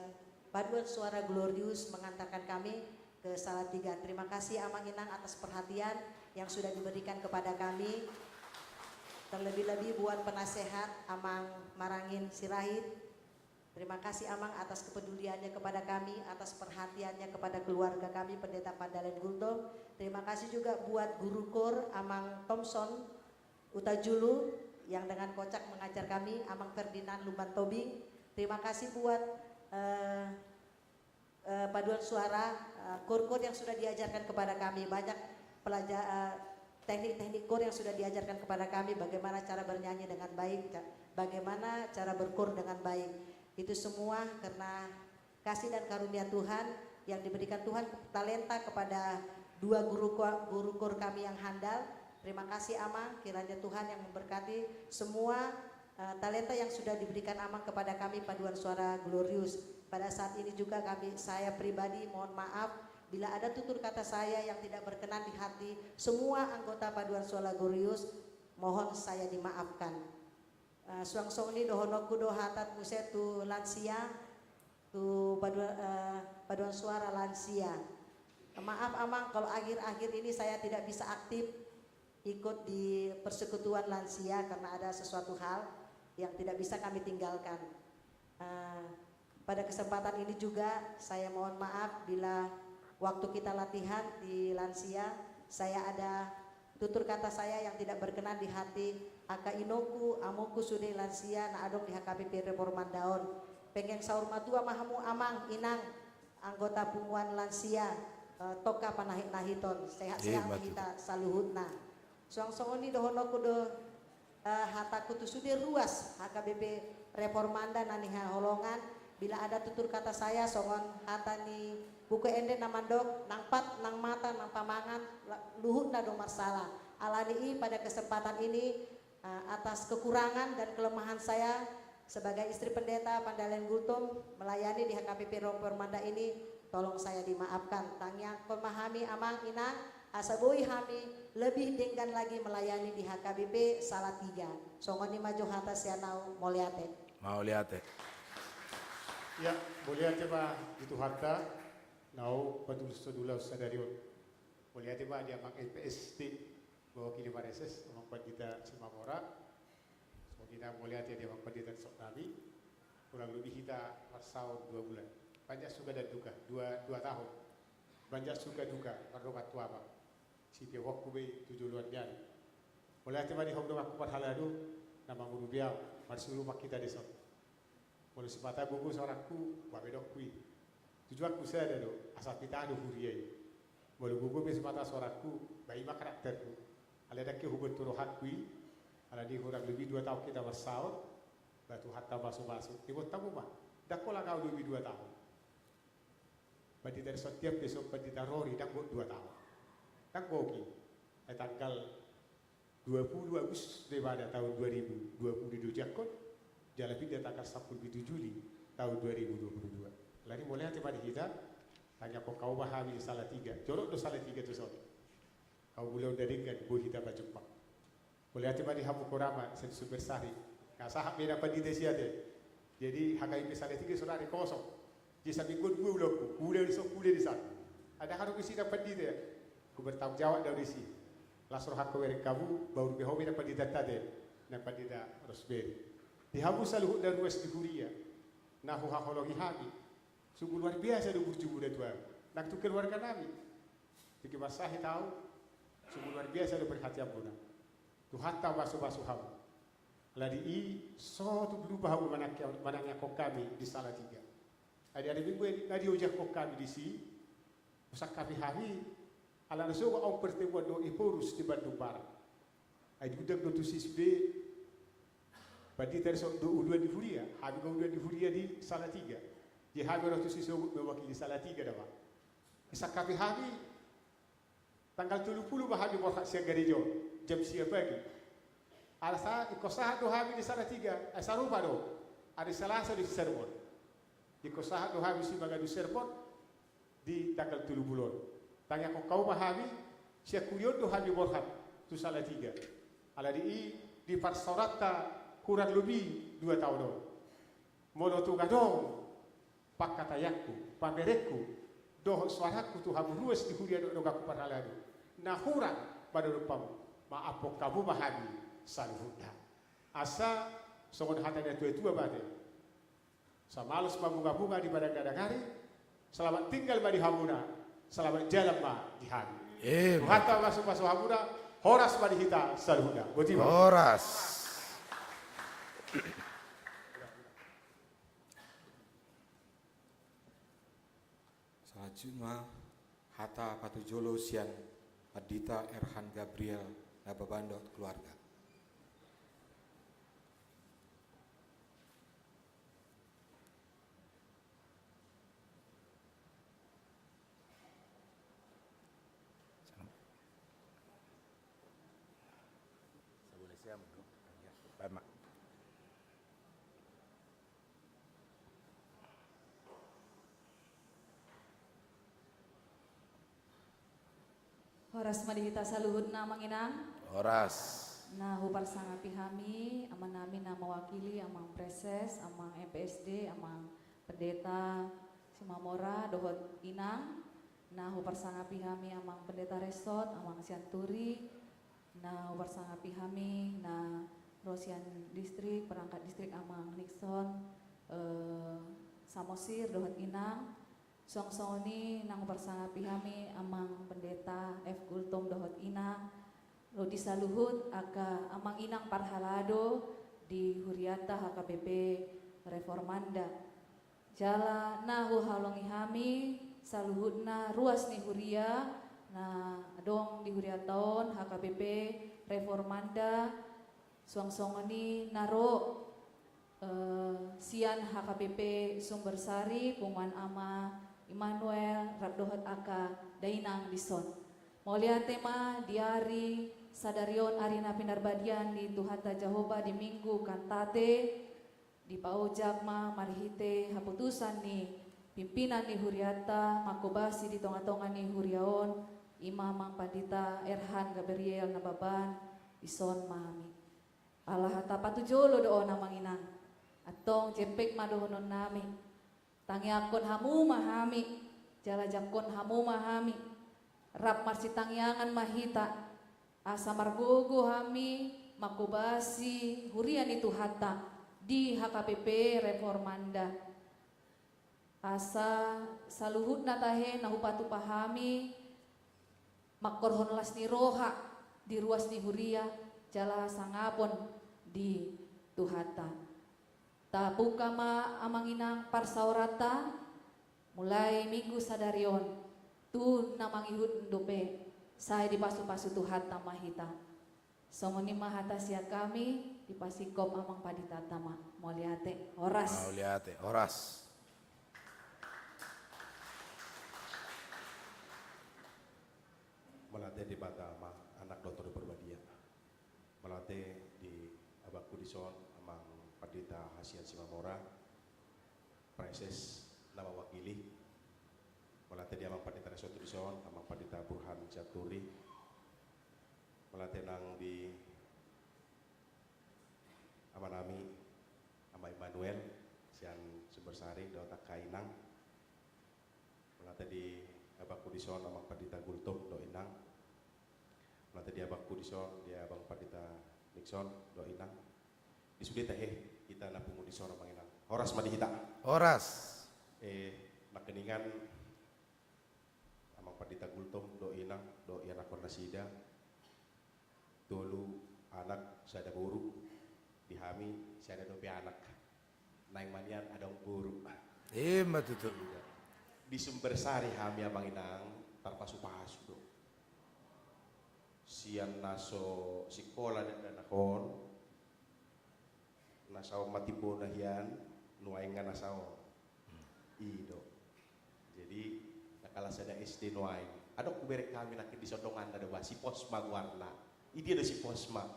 paduan suara Glorius mengantarkan kami ke Salatiga. Terima kasih Amang Inang atas perhatian yang sudah diberikan kepada kami. Terlebih-lebih buat penasehat Amang Marangin Sirait. Terima kasih Amang atas kepeduliannya kepada kami, atas perhatiannya kepada keluarga kami, Pendeta Pandalen Gultom. Terima kasih juga buat guru kor Amang Thomson Utajulu yang dengan kocak mengajar kami, Amang Ferdinand Lumban Tobing. Terima kasih buat, eh, eh, paduan suara, eh, kor-kor yang sudah diajarkan kepada kami, banyak pelajar, eh, teknik-teknik kor yang sudah diajarkan kepada kami, bagaimana cara bernyanyi dengan baik, ca-, bagaimana cara berkor dengan baik. Itu semua karena kasih dan karunia Tuhan yang diberikan Tuhan talenta kepada dua guru ko-, guru kor kami yang handal. Terima kasih Amang, kiranya Tuhan yang memberkati semua, eh, talenta yang sudah diberikan Amang kepada kami paduan suara Glorius. Pada saat ini juga kami, saya pribadi mohon maaf bila ada tutur kata saya yang tidak berkenan di hati semua anggota paduan suara Glorius, mohon saya dimaafkan. Eh, suang songon i dohononku do hata muse tu lansia, tu paduan, eh, paduan suara lansia. Maaf Amang kalau akhir-akhir ini saya tidak bisa aktif ikut di persekutuan lansia karena ada sesuatu hal yang tidak bisa kami tinggalkan. Eh, pada kesempatan ini juga saya mohon maaf bila waktu kita latihan di lansia, saya ada tutur kata saya yang tidak berkenan di hati angka inongku, amongku sude lansia na adong di H K B P Reformanda on. Penggeng saur matua ma hamu Amang, Inang, anggota punguan lansia, eh, tongka panahit-nahiton, sehat-sehat ma hita saluhutna. Suang songon i dohononku do, eh, hataku tu sude ruas H K B P Reformanda na hinaholongan, bila ada tutur kata saya songon hata ni Buku Ende na mandok, nang pat, nang mata, nang pamangan, la-, luhutna do marsala. Alani i pada kesempatan ini, eh, atas kekurangan dan kelemahan saya sebagai istri pendeta Pandalen Gultom melayani di H K B P Reformanda ini, tolong saya dimaafkan. Tangiangkon ma hami Amang, Inang, asa boi hami lebih denggan lagi melayani di H K B P Salatiga. Songon i ma jo hata sian au, mauliate. Mauliate. Ya, mauliate ma di Tuhanta, na hupatuduhon sadari on. Mauliate ma di Amang F S T, bahwa kini mareses, Amang Pandita Simamora. Songon i nang mauliate di Amang Pandita di soknami. Kurang lebih hita marsaor dua bulan. Banyak suka dan duka, dua, dua tahun. Banyak suka duka, mardongan tu Amang. Sitiap waktu be tu joloan ni ari. Mauliate ma di hamu donganku parhalado, na mangurupi au, marsiurupan hita dison. Molo sipata gogo suarangku, ba bedokku i. Tujuanku sada do, asa pita do huria i. Molo gogo be sipata suarangku, ba i ma karakterku. Alai ndang ke huboan tu rohangku i, alani kurang lebih dua tahun hita marsaor, ba Tuhanta masumasu. Ibot hamu ma, ndang holan au lobi dua tahun. Pandita Risontian pe songon pandita Rori, ndang gok dua tahun. Ndang gok i. Eh, tanggal dua puluh Agustus daripada tahun dua ribu dua puluh diojakhon, jala pinda tanggal sampulu pitu Juli tahun dua ribu dua puluh dua. Alani mauliate ma di hita, tangiangkon hamu ma hami Salatiga. Jolo do Salatiga tu son. Hamu mauliate ma di hita, boi hita pajumpang. Mauliate ma di hamu kor Amang, Sian Sumber Sari. Nga sahat be na pandita sia te. Jadi, H K B P Salatiga sonari kosong. Jadi, saminggu dua ulaonku, hula dison, hula dison. Ndang adong isi na pandita. Hubertanggung jawab do au disi. Las rohangku bereng hamu, ba urupi hamu be na panditanta te. nang Pandita Rosberi. Di hamu saluhutna ruas di huria na huhaholongi hami, sungguh luar biasa do burjumuna tu hami nang tu keluarganami. Tingki mansahit ahu, sungguh luar biasa do perhatianmuna. Tuhanta pasu-pasu hamu. Alani i, so tung lupa hamu manangki-, manangiangkon hami di Salatiga. Ai di ari Minggu i nga diojakhon hami disi, husangkapi hami, ala na sogot on pertemuan dohot Ephorus di Bandung Barat. Ai diundang do tusi sude pandita resort dohot uluan ni huria, hami nga uluan ni huria di Salatiga. Jadi hami ro tusi sogot mewakili Salatiga da, Pak. Disangkapi hami, tanggal tolu pulu ma hami borhat sian gareja on, jam sia pagi. Asa ingkon sahat do hami di Salatiga, eh, sarupa do. Ari Salasa do sermon. Ingkon sahat do hami simangadu sermon di tanggal tolu pulu on. Tangiangkon hamu ma hami, sian huria on do hami borhat tu Salatiga. Alani i, di parsaoranta hurang lobi dua taon on, molo tung adong pangkataianku, pamerenku, dohot soarangku tu hamu ruas di huria dohot donganku parhalado, na hurang manodophon hamu, maaphon hamu ma hami saluhutna. Asa songon hata ni natua-tua bate, samalos ma bunga-bunga di padang na dangari, selamat tinggal ma di hamuna, selamat jalan ma di hami. Tuhanta pasu-pasu hamuna, horas ma di hita saluhutna. Boti ma. Horas. Selanjutnya, hata patujolo sian Pandita Erhan Gabriel Nababan dohot keluarga. Horas ma di hita saluhutna, Amang Inang. Horas. Na huparsangapi hami, amanami na mewakili, Amang Praeses, Amang M P S D, Amang Pendeta Simamora, dohot Inang. Na huparsangapi hami, Amang Pendeta Resort, Amang Sianturi. Na huparsangapi hami, na ro sian distrik, perangkat distrik, Amang Nixon, eh, Samosir, dohot Inang. Suang songon i na huparsangapi hami, Amang Pendeta F Gultom dohot Inang, ro di saluhut angka Amang Inang parhalado di hurianta H K B P Reformanda. Jala na huhaholongi hami saluhutna ruas ni huria na adong di hurianta on, H K B P Reformanda, suang songon i na ro, eh, sian H K B P Sumbersari, punguan Ama Immanuel, rap dohot angka dainang dison. Mauliate ma di ari sadari on, ari na pinarbadian ni Tuhanta Jahowa di Minggu Kantate, dipaojak ma marhite haputusan ni pimpinan ni hurianta, manghobasi di tonga-tonga ni huria on, i ma Amang Pandita Erhan Gabriel Nababan, dison ma hami. Ala hata patujolo do on, Amang Inang. Antong jempek ma dohononnami. Tangiangkon hamu ma hami, jala jangkon hamu ma hami. Rap marsitangiangan ma hita, asa margogo hami manghobasi huria ni Tuhanta di H K B P Reformanda. Asa saluhutna tahe na hupatupa hami, mangkorhon las ni roha di ruas ni huria, jala sangapon di Tuhanta. Tabuka ma, Amang Inang, parsaoranta, mulai Minggu sadari on, tu na mangihut dope, sai dipasu-pasu Tuhanta ma hita. Songon i ma hata sian hami, dipasingkop Amang Panditanta ma. Mauliate, horas. Mauliate, horas. Mauliate Debata Ama, Anak dohot Tondi Porbadia. Mauliate di abangku dison, Amang Pandita Hasian Simamora, Praeses na mewakili. Mauliate di Amang Pandita Resort dison, Amang Pandita Burhan Sianturi. Mauliate nang di amanami, Ama Immanuel, sian Sumbersari, dohot angka inang. Mauliate di abangku dison, Amang Pandita Gultom dohot inang. Mauliate di abangku dison, di Abang Pandita Son, dohot inang. Di sude tahe, hita na pungu di son, amang inang. Horas ma di hita. Horas. Eh, nangkiningan, amang pandita Gultom, dohot inang, dohot ianakhon nasida. Tolu anak, sada boru. Di hami, sada dope anak. Naeng ma nian adong boru. Ima tutu. Di Sumber Sari hami, amang inang, tarpasupasu do. Sian na so sikola dakdanak on, na saon ma timbona hian, nuaeng nga na saon. I do. Jadi, na kalas sada S D nuaeng. Adong hubereng hami nangkin di son, donganna do ba, si Posma goarna. I dia do si Posma?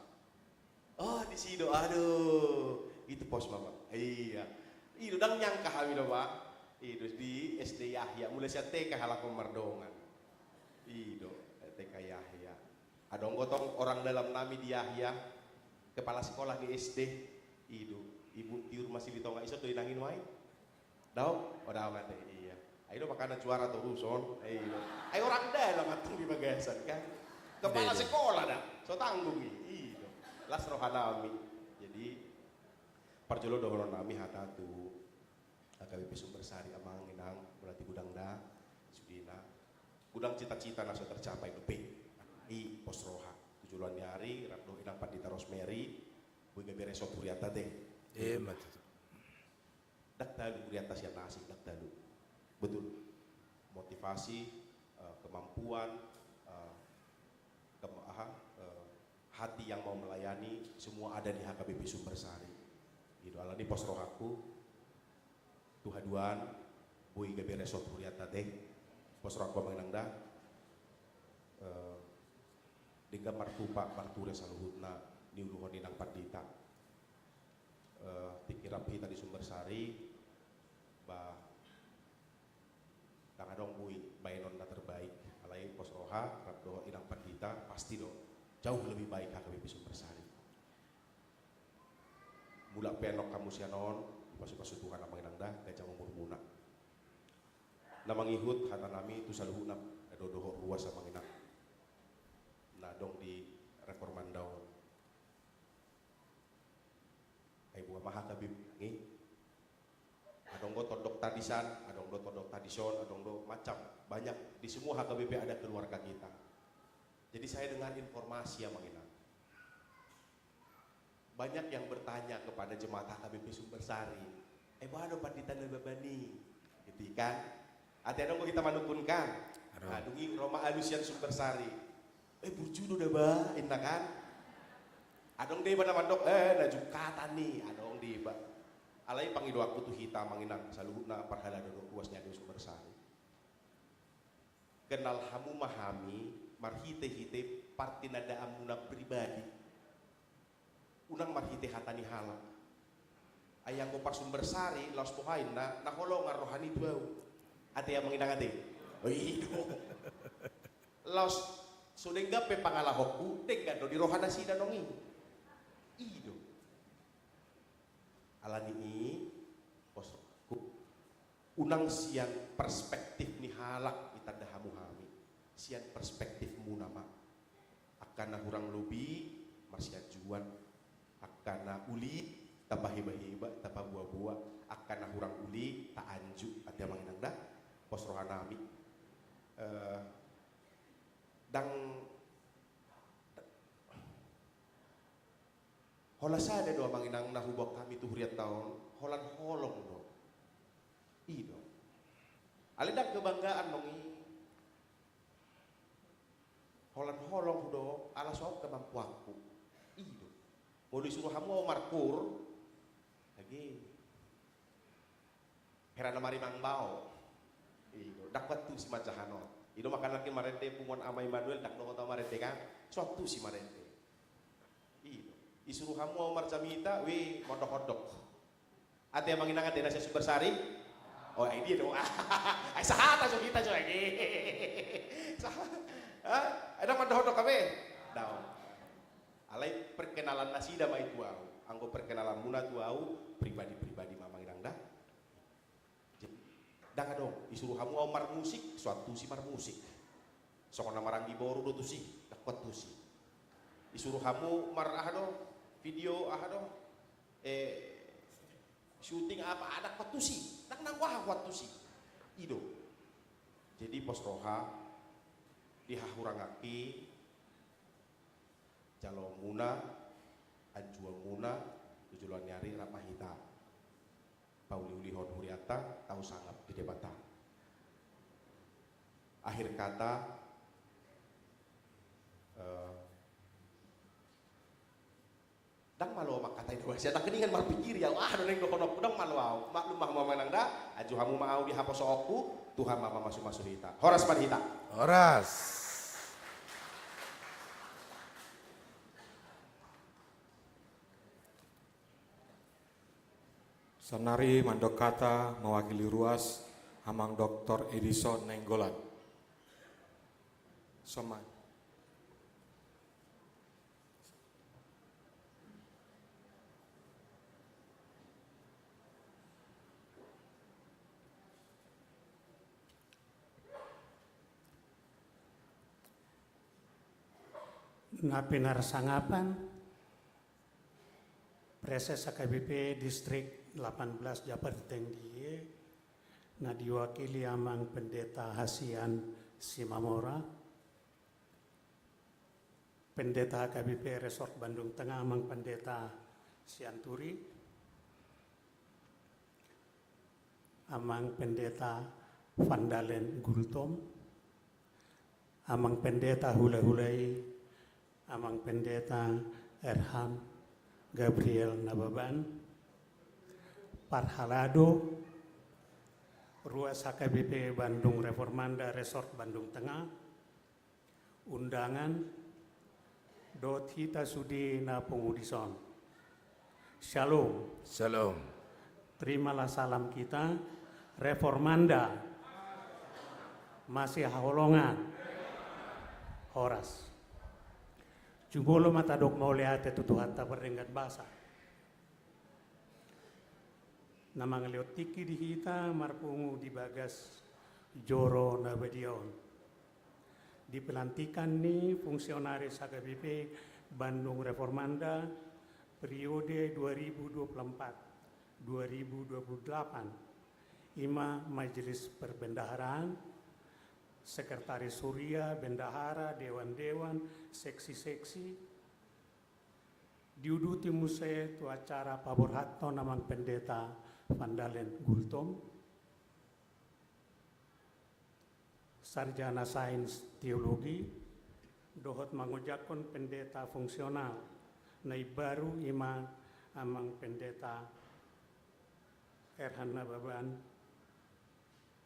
Oh, disi do, aduh. Itu Posma, Bang. Iya. I do, ndang nyangka hami do ba. I do, di S D Yahya, mulai sian T K halak on mardongan. I do, T K Yahya. Adong do tong orang dalam nami di Yahya, kepala sekolah di S D. I do, Ibu Tiur Masilitonga, ison do inang i nuaeng? Daong? Oh, daong ate, iya. Ai do makana juara toruson. Ai do. Ai orang dalam antong di bagasan kan. Kepala sekolah da. So tanggung i. I do. Las roha nami. Jadi, parjolo dohonon nami hata tu H K B P Sumber Sari, amang inang, berarti godang da sudena. Godang cita-cita na so tercapai dope. I pos roha. Tu joloan ni ari, rap dohot inang pandita Rosemary, boi gabe resort hurianta te. Ima tutu. Ndang talu hurianta sian na asing, ndang talu. Betul. Motivasi, eh, kemampuan, eh, kem-, aha, eh, hati yang mau melayani, semua ada di H K B P Sumber Sari. I do, alani pos rohangku, tu haduan, boi gabe resort hurianta te. Pos rohangku, amang inang da. Eh, denggan martupa, marture saluhutna, niuluhon inang pandita. Eh, tingki rap hita di Sumber Sari, ba, ndang adong boi baenon na terbaik. Alai pos roha, rap dohot inang pandita, pasti do jauh lebih baik H K B P Sumber Sari. Mulak pe annon hamu sian on, dipasupasu Tuhan, amang inang da, ganjang umurmuna. Na mangihut hata nami tu saluhutna, na dohot ruas, amang inang, na adong di Rekor Manda on. Ai boha ma H K B P nangkin i? Adong do tondok tadi san, adong do tondok tadi son, adong do macam, banyak. Di semua H K B P ada keluarga kita. Jadi saya dengar informasi, amang inang, banyak yang bertanya kepada jemaat H K B P Sumber Sari, "Eh, boha do pandita na baban i?" Gitu kan? Ate adong do hita manungkun kan? Adong. Nah, dung i ro ma alu sian Sumber Sari. "Eh, burju do da ba," inna kan? Adong do iba na mandok, "Eh, na jungkatan i," adong do iba. Alai pangidoanku tu hita, amang inang, saluhutna parhalado dohot ruas ni H K B P Sumber Sari, kenal hamu ma hami marhite-hite partinandaanmuna pribadi. Unang marhite hata ni halak. Ai anggo parsumber sari, laos boha inna, na holongan roha ni tu ahu. Ate, amang inang, ate? Oh, i do. Laos so denggan pe pangalahonku, denggan do di roha nasida nang i. I do. Alani i, pos rohangku, unang sian perspektif ni halak itanda hamu hami, sian perspektifmuna ma. Angka na hurang lobi, marsianjuan. Angka na uli, tapahebaheba, tapaboaboa. Angka na hurang uli, taanju. Ate, amang inang, da, pos roha nami. Eh, ndang, holan sada do, amang inang, na huboan hami tu hurianta on, holan holong do. I do. Alai ndang kebanggaan nang i. Holan holong do, ala so on kemampuanku. I do. Molo isuru hamu ahu markur, age. Hera na marimang bao. I do, ndang huantusi manjaha on. I do makana nangkin marende punguan Ama Immanuel, ndang dohot ahu marende kan. So huantusi marende. I do. Isuru hamu ahu marjamita, we, mondok-ondok. Ate, amang inang, ate, na sian Sumber Sari? Oh, ai dia do. Ai sahata so hita so age. Sah-, ha? Ai ndang mandok-ondok hape? Daong. Alai perkenalan nasida ma i tu ahu. Anggo perkenalanmuna tu ahu, pribadi-pribadi ma, amang inang, da. Ndang adong, isuru hamu ahu marmusik, so huantusi marmusik. Songon na maranggi boru do tusi, ndang huantusi. Isuru hamu mar aha do, Video aha do, eh, syuting apa, adong huantusi, ndang nanggo aha huantusi. I do. Jadi pos roha di hahuranganki, jaloonmuna, anjuonmuna, tu joloan ni ari rap ma hita pauliulihon hurianta, tau sangap di Debata. Akhir kata, eh, ndang malo mangkatai do basa, ndang keningan marpikir au, aha do naeng dohononku, ndang malo au. Maklum ma hamu amang inang da, anju hamu ma au di haposoonku, Tuhan ma pamasumasu hita. Horas ma di hita. Horas. Saonari mandok hata mewakili ruas, Amang Doktor Edison Nainggolan. Soman. Na pinarsangapan, Praeses H K B P Distrik delapan belas Japerteng Die, na diwakili Amang Pendeta Hasian Simamora, Pendeta H K B P Resort Bandung Tengah Amang Pendeta Sianturi, Amang Pendeta Van Dalen Gultom, Amang Pendeta hulahula i, Amang Pendeta Erham Gabriel Nababan, parhalado, ruas H K B P Bandung Reformanda Resort Bandung Tengah, undangan, dohot hita sude na pungu dison. Shalom. Shalom. Terimalah salam kita, Reformanda masihaholongan. Horas. Jumolo ma tadok mauliate tu Tuhanta pardenggan basa, na mangalehon tingki di hita marpungu di bagas joro na badia on, di pelantikan ni fungsionaris H K B P Bandung Reformanda periode dua ribu dua puluh empat dua ribu dua puluh delapan, i ma Majelis Perbendaharaan, Sekretaris Huria, Bendahara, Dewan-dewan, Seksi-seksi, diuduti muse tu acara paborhathon Amang Pendeta Van Dalen Gultom, sarjana sains teologi, dohot mangojakhon pendeta fungsional na imbaru, i ma Amang Pendeta Erhan Nababan,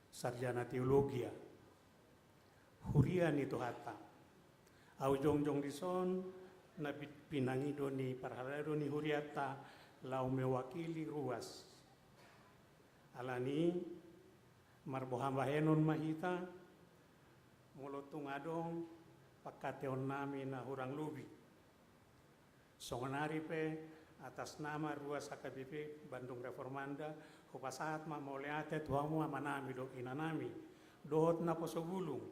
sarjana teologia. Huria ni Tuhanta. Ahu jongjong dison na pi-, pinangido ni parhalado ni hurianta laho mewakili ruas. Alani i, marboha bahenon ma hita, molo tung adong pangkataionnami na hurang lobi. Sonari pe, atas nama ruas H K B P Bandung Reformanda, hupasahat ma mauliate tu hamu amanami dohot inanami, dohot naposo bulung,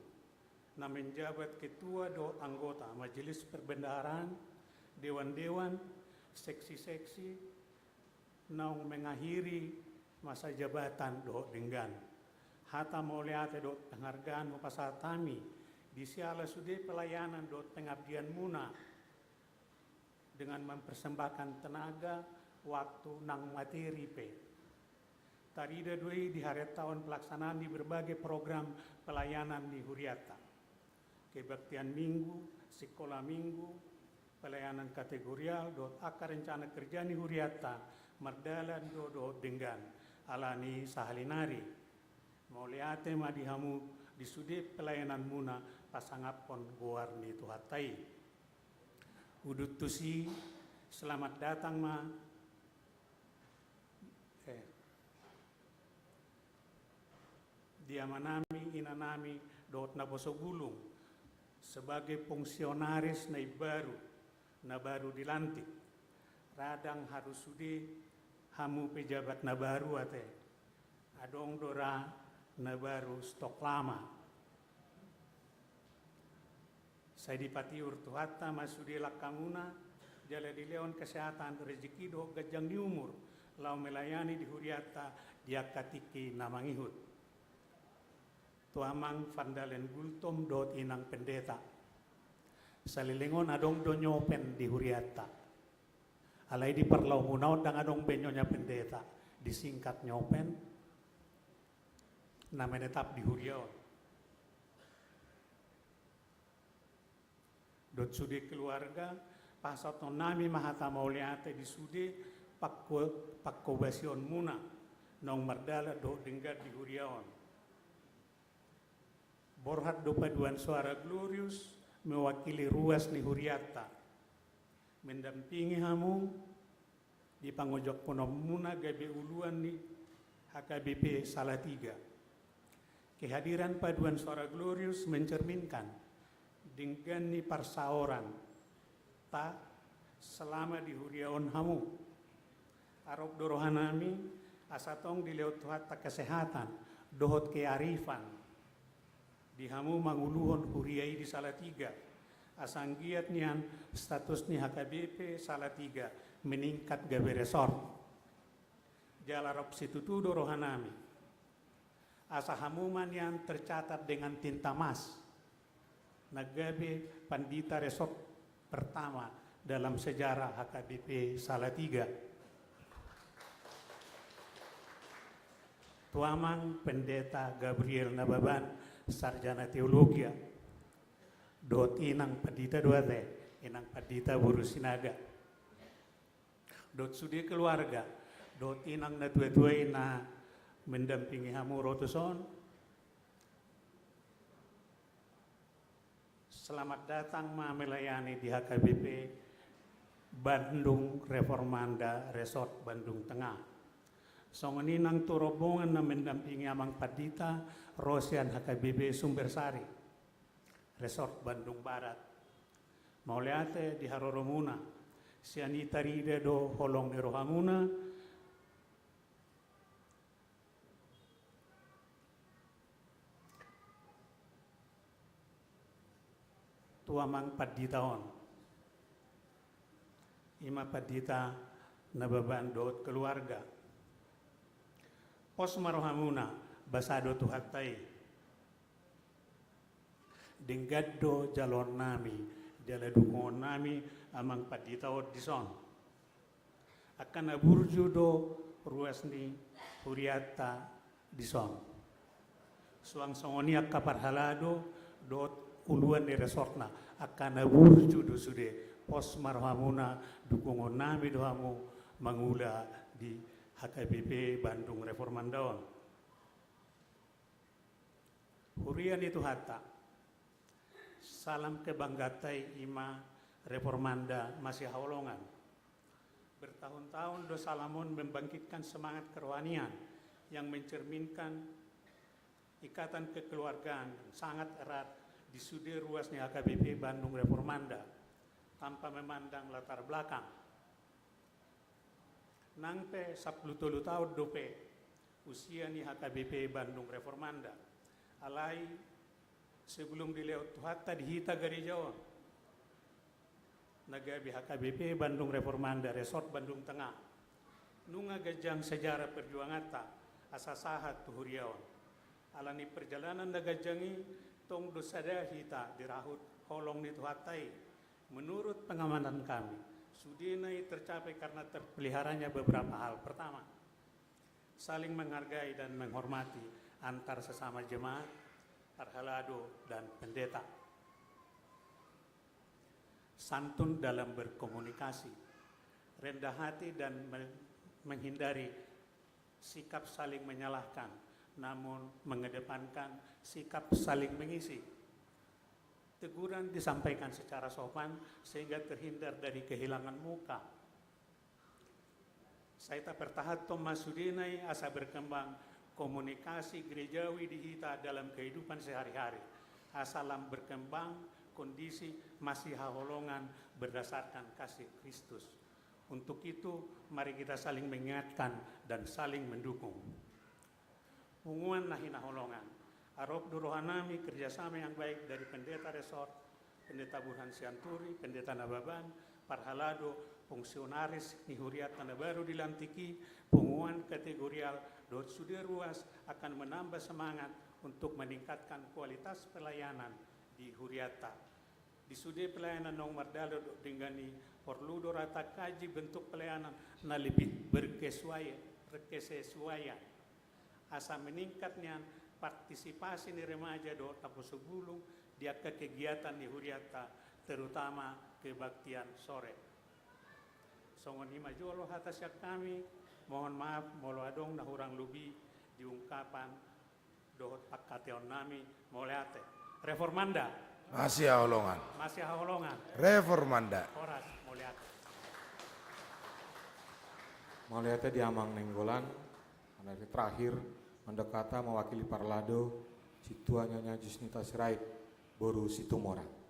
na menjabat ketua dohot anggota Majelis Perbendaharaan, dewan-dewan, seksi-seksi, naung mengakhiri masa jabatan dohot denggan. Hata mauliate dohot penghargaan hupasahat hami, di siala sude pelayanan dohot pengabdianmuna, dengan mempersembahkan tenaga, waktu, nang materi pe. Tarida do i di hariantaon pelaksanaan di berbagai program pelayanan di hurianta. Kebaktian Minggu, sikola Minggu, pelayanan kategorial, dohot angka rencana kerja ni hurianta, mardalan do dohot denggan. Alani i sahalinari, mauliate ma di hamu di sude pelayananmuna pasangaphon goar ni Tuhanta i. Udut tusi, selamat datang ma, eh, di amanami, inanami, dohot naposo bulung, sebagai fungsionaris na imbaru, na baru dilantik. Ra ndang harus sude hamu pejabat na baru ate. Adong do ra na baru stok lama. Sai dipatiur Tuhanta ma sude langkamuna, Jala dilehon kesehatan, rezeki dohot ganjang ni umur laho melayani di hurianta di angka tingki na mangihut. Tu amang Vandalen Gultom dohot inang pendeta. Saleleng on adong do nyopen di hurianta. Alai di parlaomuna on ndang adong be nyonya pendeta, disingkat nyopen, na menetap di huria on. Dohot sude keluarga, pasahatonnami ma hata mauliate di sude pangko-, pangkobasionmuna naung mardalan dohot denggan di huria on. Borhat do paduan soara Glorius mewakili ruas ni hurianta, mendampingi hamu di pangojakhononmuna gabe uluan ni H K B P Salatiga. Kehadiran paduan soara Glorius mencerminkan denggan ni parsaoranta selama di huria on hamu. Arop do rohanami asa tong dilehon Tuhanta kesehatan dohot kearifan di hamu manguluhon huria i di Salatiga, asa anggiat nian status ni H K B P Salatiga meningkat gabe resort. Jala rap situtu do rohanami asa hamu ma nian tercatat dengan tinta mas na gabe pandita resort pertama dalam sejarah H K B P Salatiga. Tu amang Pendeta Gabriel Nababan, sarjana teologia, dohot inang pandita do ate, inang pandita boru Sinaga. Dohot sude keluarga, dohot inang natuatua i na mendampingi hamu ro tuson. Selamat datang ma melayani di H K B P Bandung Reformanda Resort Bandung Tengah. Songon i nang tu rombongan na mendampingi amang pandita ro sian H K B P Sumbersari Resort Bandung Barat. Mauliate di haroromuna, sian i tarida do holong ni rohamuna. Tu amang pandita on, ima pandita Nababan dohot keluarga. Pos ma rohamuna, basa do Tuhanta i. Denggan do jaloonnami jala dukungonnami amang pandita on dison. Angka na burju do ruas ni hurianta dison. Suang songon i angka parhalado dohot uluan ni resortna, angka na burju do sude. Pos ma rohamuna, dukungonnami do hamu mangula di H K B P Bandung Reformanda on. Huria ni Tuhanta, salam kebanggaanta i ima Reformanda Masihaholongan. Bertahun-tahun do salam on membangkitkan semangat kerohanian yang mencerminkan ikatan kekeluargaan yang sangat erat di sude ruas ni H K B P Bandung Reformanda, tanpa memandang latar belakang. Nang pe sampulu tolu taon dope usia ni H K B P Bandung Reformanda. Alai sebelum dilehon Tuhanta di hita gareja on, na gabe H K B P Bandung Reformanda Resort Bandung Tengah, nunga ganjang sejarah perjuanganta asa sahat tu huria on. Ala ni perjalanan na ganjang i, tong do sada hita dirahut holong ni Tuhanta i. Menurut pengamatan kami, sudena i tercapai karena terpeliharanya beberapa hal. Pertama, saling menghargai dan menghormati antar sesama jemaat, parhalado, dan pendeta. Santun dalam berkomunikasi, rendah hati dan me-, menghindari sikap saling menyalahkan, namun mengedepankan sikap saling mengisi. Teguran disampaikan secara sopan sehingga terhindar dari kehilangan muka. Sai tapertahanhon ma sudena i asa berkembang komunikasi gerejawi di hita dalam kehidupan sehari-hari, asa lam berkembang kondisi masihaholongan berdasarkan kasih Kristus. Untuk itu, mari kita saling mengingatkan dan saling mendukung. Punguan na hinaholongan, arop do rohanami kerjasama yang baik dari Pendeta Resort, Pendeta Burhan Sianturi, Pendeta Nababan, Parhalado fungsionaris ni huriata na baru dilantik i, punguan kategorial dohot sude ruas akan menambah semangat untuk meningkatkan kualitas pelayanan di huriata. Di sude pelayanan naung mardalan dohot denggan i, porlu do ra tangkaji bentuk pelayanan na lebih berkesuai-, berkesesuaian. Asa meningkat nian partisipasi ni remaja dohot naposobulung di angka kegiatan ni huriata, terutama kebaktian sore. Songon i ma jolo hata sian hami, mohon maaf molo adong na hurang lobi di ungkapan dohot pangkataionnami, mauliate. Reformanda. Masihaholongan. Masihaholongan. Reformanda. Horas, mauliate. Mauliate di Amang Nainggolan. Alai terakhir, mandok hata mewakili parhalado, Sintua Nyonya Jusnita Sirait, boru Situmorang.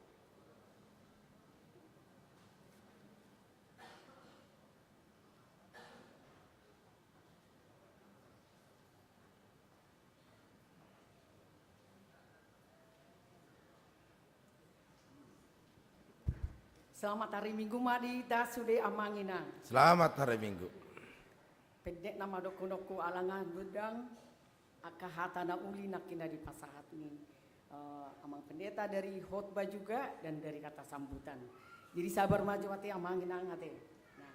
Selamat hari Minggu ma di hita sude, Amang Inang. Selamat hari Minggu. Pendek nama dohononku ala nga godang angka hata na uli nangkin na dipasahat ni, eh, Amang Pendeta dari khotbah juga dan dari kata sambutan. Jadi sabar ma jo ate, Amang Inang, ate. Nah,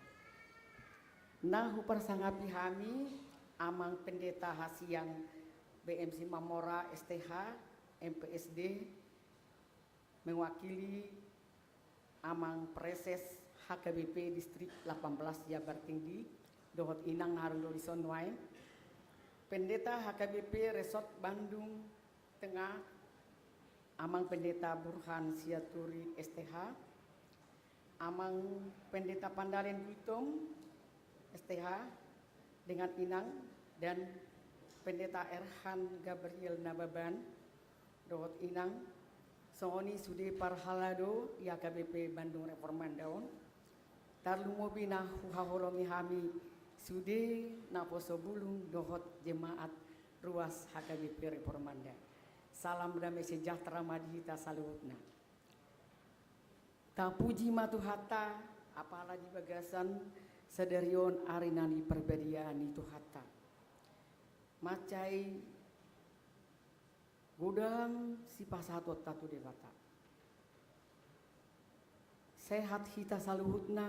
na huparsangapi hami Amang Pendeta hasian B M Simamora S T H, M P S D, mewakili Amang Praeses H K B P Distrik delapan belas Jabar Tinggi, dohot Inang na adong do dison nuaeng, Pendeta H K B P Resort Bandung Tengah, Amang Pendeta Burhan Siaturi S T H, Amang Pendeta Pandalen Gultom S T H, dengan Inang, dan Pendeta Erhan Gabriel Nababan, dohot Inang, songon i sude parhalado di H K B P Bandung Reformanda on, tarlumobi na huhaholongi hami sude naposobulung dohot jemaat ruas H K B P Reformanda. Salam damai sejahtera ma di hita saluhutna. Tapuji ma Tuhanta, apala di bagasan sadari on ari na niparbadiaan ni Tuhanta. Mansai godang sipasahatonta tu Debata. Sehat hita saluhutna,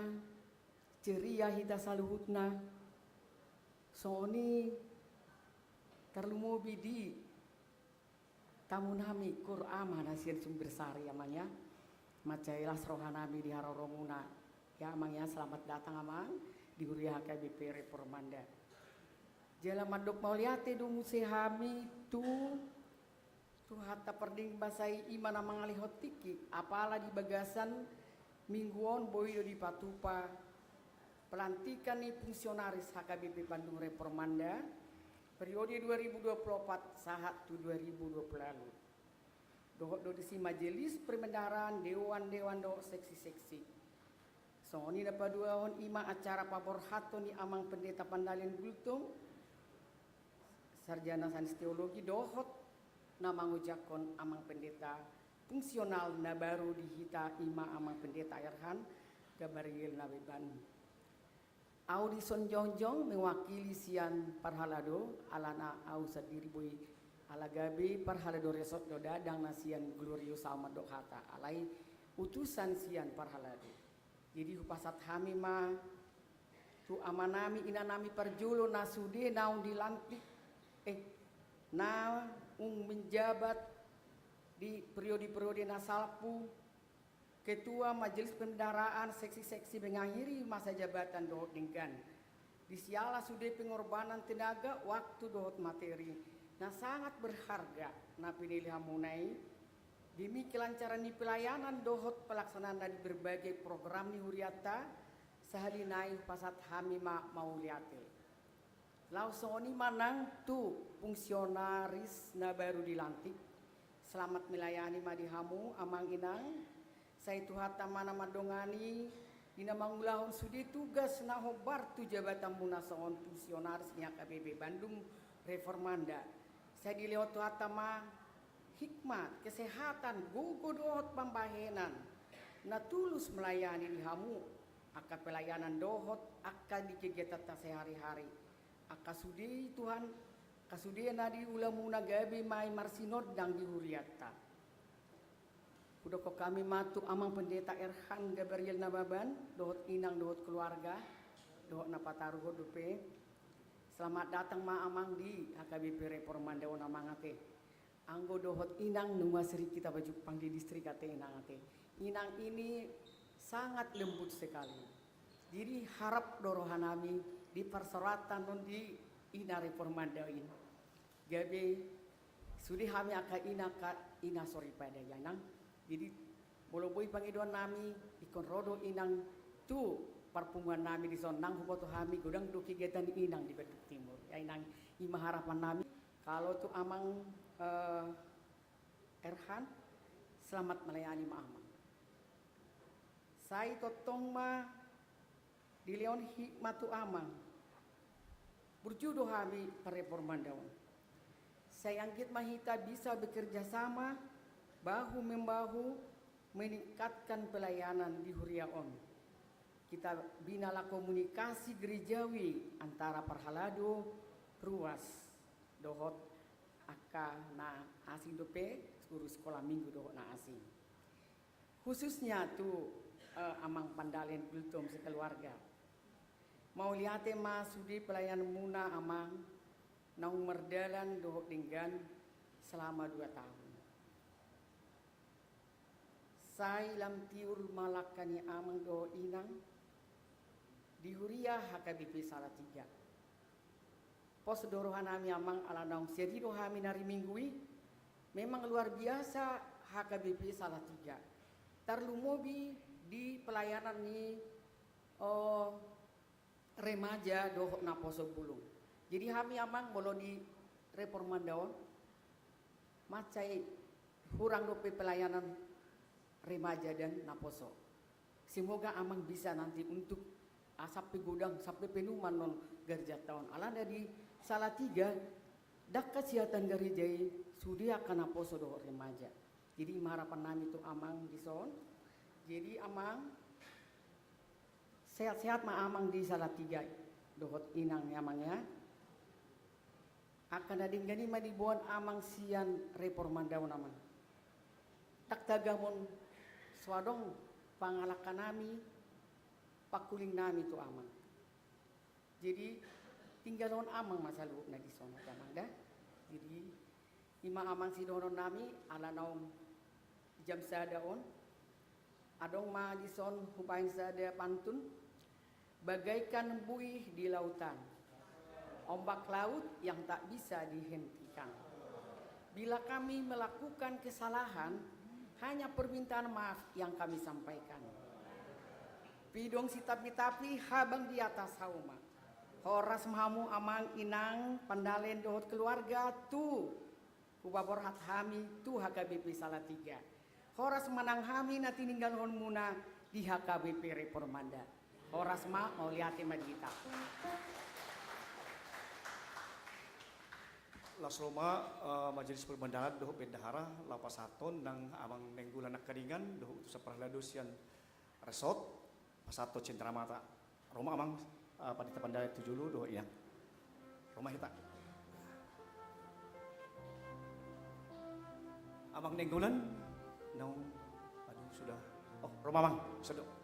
ceria hita saluhutna, songon i tarlumobi di tamunami Kur Ama na sian Sumbersari, Amang, ya. Mansai las rohanami di haroromuna. Ya, Amang, ya, selamat datang, Amang, di Huria H K B P Reformanda. Jala mandok mauliate do muse hami tu Tuhanta pardenggan basa i, i ma na mangalehon tingki, apala di bagasan minggu on boi do dipatupa pelantikan ni fungsionaris H K B P Bandung Reformanda, periode dua ribu dua puluh empat sahat tu dua ribu dua puluh lima. Dohot do disi majelis perbendaharaan, dewan-dewan dohot seksi-seksi. Songon i na paduahon i ma acara paborhathon ni Amang Pendeta Pandalen Gultom, sarjana sains teologi, dohot na mangojakhon Amang Pendeta fungsional na baru di hita, i ma Amang Pendeta Erhan Gabriel Nababan. Au dison jongjong mewakili sian parhalado, alana au sandiri boi ala gabe parhalado resort do, ndang na sian Glorious au mandok hata, alai utusan sian parhalado. Jadi hupasahat hami ma tu amanami, inanami parjolo na sude naung dilantik, eh, naung menjabat di periode-periode na salpu, ketua majelis perbendaharaan, seksi-seksi mengakhiri masa jabatan dohot denggan. Di siala sude pengorbanan tenaga, waktu dohot materi na sangat berharga na pinilihonmuna i demi kelancaran ni pelayanan dohot pelaksanaan dari berbagai program ni hurianta, sahali nai hupasahat hami ma mauliate. Laos songon i ma nang tu fungsionaris na baru dilantik. Selamat melayani ma di hamu, Amang Inang. Sai Tuhanta ma na mandongani di na mangulahon sude tugas na hombar tu jabatanmuna songon fungsionaris ni H K B P Bandung Reformanda. Sai dilehon Tuhanta ma hikmat, kesehatan, gogo dohot pambahenan na tulus melayani di hamu, angka pelayanan dohot angka di kegiatanta sehari-hari. Angka sude i Tuhan, angka sude na di ulamuna gabe ma i marsinondang di hurianta. Hudokkon hami ma tu Amang Pendeta Erhan Gabriel Nababan, dohot inang dohot keluarga, dohot na pataruhon dope. Selamat datang ma Amang di H K B P Reform Mandaon Amang ate. Anggo dohot inang nunga sering kita bajumpang di distrik ate inang ate. Inang ini sangat lembut sekali. Jadi harap do rohanami di parsaoranta on di ina Reform Mandaon i. Gabe sude hami angka ina, angka ina soripada ya inang. Jadi molo boi pangidoannami ingkon ro do inang tu parpunguannami dison, nang huboto hami godang do kegiatan inang di Bandung Timur. Ya inang, i ma harapannami. Kalau tu Amang, eh, Erhan, selamat melayani ma Amang. Sai tongtong ma dilehon hikmat tu Amang. Burju do hami pareformanda on. Sai anggiat ma hita bisa bekerja sama, bahu membahu, meningkatkan pelayanan di huria on. Kita bina la komunikasi gerejawi antara parhalado, ruas, dohot angka na asing dope, guru sekolah minggu dohot na asing. Khususnya tu, eh, Amang Pandalen Gultom sekeluarga. Mauliate ma sude pelayananmuna Amang, naung mardalan dohot denggan selama dua tahun. Sai lam tiur ma langka ni Amang dohot Inang di huria H K B P Salatiga. Pos do rohanami Amang ala naung siadi do hami na ari Minggu i. Memang luar biasa H K B P Salatiga. Tarlumobi di pelayanan ni, oh, remaja dohot naposo bulung. Jadi hami Amang molo di reformanda on, mansai hurang dope pelayanan remaja dan naposo. Semoga Amang bisa nanti untuk, ah, sampe godang, sampe penuh ma non gerejanta on. Alana di Salatiga, dangka siatan gereja i sude angka naposo dohot remaja. Jadi i ma harapannami tu Amang dison. Jadi Amang, sehat-sehat ma Amang di Salatiga dohot Inang ya Amang ya. Angka na denggan i ma diboan Amang sian reformanda on Amang. Ndang tagamon so adong pangalangkanami, pangkulingnami tu Amang. Jadi tinggalhon Amang ma saluhutna dison Amang da. Jadi i ma Amang sidohononnami ala naung jam sada on. Adong ma dison hubahen sada pantun. Bagaikan buih di lautan, ombak laut yang tak bisa dihentikan. Bila kami melakukan kesalahan, hanya permintaan maaf yang kami sampaikan. Pidong sitapi-tapi habang di atas hauma. Horas ma hamu Amang Inang Pandalen dohot keluarga tu hupaborhat hami tu H K B P Salatiga. Horas ma nang hami na tininggalhonmuna di H K B P reformanda. Horas ma, mauliate ma di hita. Laos ro ma, eh, Majelis Perbendaharaan dohot bendahara laho pasahathon nang Amang Nainggolan Nangkaningan dohot utusan parhalado sian resort, pasahathon cenderamata. Ro ma Amang, eh, Pandita Pandalen tu jolo dohot Inang. Ro ma hita. Amang Nainggolan, naung, aduh, sudah. Oh, ro ma Amang, sedok.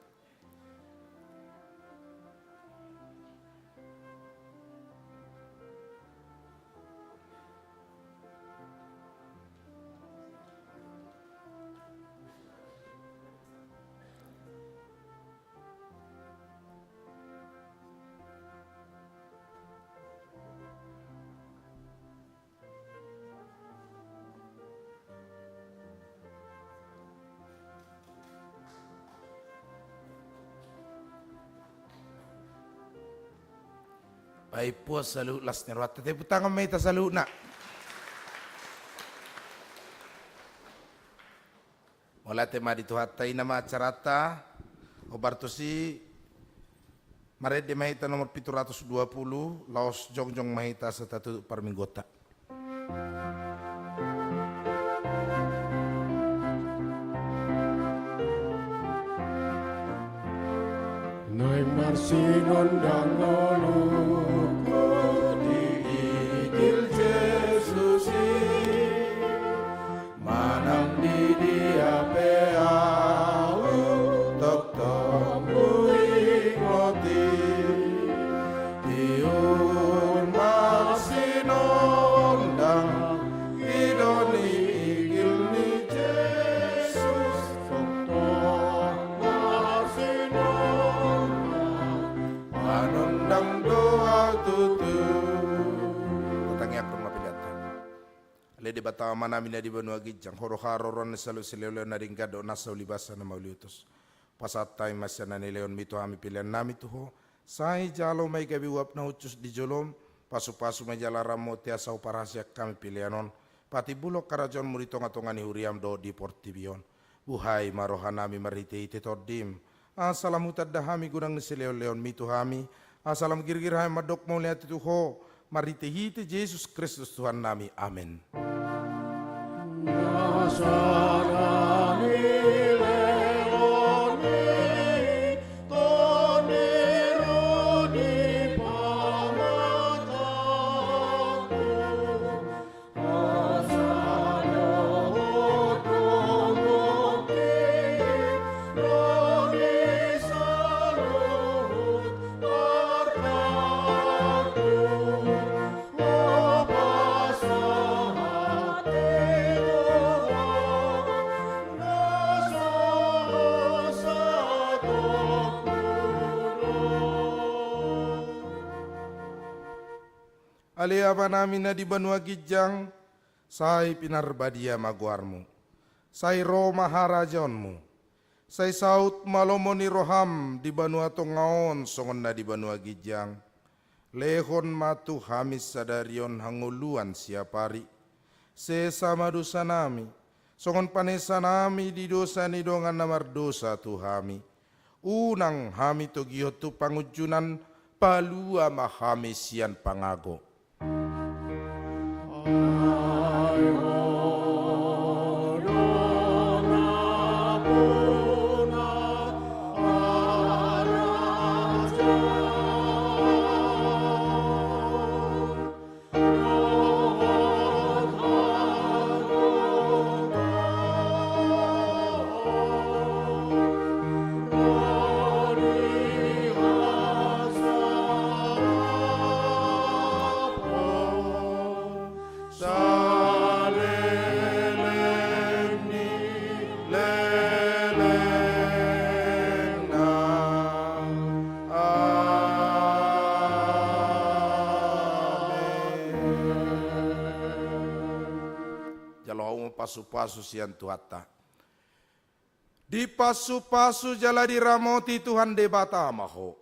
Baik, puas saluhut las ni rohanta, tepuk tangan ma hita saluhutna. Mauliate ma di Tuhanta, i nama acaranta. Hombar tusi, marende ma hita nomor pitu ratus dua puluh, laos jongjong ma hita asa tatutup parmingguonta. Naeng marsinondang ngolungku di igil Jesus i, manang di dia pe ahu tongtong huingot i. Ihut marsinondang i do ni igil ni Jesus, tongtong marsinondang, manondang do ahu tutu. Tatangiangkon ma peleanta. Ale Debata Amanami na di banua ginjang, Ho do haroroan ni saluhut silehonlehon na denggan dohot nasa ulibasa na mauliutus. Pasahat hami ma sian na nilehonmi tu hami peleannami tu Ho, sai jalo ma i gabe uap na hushus di jolom, pasupasu ma i jala ramoti asa huparhasiat hami pelean on patimbulhon harajaonmu di tongatonga ni huriam dohot di portibi on. Buhai ma rohanami marhitehite Tondim, asa lam hutanda hami godang ni silehonlehonmi tu hami, asa lam girgir hami mandok mauliate tu Ho, marhitehite Jesus Kristus Tuhannami. Amen. Ale Amanami na di banua ginjang, sai pinarbadia ma goarmu. Sai ro ma harajaonmu. Sai saut ma lomo ni roham di banua tonga on songon na di banua ginjang. Lehon ma tu hami sadari on hangoluan siapari. Sesa ma dosanami, songon panesanami di dosa ni dongan na mardosa tu hami. Unang hami togihon tu pangunjunan, palua ma hami sian pangago. Saleleng ni lelengna. Amen. Jalo hamu ma pasupasu sian Tuhanta. Dipasupasu jala diramoti Tuhan Debata ma ho.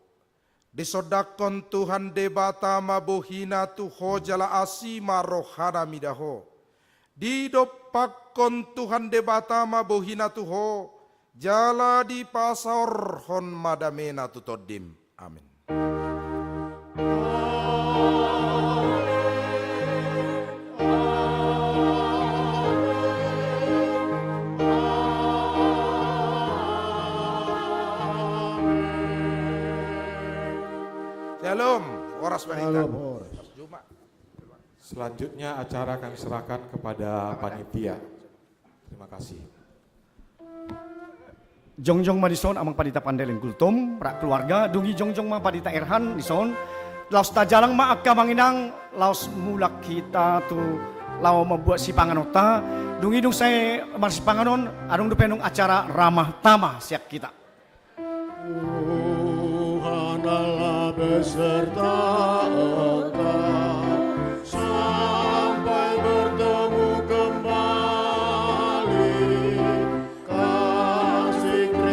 Disondangkon Tuhan Debata ma bohina tu ho jala asi ma rohana mida ho. Didompakkon Tuhan Debata ma bohina tu ho, jala dipasaorhon ma damena tu tondim. Amen. Shalom, horas ma di hita. Shalom, horas. Selanjutnya acara kami serahkan kepada panitia. Terima kasih. Jongjong ma dison Amang Pandita Pandeleng Gultom, rap keluarga, dung i jongjong ma Pandita Erhan dison. Laos tajalang ma angka amang inang, laos mulak hita tu laho mambuat sipanganonta. Dung i dung sae marsipanganon, adong dope annon acara ramah tamah sian hita. Tuhan Allah beserta